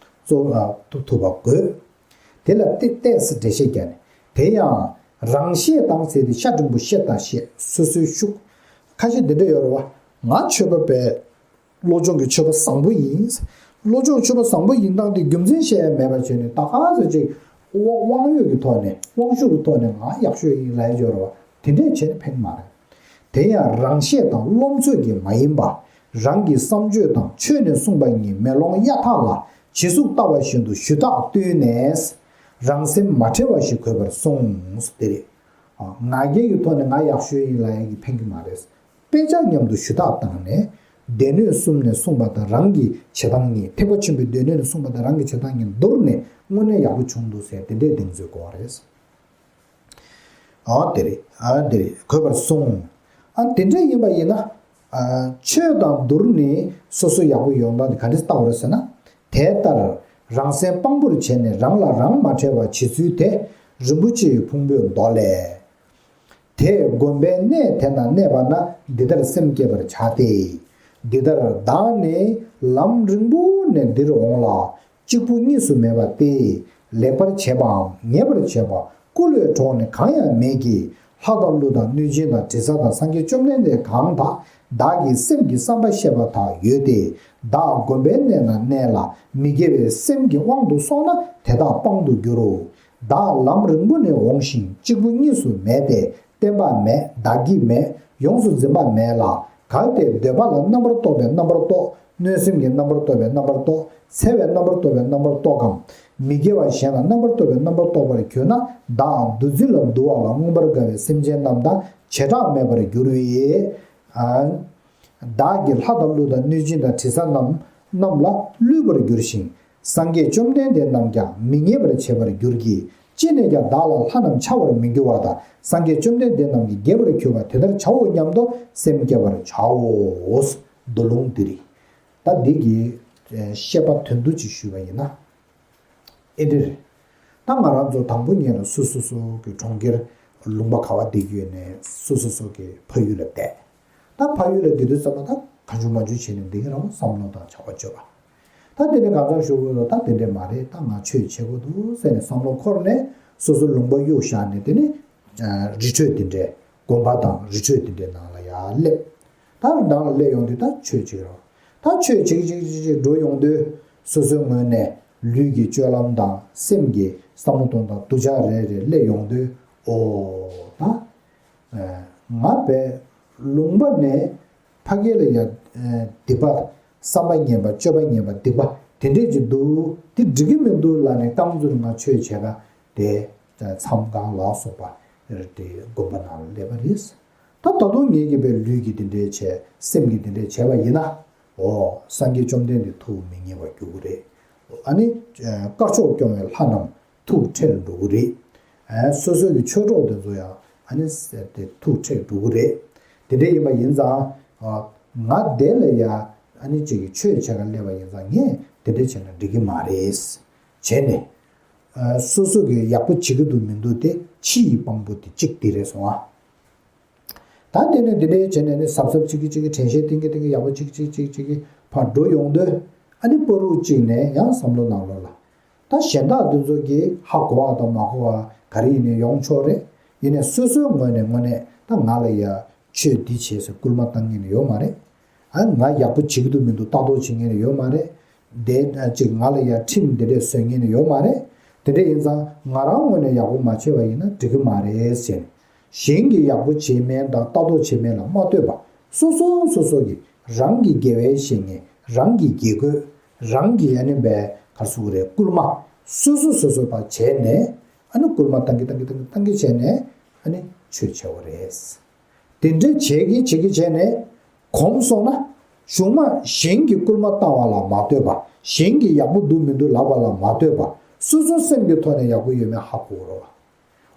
གཙོ་བོ་ཐུག་ཐུག་པ་དགོས། དེ་ལ་ཏེ་ཏེས་འགྲེལ་བཤད་བརྒྱབ་ནས། དེ་ཡང་རང་བཤད་དང་ཟེར་ཏེ་ཤ་འགྲེང་བུ་ཤེ་དང་ཤེ་སོ་སོའི་ཤུགས། ཁ་ཤས་འདི་འདྲ་ཡོད་རེད་བ། ང་ཆོས་པ་པས། བློ་སྦྱོང་གི་ཆོས་པ་བཟང་པོ་ཡིན། བློ་སྦྱོང་ཆོས་པ་བཟང་པོ་ཡིན་སྟངས་དེ་རྒྱུ་མཚན་བཤད་ཡ་མེད་པ་བྱས་ནས་ད་ག་ཚོད་ཅིག་དབང་དབང་ཡོད་ཀྱི་ཐོག་ནས་དབང་ཤུགས་ཀྱི་ཐོག་ནས་ང་ཡག་ཤོས་ཡིན་ལབ་ཡ་ཅིག་ཡོད་རེད་བ། དེ་འདྲས་བྱས་ནས་ཕན་གྱི་མ་རེད། དེ་ཡང་རང་བཤད་དང་རློམ་ཚོད་ཀྱིས་མ་ཡིན་པ། རང་གི་བསམ་སྤྱོད་དང་ཆོས་ནས་གསུངས་པ་གཉིས་མེ་ལོང་གཡའ་དག་ལ་ཇི་གཟུགས་ལྟ་བ་བཞིན་དུ་ཞུ་དག་བཏུལ་ནས། རང་སེམས་མ་ཁྲེལ་བ་ཞིག་དགོས་པར་གསུངས། དེ་རེད། ང་རྒྱལ་གྱི་ཐོག་ནས་ང་ཡག་ཤོས་ཡིན་ལབ་ཡ་གིས་ཕན་གྱི་མ་རེད། དཔེ་ཆ་མཉམ་དུ་ཞུ་དག་བཏང་ནས། སྡེ་སྣོད་གསུམ་ནས་གསུངས་པ་དང་རང་གི་བྱེད་སྟངས་གཉིས། ཐེག་པ་ཆེན་པོའི་སྡེ་སྣོད་ནས་གསུངས་པ་དང་རང་གི་བྱེད་སྟངས་གཉིས་བསྡུར་ནས་དངོས་གནས་ཡག་པོ་བྱུང་འདུག་ཟེར་དེ་འདྲས་གདེང་ཚོད་དགོས་པ་རེད། ཨ་དེ་རེད། ཨ་དེ་རེད། དགོས་པར་གསུངས། ཨ་དེ་འདྲས་ཡིན་པ་ཡིན་ན། ཨ་ཆོས་དང་བསྡུར་ནས་སོ་སོ་ཡག་པོ་ཡོང་སྟངས་དེ་ག་འདྲས་ལྟ་བ་རེད་ཟེར་ན། དེ་ལྟར་རང་སེམས་དཔང་པོར་བྱས་ནས་རང་ལ་རང་མ་ཁྲེལ་བ་བྱེད་ཚུལ་དེ་རིན་པོ་ཆེའི་ཕུང་པོའི་མདོ་ལས། དེས་དགོན་པའི་གནས་དེ་ན་གནས་པ་ན་འདི་ལྟར་སེམས་བསྐྱེད་པར་བྱ་སྟེ། འདི་ལྟར་བདག་ནི་ལམ་རིང་པོ་ནས་འདིར་འོངས་ལ། གཅིག་པུ་གཉིས་སུ་མེད་པ་སྟེ། ལེགས་པར་བྱེད་པའམ་ཉེས་པར་བྱེད་པ་ཀུན་ལས་གྲོགས་ནི་གང་ཡང་མེད་ཀྱི། ལྷ་དང་ཀླུ་དང་གནོད་སྦྱིན་དང་དྲི་ཟ་དང་སངས་རྒྱས་བཅོམ་ལྡན་འདས་གང་དག་བདག་གི་སེམས་ཀྱི་བསམ་པ་ཤེས་པ་དག་ཡོད་དེ། བདག་དགོན་པའི་གནས་ན་གནས་ལ་མི་དགེ་བའི་སེམས་ཀྱི་དབང་དུ་སོང་ན་དེ་དག་དཔང་དུ་འགྱུར་རོ། བདག་ལམ་རིང་པོ་ནས་འོངས་ཤིང་གཅིག་པུ་གཉིས་སུ་མེད་དེ། བརྟན་པ་མེད། བདག་གི་མེད། ཡོངས་སུ་འཛིན་པ་མེད་ལ། གལ་ཏེ་འདོད་པ་ལ་རྣམ་པར་རྟོག་པས་རྣམ་པར་རྟོག་གནོད་སེམས་ཀྱིས་རྣམ་པར་རྟོག་པས་རྣམ་པར་རྟོག་འཚེ་བས་རྣམ་པར་རྟོག་པས་རྣམ་པར་རྟོག་གམ། མི་དགེ་བ་གཞན་ལ་རྣམ་པར་རྟོག་པས་རྣམ་པར་རྟོག་པར་གྱུར་ན། བདག་འདུ་འཛི་ལ་འདུ་བ་ལ་མངོན་པར་དགའ་བའི་སེམས་ཅན་རྣམས་དང་བྱེ་བྲག་མེད་པར་འགྱུར་བས། བདག་གིས་ལྷ་དང་ཀླུ་དང་གནོད་སྦྱིན་དང་དྲི་ཟ་རྣམས་རྣམས་ལ་བསླུས་པར་འགྱུར་ཞིང་། སངས་རྒྱས་བཅོམ་ལྡན་འདས་རྣམས་ཀྱང་མི་མཉེས་པར་བྱེད་པར་འགྱུར་གྱི། ཅི་ནས་ཀྱང་བདག་ལ་ལྷ་རྣམས་འཆའ་བར་མི་འགྱུར་བ་དང་། སངས་རྒྱས་བཅོམ་ལྡན་འདས་རྣམས་ཀྱིས་དགྱེས་པར་གྱུར་པ་དེ་ལྟར་བྱའོ་སྙམ་དུ་སེམས་བསྐྱེད་པར་བྱའོ། མདོ་ལུང་འདི་རེད། ད་འདི་གི་བཤད་པ་དོན་བསྡུ་ཅིག་ཞུས་པ་ཡིན་ན། ཨེ་འདྲ་རེད། ད་ང་རང་ཚོ་དང་པོ་ཉིད་ལ་སོ་སོ་སོ་གི་གྲོང་ཁྱེར་ལུང་པ་ག་བ་བསྡད་ཀྱི་ཡོད་ནས་སོ་སོ་སོ་གི་ཕ་ཡུལ་ལ་བསྡད། ད་ཕ་ཡུལ་ལ་བསྡད་དུས་ཙམ་པ་ད་གང་བྱུང་མང་བྱུང་བྱས་ནས་འདི་ག་རང་བསམ་བློ་དང་བྱ་བ་བཅོས་པ། ད་དེ་ནས་གང་ཙམ་ཞུ་དགོས་ལ་ད་དེ་འདྲས་མ་རེད། ད་ང་ཆོས་བྱེད་དགོས་འདུག་ཟེར་ནས་བསམ་བློ་འཁོར་ནས་སོ་སོ་ལུང་པ་གཡུག་བཞག་ནས་དེ་ནས་རི་ཁྲོད་དེ་འདྲས་དགོན་པ་དང་རི་ཁྲོད་དེ་འདྲས་ནང་ལ་ཡར་སླེབས། ད་ནང་ལ་སླེབས་ཡོང་དུས་ད་ཆོས་བྱེད་ཀྱི་རོགས། ད་ཆོས་བྱེད་ཀྱི་བྱེད་ཀྱི་བྱེད་ཀྱི་འགྲོ་ཡོང་དུས་སོ་སོའི་ངོས་ནས་ལུས་ཀྱི་སྤྱོད་ལམ་དང་སེམས་ཀྱི་བསམ་བློ་གཏོང་སྟངས་སྡུག་ཅག་རེ་རེ་སླེབས་ཡོང་དུས་ཨོ་ད། ང་བས་ལུང་པ་ནས་ཕ་གི་ལ་ཡ་སྡིག་པ་བསམ་པ་ངན་པ་སྤྱོད་པ་ངན་པ་སྡིག་པ་དེ་འདྲས་ཅིག་འདུག་དེ་འགྲིག་གི་མི་འདུག་ལབ་ནས་རྐང་ཚུར་ང་ཆོས་བྱེད་ག་དེ་མཚམས་ཁང་ལ་སོགས་པ་དེ་དགོན་པ་ནང་ལ་སླེབས་པ་རེད། ད་ད་དུང་ངེད་ཀྱིས་བས་ལུས་ཀྱི་དེ་འདྲས་བྱས་སེམས་ཀྱི་དེ་འདྲས་བྱས་པ་ཡིན་ན་ཨོ་སངས་རྒྱས་བཅོམ་ལྡན་འདས་ཐུགས་མི་མཉེས་པར་འགྱུར་གྱི་རེད། ཨ་ནི་དཀར་ཕྱོགས་སྐྱོང་བའི་ལྷ་རྣམས་ཐུགས་ཁྲལ་འགྲོ་གི་རེད། ཨ་སོ་སོ་གི་ཆོས་གྲོགས་དེ་ཚོ་ཡང་ཨ་ནི་ཟེར་ཏེ་ཐུགས་ཁྲལ་འགྲོ་གི་རེད། དེ་འདྲ་ཡིན་པ་ཡིན་ཙང་ང་དེ་ལ་ཡ་ཨ་ནི་གཅིག་གི་ཆོས་བྱེད་ག་སླེབས་པ་ཡིན་ཙང་ངས་དེ་འདྲ་བྱས་ན་འགྲིག་གི་མ་རེད། བྱས་ནས་ཨ་སོ་སོ་གི་ཡག་པོ་བྱེད་ཀྱི་འདུག་མི་འདུག་དེ་ཕྱི་ཡི་དཔང་པོ་དེ་གཅིག་དེ་རེད་སོང་ཨ། ད་དེ་ནས་འདི་འདྲའི་བྱས་ནས་ནི་གཟབ་གཟབ་བྱེད་ཀྱི་བྱེད་ཀྱི་དྲན་ཤེས་བསྟེན་གྱི་བསྟེན་གྱི་ཡག་པོ་བྱེད་ཀྱི་བྱེད་ཀྱི་བྱེད་ཀྱི་ཕར་འགྲོ་ཡོང་དུས་ཨ་ནི་བར་དུ་གཅིག་ནས་ཡང་བསམ་བློ་ནང་ལོགས་ལ། ད་གཞན་དག་འདི་ཚོ་གིས་ཧ་གོ་བ་དང་མ་གོ་བ་ག་རེ་ཡིན་ནའི་ཡོང་ཆོག་རེད། ཡིན་ནའི་སོ་སོའི་ངོས་ནས་དངོས་གནས་ད་ང་ལ་ཡ་ཆོས་འདི་བྱེད་ཟེར་སྐུལ་མ་བཏང་མཁན་ཡོད་མ་རེད། ཨ་ང་ཡག་པོ་བྱེད་ཀྱི་འདུག་མི་འདུག་ལྟ་རྟོག་བྱེད་མཁན་ཡོད་མ་རེད། དེ་ཅིག་ང་ལ་ཡ་ཁྲིམས་འདི་འདྲས་བཟོ་མཁན་ཡོད་མ་རེད། དེ་འདྲས་ཡིན་ཙང་ང་རང་ངོས་ནས་ཡག་པོ་མ་བྱས་པ་ཡིན་ན་འགྲིག་གི་མ་རེད་ཟེར་ནས། གཞན་གྱིས་ཡག་པོ་བྱས་མིན་དང་ལྟ་རྟོག་བྱས་མིན་ལ་མ་ལྟོས་པར་སོ་སོ་སོ་སོ་གིས་རང་གི་དགེ་བའི་བཤེས་གཉེན་རང་གི་དགེ་བསྐོས་རང་གི་ཡ་ནི་བའི་གར་སུ་རེད་སྐུལ་མ་སོ་སོ་སོ་སོ་པ་བྱས་ནས་ཨ་ནི་སྐུལ་མ་བཏང་གི་བཏང་གི་བཏང་གི་བཏང་གི་བྱས་ནས་ཨ་ནི་ཆོས་བྱས་པ་རེད། དེ་འདྲའི་བྱེད་ཀྱི་བྱེད་ཀྱི་བྱས་ནས་གོམས་སོང་ན་གཞུག་མ་གཞན་གྱིས་སྐུལ་མ་བཏང་བ་ལ་མ་ལྟོས་པར་གཞན་གྱིས་ཡག་པོ་འདུག་མི་འདུག་ལབ་པ་ལ་མ་ལྟོས་པར་སོ་སོའི་སེམས་ཀྱི་ཐོག་ནས་ཡག་པོ་ཡོད་མེད་ཧ་གོ་རོགས།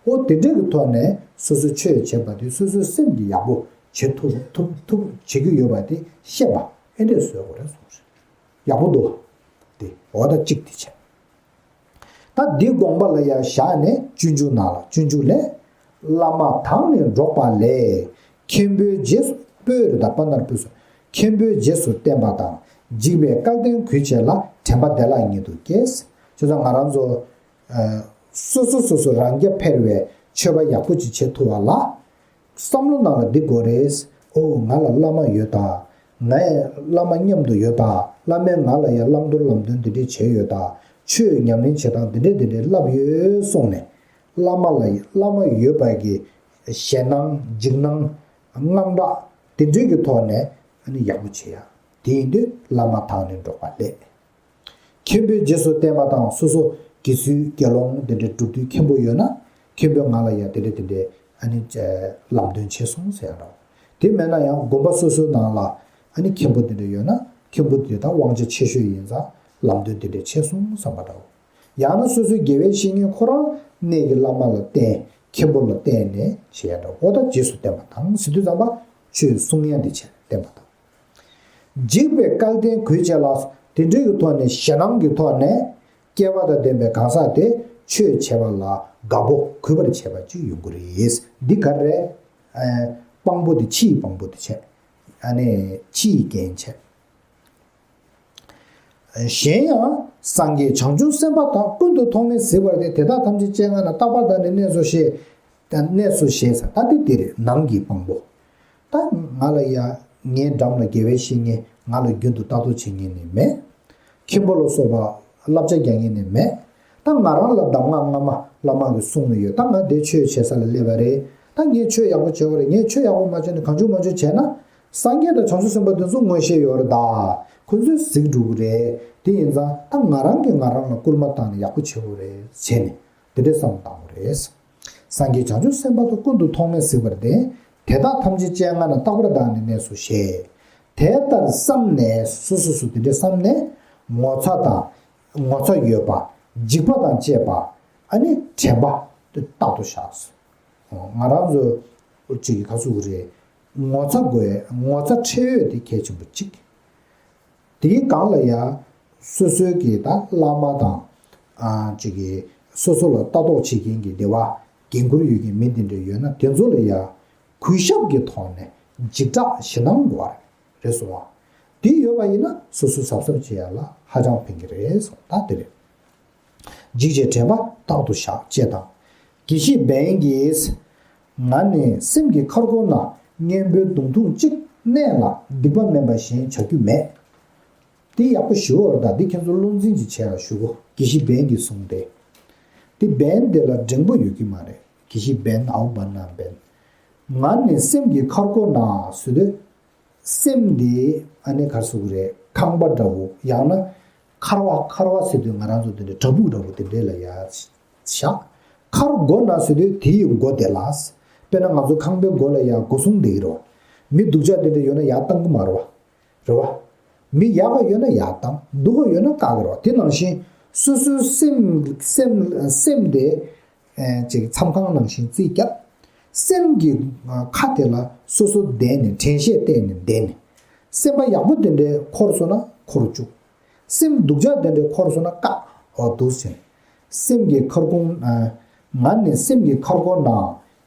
འོ་དེ་འདྲ་གི་ཐོག་ནས་སོ་སོ་ཆོས་བྱེད་པ་དེ་སོ་སོའི་སེམས་ཀྱིས་ཡག་པོ་བྱེད་ཐུབ་ཐུབ་ཐུབ་བྱེད་ཀྱི་ཡོད་པ་དེ་ཤེས་པ་ཨེ་འདྲས་བཟོས་དགོས་རེད་གསུངས་རེད། ཡག་པོ་འདུག་བ། དེ་འོ་ད་གཅིག་དེ་བྱས། ད་འདི་དགོངས་པ་ལ་ཡང་བཞག་ནས་སྤྱོད་འཇུག་ནང་ལ་སྤྱོད་འཇུག་ལས། བླ་མ་དང་ནི་འགྲོགས་པ་ལས། མཁན་པོའི་རྗེས་སུ་སྤོས་རེད་ད། པ་ན་རོ་སྤོས་སུ། མཁན་པོའི་རྗེས་སུ་བསྟན་པ་དང་། འཇིགས་པའི་སྐལ་ལྡན་གུས་བྱེད་ལ། དྲན་པ་བདེ་བླག་ཉིད་དུ་སྐྱེས། བྱས་ཙང་ང་རང་ཚོ་ཨ་སོ་སོ་སོ་སོ་རང་རྐྱ་འཕེར་བའི་ཆོས་པ་ཡག་པོ་ཅིག་བྱེད་ཐུབ་པ་ལ། བསམ་བློ་ནང་ལ་འདི་དགོས་རེད། ཨོ་ང་ལ་བླ་མ་ཡོད་ད། ངས་བླ་མ་མཉམ་དུ་ཡོད་ད། བླ་མས་ང་ལ་ཡང་བླང་དོར་ལམ་སྟོན་འདི་འདྲས་བྱས་ཡོད་ད། ཆོས་ཉམས་ལེན་བྱེད་སྟངས་འདི་འདྲས་འདི་འདྲས་བསླབས་ཡོད་གསུངས་ནས། བླ་མ་ལ་བླ་མ་ཡོད་པ་གི་ཞེད་སྣང་འཇིགས་སྣང་དངངས་སྐྲག་དེ་འདྲས་ཀྱི་ཐོག་ནས་ཨ་ནི་ཡག་པོ་བྱེད་ཡ། དེ་ཡིན་དུས་བླ་མ་དང་ནི་འགྲོགས་པ་ལེགས། མཁན་པོའི་རྗེས་སུ་བསྟན་པ་དང་། སོ་སོ་དགེ་ཚུལ་དགེ་སློང་དེ་འདྲའི་སྒྲུབ་དུས་མཁན་པོ་ཡོད་ན། མཁན་པོས་ང་ལ་ཡང་དེ་འདྲ་དེ་འདྲའི་ཨ་ནི་ལམ་སྟོན་བྱས་སོང་ཟེར་ཡ་འདྲ་བོ། དེ་མེད་ན་ཡང་དགོན་པ་སོ་སོའི་ནང་ལ་ཨ་ནི་མཁན་པོ་དེ་འདྲ་ཡོད་ན། མཁན་པོ་དེ་དག་དབང་ཆ་ཆེ་ཤོས་ཡིན་ཙང་ལམ་སྟོན་དེ་འདྲ་བྱས་སོང་བསམ་པ་འདྲ་བོ། ཡང་ན་སོ་སོའི་དགེ་བའི་བཤེས་གཉེན་ཁོ་རང་གནས་ཀྱི་བླ་མ་ལ་བརྟེན། མཁན་པོ་ལ་བརྟེན་ནས་བྱས་ཡ་འདྲ་བོ། ད་རྗེས་སུ་བསྟན་པ་དང་ཟེར་དུས་ཙམ་པ་ཆོས་གསུང་ཡ་འདི་བྱས་བསྟན་པ་དང་། འཇིགས་པའི་སྐལ་ལྡན་གུས་བྱེད་ལ། དེ་འདྲ་གི་ཐོག་ནས་ཞེད་སྣང་གི་ཐོག་ནས་སྐལ་བ་དང་ལྡན་པའི་གང་ཟག་དེ་ཆོས་བྱེད་པ་ལ་དགའ་པོ་གུས་པར་བྱེད་པ་ཅིག་ཡོང་གི་རེད། འདི་ག་རེ་རེད། ཨ་དཔང་པོ་དེ་ཕྱི་ཡི་དཔང་པོ་དེ་བྱས། ཨ་ནི་ཕྱི་ཡི་རྐྱེན་བྱས། གཞན་ཡང་སངས་རྒྱས་བྱང་ཆུབ་སེམས་དཔའ་དག །ཀུན་ཏུ་ཐོགས་མེད་གཟིགས་པར་བརྟེན། དེ་དག་ཐམས་ཅད་སྤྱན་སྔ་ན། རྟག་པར་བདག་ནི་གནས་སོ་ཞེས། གནས་སོ་ཞེས་ཟེར་ད་དེ་དེ་རེད། ནང་གི་དཔང་པོ། ད་ང་ལ་ཡ་ངའི་འགྲམ་ལ་དགེ་བའི་བཤེས་གཉེན་ང་ལ་རྒྱུན་དུ་ལྟ་རྟོག་བྱེད་མཁན་ནི་མེད། མཁན་པོ་ལ་སོགས་པ་བསླབ་བྱ་རྒྱག་མཁན་ནི་མེད། ད་ང་རང་ལ་གདམས་ངག་སྔ་མ་བླ་མ་གིས་གསུངས་ནས་ཡོད། ད་ང་དེ་ཆོས་བྱེད་ས་ལ་སླེབས་པ་རེད། ད་ངས་ཆོས་ཡག་པོ་བྱེད་པ་རེད། ངས་ཆོས་ཡག་པོ་མ་བྱས་ན་གང་བྱུང་མང་བྱུང་བྱས་ན། སངས་རྒྱས་དང་བྱང་ཆུབ་སེམས་དཔའ་དེ་ཚོ་མངོན་ཤེས་ཡོད་རེད་ད། ཁོ་ཚོས་གཟིགས་འགྲོ་གི་རེད། དེ་ཡིན་ཙང་ད་ང་རང་གིས་ང་རང་ལ་སྐུལ་མ་བཏང་ནས་ཡག་པོ་བྱེད་དགོས་རེད་བྱས་ནས་དེ་འདྲའི་བསམ་བློ་བཏང་དགོས་རེད། སངས་རྒྱས་བྱང་ཆུབ་སེམས་དཔའ་དག་ཀུན་ཏུ་ཐོགས་མེད་གཟིགས་པར་བརྟེན། དེ་དག་ཐམས་ཅད་སྤྱན་སྔ་ན། རྟག་པར་བདག་ནི་གནས་སོ་ཞེས། དེ་ལྟར་བསམས་ནས་སོ་སོ་སོ་དེ་འདྲའི་བསམས་ནས་ངོ་ཚ་དང་། ངོ་ཚ་ཡོད་པ། འཇིགས་པ་དང་བཅས་པ། ཨ་ནི་དྲན་པ་དེ་རྟག་ཏུ་བཞག །ང་རང་ཚོ་གཅིག་གི་ཁ་ཚུགས་རེད། ངོ་ཚ་དགོས། ངོ་ཚ་ཁྲེལ་ཡོད་དེ་གལ་ཆེན་པོ་གཅིག་དེའི་སྒང་ལ་ཡ་སོ་སོའི་གི་ད་བླ་མ་དང་ཨ་ཅིག་གི་སོ་སོ་ལ་ལྟ་རྟོག་བྱེད་མཁན་གྱི་སྡེ་བ་འགན་འཁུར་ཡོད་མཁན་མི་དེ་འདྲ་ཡོད་ན་དེ་ཚོ་ལ་ཡ་གུས་ཞབས་ཀྱི་ཐོག་ནས་འཇིགས་སྐྲག་ཞེད་སྣང་དགོས་པ་རེད་གསུངས་པ། དེ་ཡོད་པ་ཡིན་ན་སོ་སོ་གཟབ་གཟབ་བྱེད་ཡ་ལ་ཧ་ཅང་ཕན་གྱི་རེད་གསུངས། ད་དེ་རེད། འཇིགས་བྱེད་དྲན་པ་རྟག་ཏུ་བཞག་ཅེས་དང་། དགེ་བཤེས་བན་གྱིས། ང་ནི་སེམས་ཀྱི་མཁར་སྒོ་ན། གཉེན་པོའི་གདུང་ཐུང་གཅིག་གནས་ལ། སྡིག་པ་དམན་པ་གཞན་བྱ་རྒྱུ་མེད། འདི་ཡག་པོ་ཞུ་བར་དང་འདི་ཁྱེད་ཚོ་བློ་འཛིན་ཅིག་བྱས་ལ་ཞུ་གོ། དགེ་བཤེས་བན་གྱིས་གསུངས་ཏེ། འདི་བན་དེ་ལ་འགྲེང་བུ་ཡོད་ཀྱི་མ་རེད། དགེ་བཤེས་བན་ཨའུ་བན་ན་བན། ང་ནི་སེམས་ཀྱི་མཁར་སྒོ་ན་ཟེར་དུས། སེམས་འདི་ཨ་ནི་ག་རེ་ཟེར་དགོས་རེད། ཁང་པ་འདྲ་བོ་ཡང་ན་མཁར་བ་མཁར་བ་ཟེར་དུས་ང་རང་ཚོ་འདི་འདྲའི་བྲག་ཕུག་འདྲ་བོ་དེ་འདྲའི་ལ་ཡ་བཞག །མཁར་སྒོ་ན་ཟེར་དུས་དེ་ཡི་སྒོ་དེ་ལ། དཔེར་ན་ང་ཚོ་ཁང་པའི་སྒོ་ལ་ཡ་སྒོ་སྲུང་བསྡད་ཀྱི་རེད་བ། མི་སྡུག་ཅག་དེ་འདྲ་ཡོད་ན་ཡར་བཏང་གི་མ་རེད་བ། རེད་བ། མི་ཡག་པ་ཡོད་ན་ཡར་བཏང་། སྡུག་པ་ཡོད་ན་བཀག་གི་རེད་བ། དེ་ནང་བཞིན་སོ་སོའི་སེམས་སེམས་སེམས་དེ། ཅིག་མཚམས་ཁང་ནང་བཞིན་རྩིས་བརྒྱབ། སེམས་ཀྱི་ཁ་དེ་ལ་སོ་སོ་བསྡད་ནས་དྲན་ཤེས་བསྟེན་ནས་བསྡད་ནས། སེམས་པ་ཡག་པོ་དེ་འདྲའི་འཁོར་སོང་ན་འཁོར་བཅུག །སེམས་སྡུག་ཅག་དེ་འདྲའི་འཁོར་སོང་ན་བཀག །འོ་འདུག་ཟེར། སེམས་ཀྱི་མཁར་ཁུང་ང་ནི་སེམས་ཀྱི་མཁར་སྒོ་ན།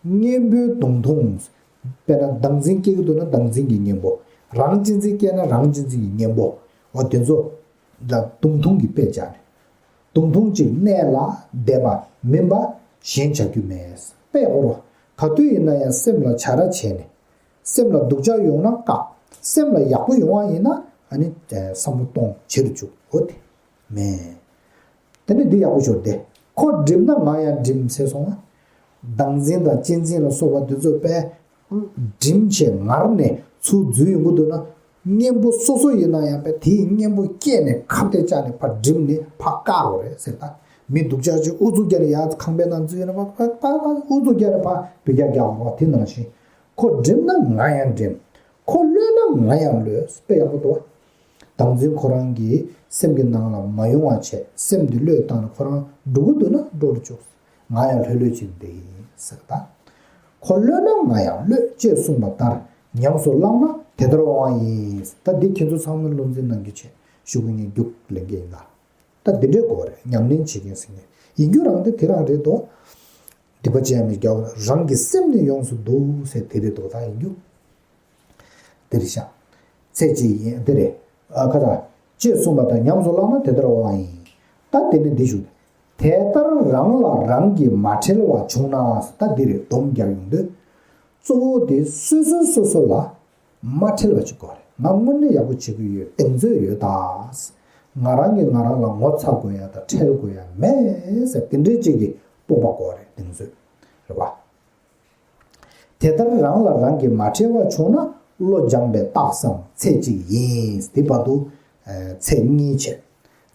གཉེན་པོའི་གདུང་ཐུང་། དཔེར་ན་བདག་འཛིན་སྐྱེ་གི་འདུག་ན་བདག་འཛིན་གྱི་གཉེན་པོ། རང་གཅེས་འཛིན་སྐྱེ་ན་རང་གཅེས་འཛིན་གྱི་གཉེན་པོ། འོ་དེ་ཚོ་ལ་གདུང་ཐུང་གི་དཔེ་སྦྱར་ནས། གདུང་ཐུང་གཅིག་གནས་ལ་བསྡད་པ་མིན་པ་གཞན་བྱ་རྒྱུ་མེད། དཔེ་ཡག་པོ་རོ། ག་དུས་ཡིན་ན་ཡང་སེམས་ལ་བྱ་ར་བྱས་ནས། སེམས་ལ་སྡུག་ཅག་ཡོང་ན་བཀག །སེམས་ལ་ཡག་པོ་ཡོང་བ་ཡིན་ན་ཨ་ནི་བསམ་བློ་གཏོང་བྱེད་རུ་བཅུག །འོ་དེ་མེད། དེ་ནི་འདི་ཡག་པོ་ཤོར་ཏེ། ཁོ་བསྒྲིམས་ན་ང་ཡང་བསྒྲིམས་ཟེར་སོང་ང་། བདག་འཛིན་དང་གཅེས་འཛིན་ལ་སོགས་པ་འདི་ཚོ་དཔེ་བསྒྲིམས་བྱས་ངར་ནས་ཚུར་འཛུལ་ཡོང་གི་འདུག་ན། གཉེན་པོ་སོ་སོ་ཡིན་ན་ཡང་དཔེ་དེའི་གཉེན་པོ་སྐྱེས་ནས་ཁ་གཏད་བཅག་ནས་ཕར་བསྒྲིམས་ནས་ཕར་བཀག་དགོས་རེད་ཟེར་ད། མི་སྡུག་ཅག་ཅིག་ཨུ་ཚུགས་རྒྱག་ནས་ཡར་ཁང་པའི་ནང་འཛུལ་ཡོང་ན་ཕར་ཕར་ཕར་ཨུ་ཚུགས་རྒྱག་ནས་ཕར་བེ་རྒྱག་རྒྱག་དགོས་རེད་བ། དེ་ནང་བཞིན། ཁོ་བསྒྲིམས་ན་ང་ཡང་བསྒྲིམས། ཁོ་གློད་ན་ང་ཡང་གློད། དཔེ་ཡག་པོ་འདུག་བ། བདག་འཛིན་ཁོ་རང་གི་སེམས་ཀྱི་ནང་ལ་མ་ཡོང་བ་བྱས། སེམས་འདི་བློས་བཏང་ནས་ཁོ་རང་འགྲོ་གི་འདུག་ན་འགྲོ་རུ་བཅུག །ང་ཡང་ལྷོད་ལྷོད་བྱས་བསྡད་ཡིན་ཟེར་ད། ཁོ་གློད་ན་ང་ཡང་གློད་ཅེས་གསུངས་པ་ལྟར་ཉམས་སུ་བླངས་ན་དེ་ལྟར་འོང་བ་ཡིན། ད་འདི་ཁྱེད་ཚོ་ཚང་མས་བློ་འཛིན་གནང་རྒྱུ་བྱས་ཞུ་གི་ངས་རྒྱུགས་ལེན་གྱི་ཡིན་ལ། ད་འདི་འདྲའི་སྐོར་རེད། ཉམས་ལེན་བྱེད་མཁན་ཟེར་མཁན་ཡིན་རྒྱུ་རང་དེ་དེ་རང་རེད་དོ། དོགས་པ་ཅི་ཡང་མི་རྒྱག་རང་གི་སེམས་ནི་ཡོངས་སུ་འདུལ་ཟེར་དེ་རེད་དོ། ད་ཡིན་རྒྱུ་དེ་རེད་ཤག་ཚེ་གཅིག་ཡིན་དེ་རེད། ཨ་ཁ་ད་ཅེས་གསུངས་པ་དང་ཉམས་སུ་བླངས་ན་དེ་ལྟར་འོང་བ་ཡིན། ད་དེ་ནི་འདི་ཞུ། དེ་ལྟར་རང་ལ་རང་གིས་མ་ཁྲེལ་བ་བྱུང་ན། ད་འདི་རེད་སྡོམ་རྒྱག་ཡོང་དུས། གཙོ་བོ་དེ་སོ་སོས་སོ་སོ་ལ་མ་ཁྲེལ་བ་ཅིག་དགོས་རེད། ང་དངོས་གནས་ཡག་པོ་བྱེད་ཀྱི་ཡོད་གདེང་ཚོད་ཡོད་ད། ང་རང་གིས་ང་རང་ལ་ངོ་ཚ་དགོས་ཡ་དང་ཁྲེལ་དགོས་ཡ་མེད་ཟེར་དེ་འདྲའི་ཅིག་གི་སྤོབས་པ་དགོས་རེད། གདེང་ཚོད་རེད་བ། དེ་ལྟར་རང་ལ་རང་གིས་མ་ཁྲེལ་བ་བྱུང་ན། བློ་སྦྱངས་པའི་རྟགས་སམ་ཚེ་གཅིག་ཡིན། དེ་བར་དུ་ཚེ་གཉིས་བྱས།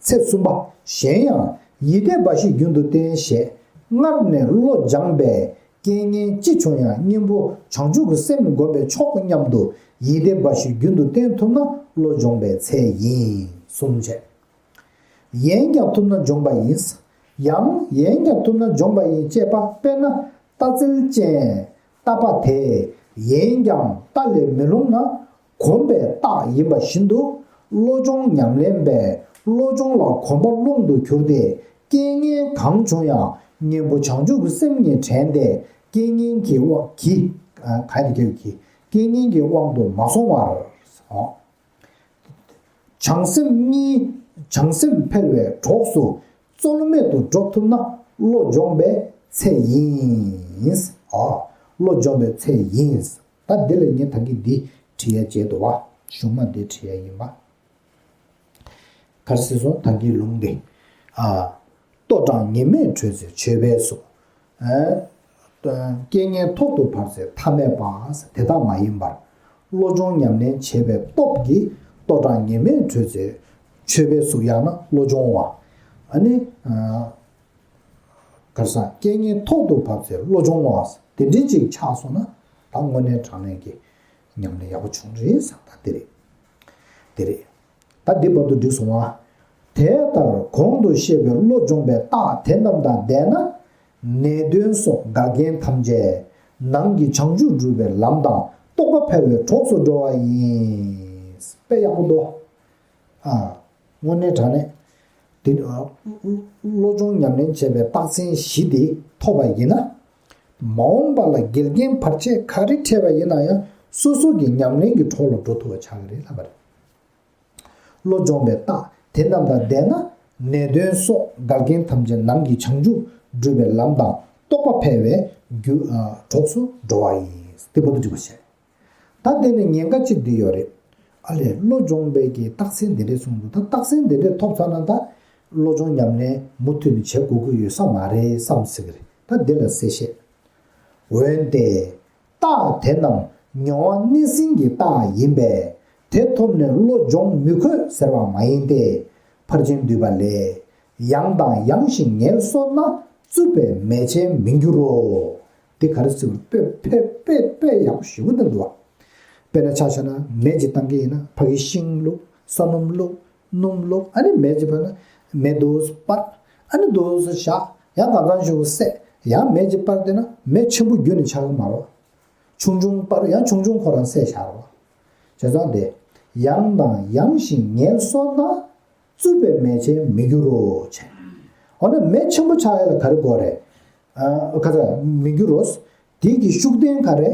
ཚེ་གསུམ་པ། གཞན་ཡང་ཡིད་བཟླས་འབའ་ཞིག་རྒྱུན་དུ་བསྟེན་ཞེས་སྔར་ནས་བློ་སྦྱངས་པས། རྐྱེན་ངན་ཅི་བྱུང་ཡང་གཉེན་པོ་བྱང་ཆུབ་ཀྱི་སེམས་བསྒོམ་པས་ཆོག་སྙམ་དུ་ཡིད་བཟླས་འབའ་ཞིག་རྒྱུན་དུ་བསྟེན་ཐུབ་ན་བློ་སྦྱོང་བའི་ཚད་ཡིན། གསུམ་བྱས། ཡན་ཀྱང་ཐུབ་ན་འབྱོངས་པ་ཡིན། ཡང་ཡན་ཀྱང་ཐུབ་ན་འབྱོངས་པ་ཡིན་ཅེས་པ། དཔེར་ན་རྟ་རྩལ་ཅན་རྟ་པ་དེས་ཡན་ཀྱང་རྟ་ལས་མི་ལྷུང་ན། གོམས་པའི་རྟགས་ཡིན་པ་བཞིན་དུ། བློ་སྦྱོང་ཉམས་ལེན་པས་བློ་སྦྱོང་ལ་གོམས་པ་ཀློང་དུ་གྱུར་ཏེ། རྐྱེན་ངན་གང་བྱུང་ཡང་གཉེན་པོ་བྱང་ཆུབ་ཀྱི་སེམས་ཉིད་དྲན་ཏེ། རྐྱེན་ངན་གྱི་དབང་གིས། ག་ཡ་ནི་རྒྱག་གི། རྐྱེན་ངན་གྱི་དབང་དུ་མ་སོང་བར། བྱང་སེམས་གཉིས། བྱང་སེམས་འཕེལ་བའི་གྲོགས་སུ་རྩོལ་མེད་དུ་འགྲོ་ཐུབ་ན་བློ་སྦྱོང་བའི་ཚད་ཡིན། ཨ། བློ་སྦྱོང་བའི་ཚད་ཡིན། ད་འདི་ལ་ངས་ད་གིན་འདི་བྲིས་ཡ་བྱས་འདུག་བ། གཞུང་མ་འདི་བྲིས་ཡ་ཡིན་པ། ག་རེ་ཟེར་སོང་ད་གིན་ལུང་འདི། ཨ། ལྟོ་གྲང་ཉི་མས་བྲོས་ཚེ་མཆོད་པའི་གཟུགས། ཨ། རྐྱེན་ངན་ཐོག་ཏུ་བབས་ཚེ་ཐ་མལ་པ། དེ་དག་མ་ཡིན་པར། བློ་སྦྱོང་ཉམས་ལེན་བྱེད་པའི་སྟོབས་ཀྱིས་ལྟོ་གྲང་ཉི་མས་བྲོས་ཚེ་མཆོད་པའི་གཟུགས། ཡང་ན་བློ་སྦྱོང་བ། ཨ་ནི། ཨ། ག་རེ་ཟ། རྐྱེན་ངན་ཐོག་ཏུ་བབས་ཚེ་བློ་སྦྱོང་བ། དེ་འདྲའི་ཅིག་ཆགས་སོང་ན་ད་དངོས་གནས་དྲང་གནས་ཀྱི་ཉམས་ལེན་ཡག་པོ་བྱུང་རེད་ཟེར། ད་དེ་རེད། དེ་རེད། ད་འདི་བར་དུ་འགྲིག་སོང་ང་། དེ་ལྟར་གོང་དུ་བཤད་པའི་བློ་སྦྱོང་བའི་རྟགས་དེ་རྣམས་དང་ལྡན་ན། ནད་གདོན་སོགས་འགལ་རྐྱེན་ཐམས་ཅད་ནང་གི་བྱང་ཆུབ་སྒྲུབ་པའི་ལམ་དང་རྟོགས་པ་འཕེལ་བའི་གྲོགས་སུ་འགྲོ་བ་ཡིན། དཔེ་ཡག་པོ་འདུག་ཨ། དངོས་གནས་དྲང་གནས། དེ། ཨ། བློ་སྦྱོང་ཉམས་ལེན་བྱས་པའི་རྟགས་མཚན་བཞི་དེ་ཐོབ་པ་ཡིན་ན། མ་འོངས་པ་ལ་འགལ་རྐྱེན་བར་ཆད་ག་རེ་འཕྲད་པ་ཡིན་ན་ཡང་སོ་སོ་གི་ཉམས་ལེན་གྱི་གྲོགས་ལ་འགྲོ་ཐུབ་པ་ཆགས་ཀྱི་རེད་ལབ་པ་རེད། བློ་སྦྱོང་བའི་རྟགས་དེ་རྣམས་དང་ལྡན་ན། ནད་གདོན་སོགས་འགལ་རྐྱེན་ཐམས་ཅད་ནང་གི་བྱང་ཆུབ་སྒྲུབ་པའི་ལམ་དང་རྟོགས་པ་འཕེལ་བའི་རྒྱུ། ཨ། གྲོགས་སུ་འགྲོ་བ་ཡིན། དེ་བར་དུ་འགྲིག་པ་བྱས། ད་དེ་ནས་ཉེན་ཁ་གཅིག་འདི་ཡོད་རེད། ཨ་ལས་བློ་སྦྱོང་བའི་གི་རྟགས་མཚན་འདི་འདྲས་གསུངས་འདུག་ད་རྟགས་མཚན་འདི་འདྲས་ཐོབ་ཚར་ན་ད་བློ་སྦྱོང་ཉམས་ལེན་མུ་མཐུད་ནས་བྱེད་དགོས་ཀྱི་ཡོད་ས་མ་རེད་བསམ་སྲིད་ཀྱི་རེད། ད་འདི་ལ་གསལ་བཤད། འོན་ཏེ། རྟགས་དེ་རྣམས་མྱོང་བ་གནས་ཟིན་གྱི་རྟགས་ཡིན་པས། དེ་ཐོབ་ནས་བློ་སྦྱོང་མི་དགོས་ཟེར་བ་མ་ཡིན་ཏེ། ཕར་ཕྱིན་འདུས་པ་ལས། ཡང་དང་ཡང་ཞིག་ངལ་གསོ་ན། རྩུབ་པའི་མེ་ཆེན་མི་འགྱུར་རོ། འདི་ག་རེ་ཟེར་བ་དཔེ་དཔེ་དཔེ་དཔེ་ཡག་པོ་ཞེ་པོ་འདི་འདུག་བ། དཔེར་ན་ཆ་བཞག་ན་མེ་ཅིག་བཏང་གི་ཡིན་ན་ཕ་གི་ཤིང་བླུགས། ས་སྣུམ་བླུགས། སྣུམ་བླུགས། ཨ་ནི་མེ་ཅིག་སྤར་ན་མེ་འདུག་སེ་སྤར། ཨ་ནི་འདུག་སེ་བཞག་ཡང་གང་ཚང་ཞིག་བསད། ཡང་མེ་ཅིག་སྤར་བསྡད་ན་མེ་ཆེན་པོ་རྒྱུན་ནས་ཆགས་ཀྱི་མ་རེད། ཆུང་ཆུང་སྤར། ཡང་ཆུང་ཆུང་ཁོ་རང་བསད་བཞག་རེད། བྱས་ཙང་དེ་ཡང་དང་ཡང་ཞིག་ངལ་གསོ་ན། རྩུབ་པའི་མེ་ཆེན་མི་འགྱུར་རོ་བྱས། འོ་ན་མེ་ཆེན་པོ་ཆགས་ཡ་ལ་ག་རེ་དགོས་རེད། ཨ། ག་ཚ་མི་འགྱུར་རོ། དེ་གི་ཤུགས་བསྟན་ག་རེ།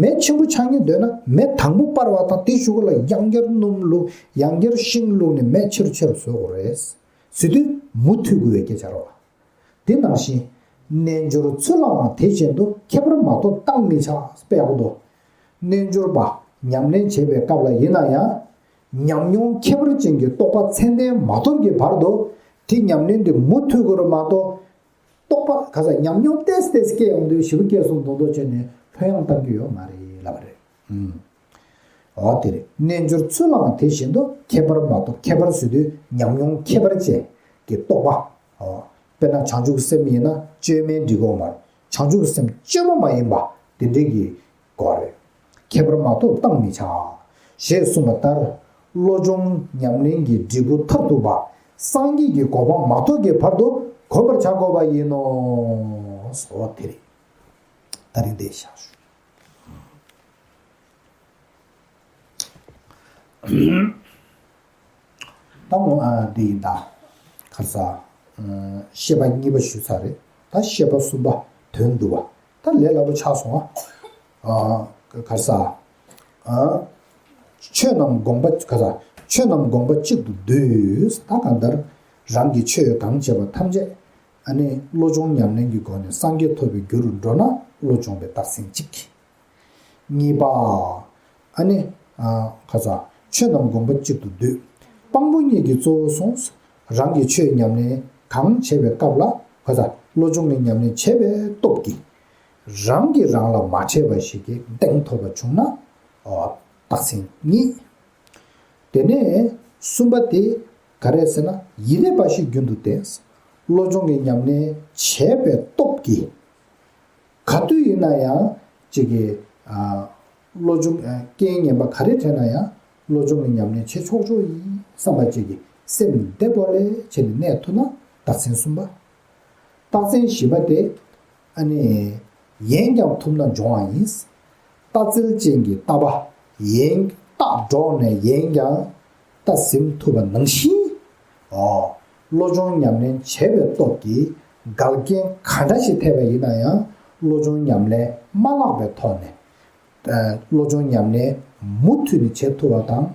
མེ་ཆེན་པོ་ཆགས་སྙིང་འདོད་ན་མེ་དང་པོ་སྤར་བ་དང་དེ་གཞུག་ལ་ཡང་བསྐྱར་སྣུམ་བླུགས། ཡང་བསྐྱར་ཤིང་བླུགས་ནས་མེ་ཆེ་རུ་ཆེ་རུ་བཟོ་དགོས་རེད། བཟོ་དུས་མུ་མཐུད་དགོས་པའི་སྐད་ཆ་རེད་བ། དེ་ནང་བཞིན། རྣལ་འབྱོར་ཚུལ་ལའང་དེ་བཞིན་དུ། ཁྱད་པར་མ་ཐོབ་བཏང་མི་བྱ། དཔེ་ཡག་པོ་འདུག་རྣལ་འབྱོར་པ་ཉམས་ལེན་བྱེད་པའི་སྐབས་ལ་ཡིན་ན་ཡང་། ཉམས་མྱོང་ཁྱད་པར་ཅན་གྱི་རྟོགས་པ་ཚད་ལྡན་མ་ཐོབ་ཀྱི་བར་དུ་དེ་ཉམས་ལེན་དེ་མུ་མཐུད་དགོས་རེད་མ་གཏོགས། རྟོགས་པ་ག་ས་ཉམས་མྱོང་ཏོག་ཙམ་ཏོག་ཙམ་སྐྱེ་ཡོང་དུས་ཞེ་པོ་སྐྱེས་སོང་མདོག་མདོག་བྱས་ནས་ལྷོད་ཡངས་གཏང་རྒྱུ་ཡོད་མ་རེད་ལབ་པ་རེད། ཨུམ། འོ་དེ་རེད། རྣལ་འབྱོར་ཚུལ་ལའང་དེ་བཞིན་དུ། ཁྱད་པར་མ་ཐོབ། ཁྱད་པར་ཟེར་དུས་ཉམས་མྱོང་ཁྱད་པར་ཅན་གྱི་རྟོགས་པ། འོ། དཔེར་ན་བྱང་ཆུབ་སེམས་ཡིན་ན་བཅོས་མིན་འབྲི་གོ་མ། བྱང་ཆུབ་སེམས་བཅོས་མ་མ་ཡིན་པ་དེ་འདྲའི་གི་དགོས་རེད། ཁྱད་པར་མ་ཐོབ་བཏང་མི་བྱ། ཞེས་གསུངས་པ་ལྟར། བློ་སྦྱོང་ཉམས་ལེན་གྱི་འབྲས་བུ་མཐར་ཐུག་པ། སངས་རྒྱས་ཀྱི་གོ་འཕང་མ་ཐོབ་ཀྱི་བར་དུ་གོམས་པར་བྱ་དགོས་པ་ཡིན་ནོ། འོ་དེ་རེད། ད་རིང་འདིར་བཞག་ཞུ། ད་ངོ་ཨ་འདི་ཡིན་ད། ག་རེ་ཟ། ཨ། བཤད་པ་གཉིས་པ་ཞུས་ཚར་རེད། ད་བཤད་པ་གསུམ་པ་ དོན་བསྡུ་བ། ད་ལས་སླ་པོ་ཆགས་སོང་ཨ། ཨ་ག་རེ་ཟ། ཨ་ཆོས་རྣམས་དགོངས་པ་ག་རེ་ཟ། ཆོས་རྣམས་དགོངས་པ་གཅིག་ཏུ་བསྡུས། ད་གང་ལྟར་རང་གི་ཆོས་གང་བྱས་པ་ཐམས་ཅད་ཨ་ནི་བློ་སྦྱོང་ཉམས་ལེན་གྱི་སྒོ་ནས་སངས་རྒྱས་ཐོབ་པའི་རྒྱུ་རུ་འགྲོ་ན་བློ་སྦྱོང་བའི་རྟགས་མཚན་གཅིག་གཉིས་པ། ཨ་ནི། ཨ་ག་རེ་ཟ། ཆོས་རྣམས་དགོངས་པ་གཅིག་ཏུ་བསྡུས། དཔང་པོ་གཉིས་ཀྱིས་གཙོ་བོ་བཟུང་། རང་གི་ཆོས་ཉམས་ལེན་གང་བྱེད་པའི་སྐབས་ལ་ག་རེ་ཟ། བློ་སྦྱོང་གི་ཉམས་ལེན་བྱེད་པའི་སྟོབས་ཀྱིས། རང་གིས་རང་ལ་མ་འཕྲད་པ་ཞིག་གི་གདེང་ཐོབ་པ་བྱུང་ན། ཨོ། རྟགས་མཚན་གཉིས། དེ་ནས་གསུམ་པ་དེ་ག་རེ་ཟེར་ན་ཡིད་བདེ་བ་ཞིག་རྒྱུན་དུ་བསྟེན། བློ་སྦྱོང་གི་ཉམས་ལེན་བྱས་པའི་སྟོབས་ཀྱིས། ག་དུས་ཡིན་ན་ཡང་གཅིག་གིས་ཨ་བློ་སྦྱོང་ཨ་རྐྱེན་ངན་པ་ག་རེ་འཕྲད་ན་ཡང་བློ་སྦྱོང་གི་ཉམས་ལེན་བྱེད་ཆོག་ཆོག་ཡིན་བསམ་པ་གཅིག་གིས་སེམས་བདེ་པོ་ལས་བྱས་ནས་གནས་ཐུབ་ན་རྟགས་མཚན་གསུམ་པ། རྟགས་མཚན་བཞི་པ་དེ་ཨ་ནི་ཡེངས་ཀྱང་ཐུབ་ན་སྦྱོང་བ་ཡིན། རྟ་རྩལ་ཅན་གྱི་རྟ་པ་ཡེངས་རྟ་འདྲོགས་ནས་ཡེངས་ཀྱང་རྟ་ཟིན་ཐུབ་པ་ནང་བཞིན། ཨོ། བློ་སྦྱོང་ཉམས་ལེན་བྱས་པའི་སྟོབས་ཀྱིས་འགལ་རྐྱེན་ག་འདྲ་ཞིག་ཐེབས་པ་ཡིན་ན་ཡང་བློ་སྦྱོང་ཉམས་ལེན་མ་བརླག་པའི་ཐོག་ནས། ཨ་བློ་སྦྱོང་ཉམས་ལེན་མུ་མཐུད་ནས་བྱེད་ཐུབ་པ་དང་།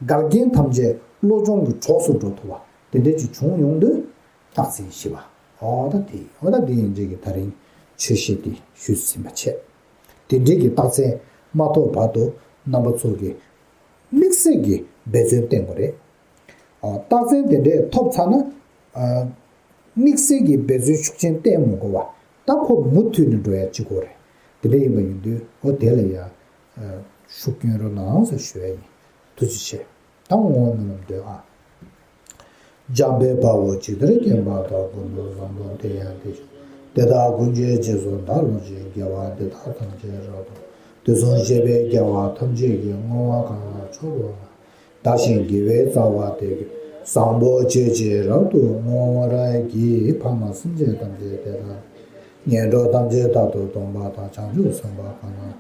འགལ་རྐྱེན་ཐམས་ཅད་བློ་སྦྱོང་གི་གྲོགས་སུ་འགྲོ་ཐུབ་པ་དེ་འདྲ་ཅིག་བྱུང་ཡོང་དུས་རྟགས་མཚན་བཞི་པ། ཨོ་ད་དེ་ཨོ་ད་དེ་ཡིན་ཅིག་གི་ད་རིང་ཆོས་བཤད་དེ་ཞུས་ཟིན་པ་བྱས། དེ་འདྲའི་གི་རྟགས་མཚན་མ་ཐོབ་བར་དུ་རྣམ་པ་ཚོ་གིས་དམིགས་བསལ་གྱི་འབད་བརྩོན་བསྟེན་དགོས་རེད། ཨ་རྟགས་མཚན་དེ་འདྲས་ཐོབ་ཚར་ན། ཨ་དམིགས་བསལ་གྱི་འབད་བརྩོན་ཤུགས་ཆེན་བསྟེན་མི་དགོས་པ། ད་ཁོ་མུ་མཐུད་ནས་འགྲོ་ཡ་གཅིག་པོ་རེད། དེ་འདྲ་ཡིན་པ་ཡིན་དུས་ཨོ་དེ་ལ་ཡ་ཨ་ཤུགས་སྐྱོན་རོགས་གནང་ཟེར་ཞུ་ཡ་ཡིན། ཐུགས་རྗེ་ཆེ། ད་བསྔོ་བ་སྨོན་ལམ་འདོན་ཨ། འཇམ་དཔལ་དཔའ་བོས་ཇི་ལྟར་མཁྱེན་པ་དང་། ཀུན་ཏུ་བཟང་པོ་དེ་ཡང་དེ་བཞིན་ཏེ། དེ་དག་ཀུན་གྱི་རྗེས་སུ་བདག་སློབ་ཅིང་། དགེ་བ་འདི་དག་ཐམས་ཅད་རབ་ཏུ། དུས་གསུམ་གཤེགས་པའི་རྒྱལ་བ་ཐམས་ཅད་ཀྱིས། བསྔོ་བ་གང་ལ་མཆོག་ཏུ་བསྔོ། བདག་གཞན་དགེ་བའི་རྩ་བ་དེ་ཀུན། བཟང་པོ་སྤྱོད་ཕྱིར་རབ་ཏུ་བསྔོ་བར་བགྱི། ཕ་མ་སེམས་ཅན་ཐམས་ཅད་དེ་དག་ངན་འགྲོ་ཐམས་ཅད་རྟག་ཏུ་སྟོངས་པ་དང་། བྱང་ཆུབ་སེམས་དཔའ་གང་ལ།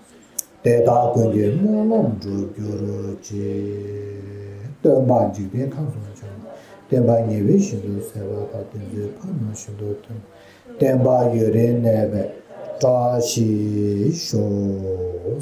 དེ་དག་ཀུན་གྱི་སྨོན་ལམ་འགྲུབ་གྱུར་ཅིག་སྟོན་པ་འཇིག་རྟེན་ཁམས་གསུམ་མཆོད་པ། བསྟན་པ་ཉེ་བའི་ཤིན་ཏུ་ཟད་པ་དང་། དེ་ཚེ་ཕ་མ་ཤིན་ཏུ་མཐུན། བསྟན་པ་ཡུན་རིང་གནས་པའི་བཀྲ་ཤིས་ཤོག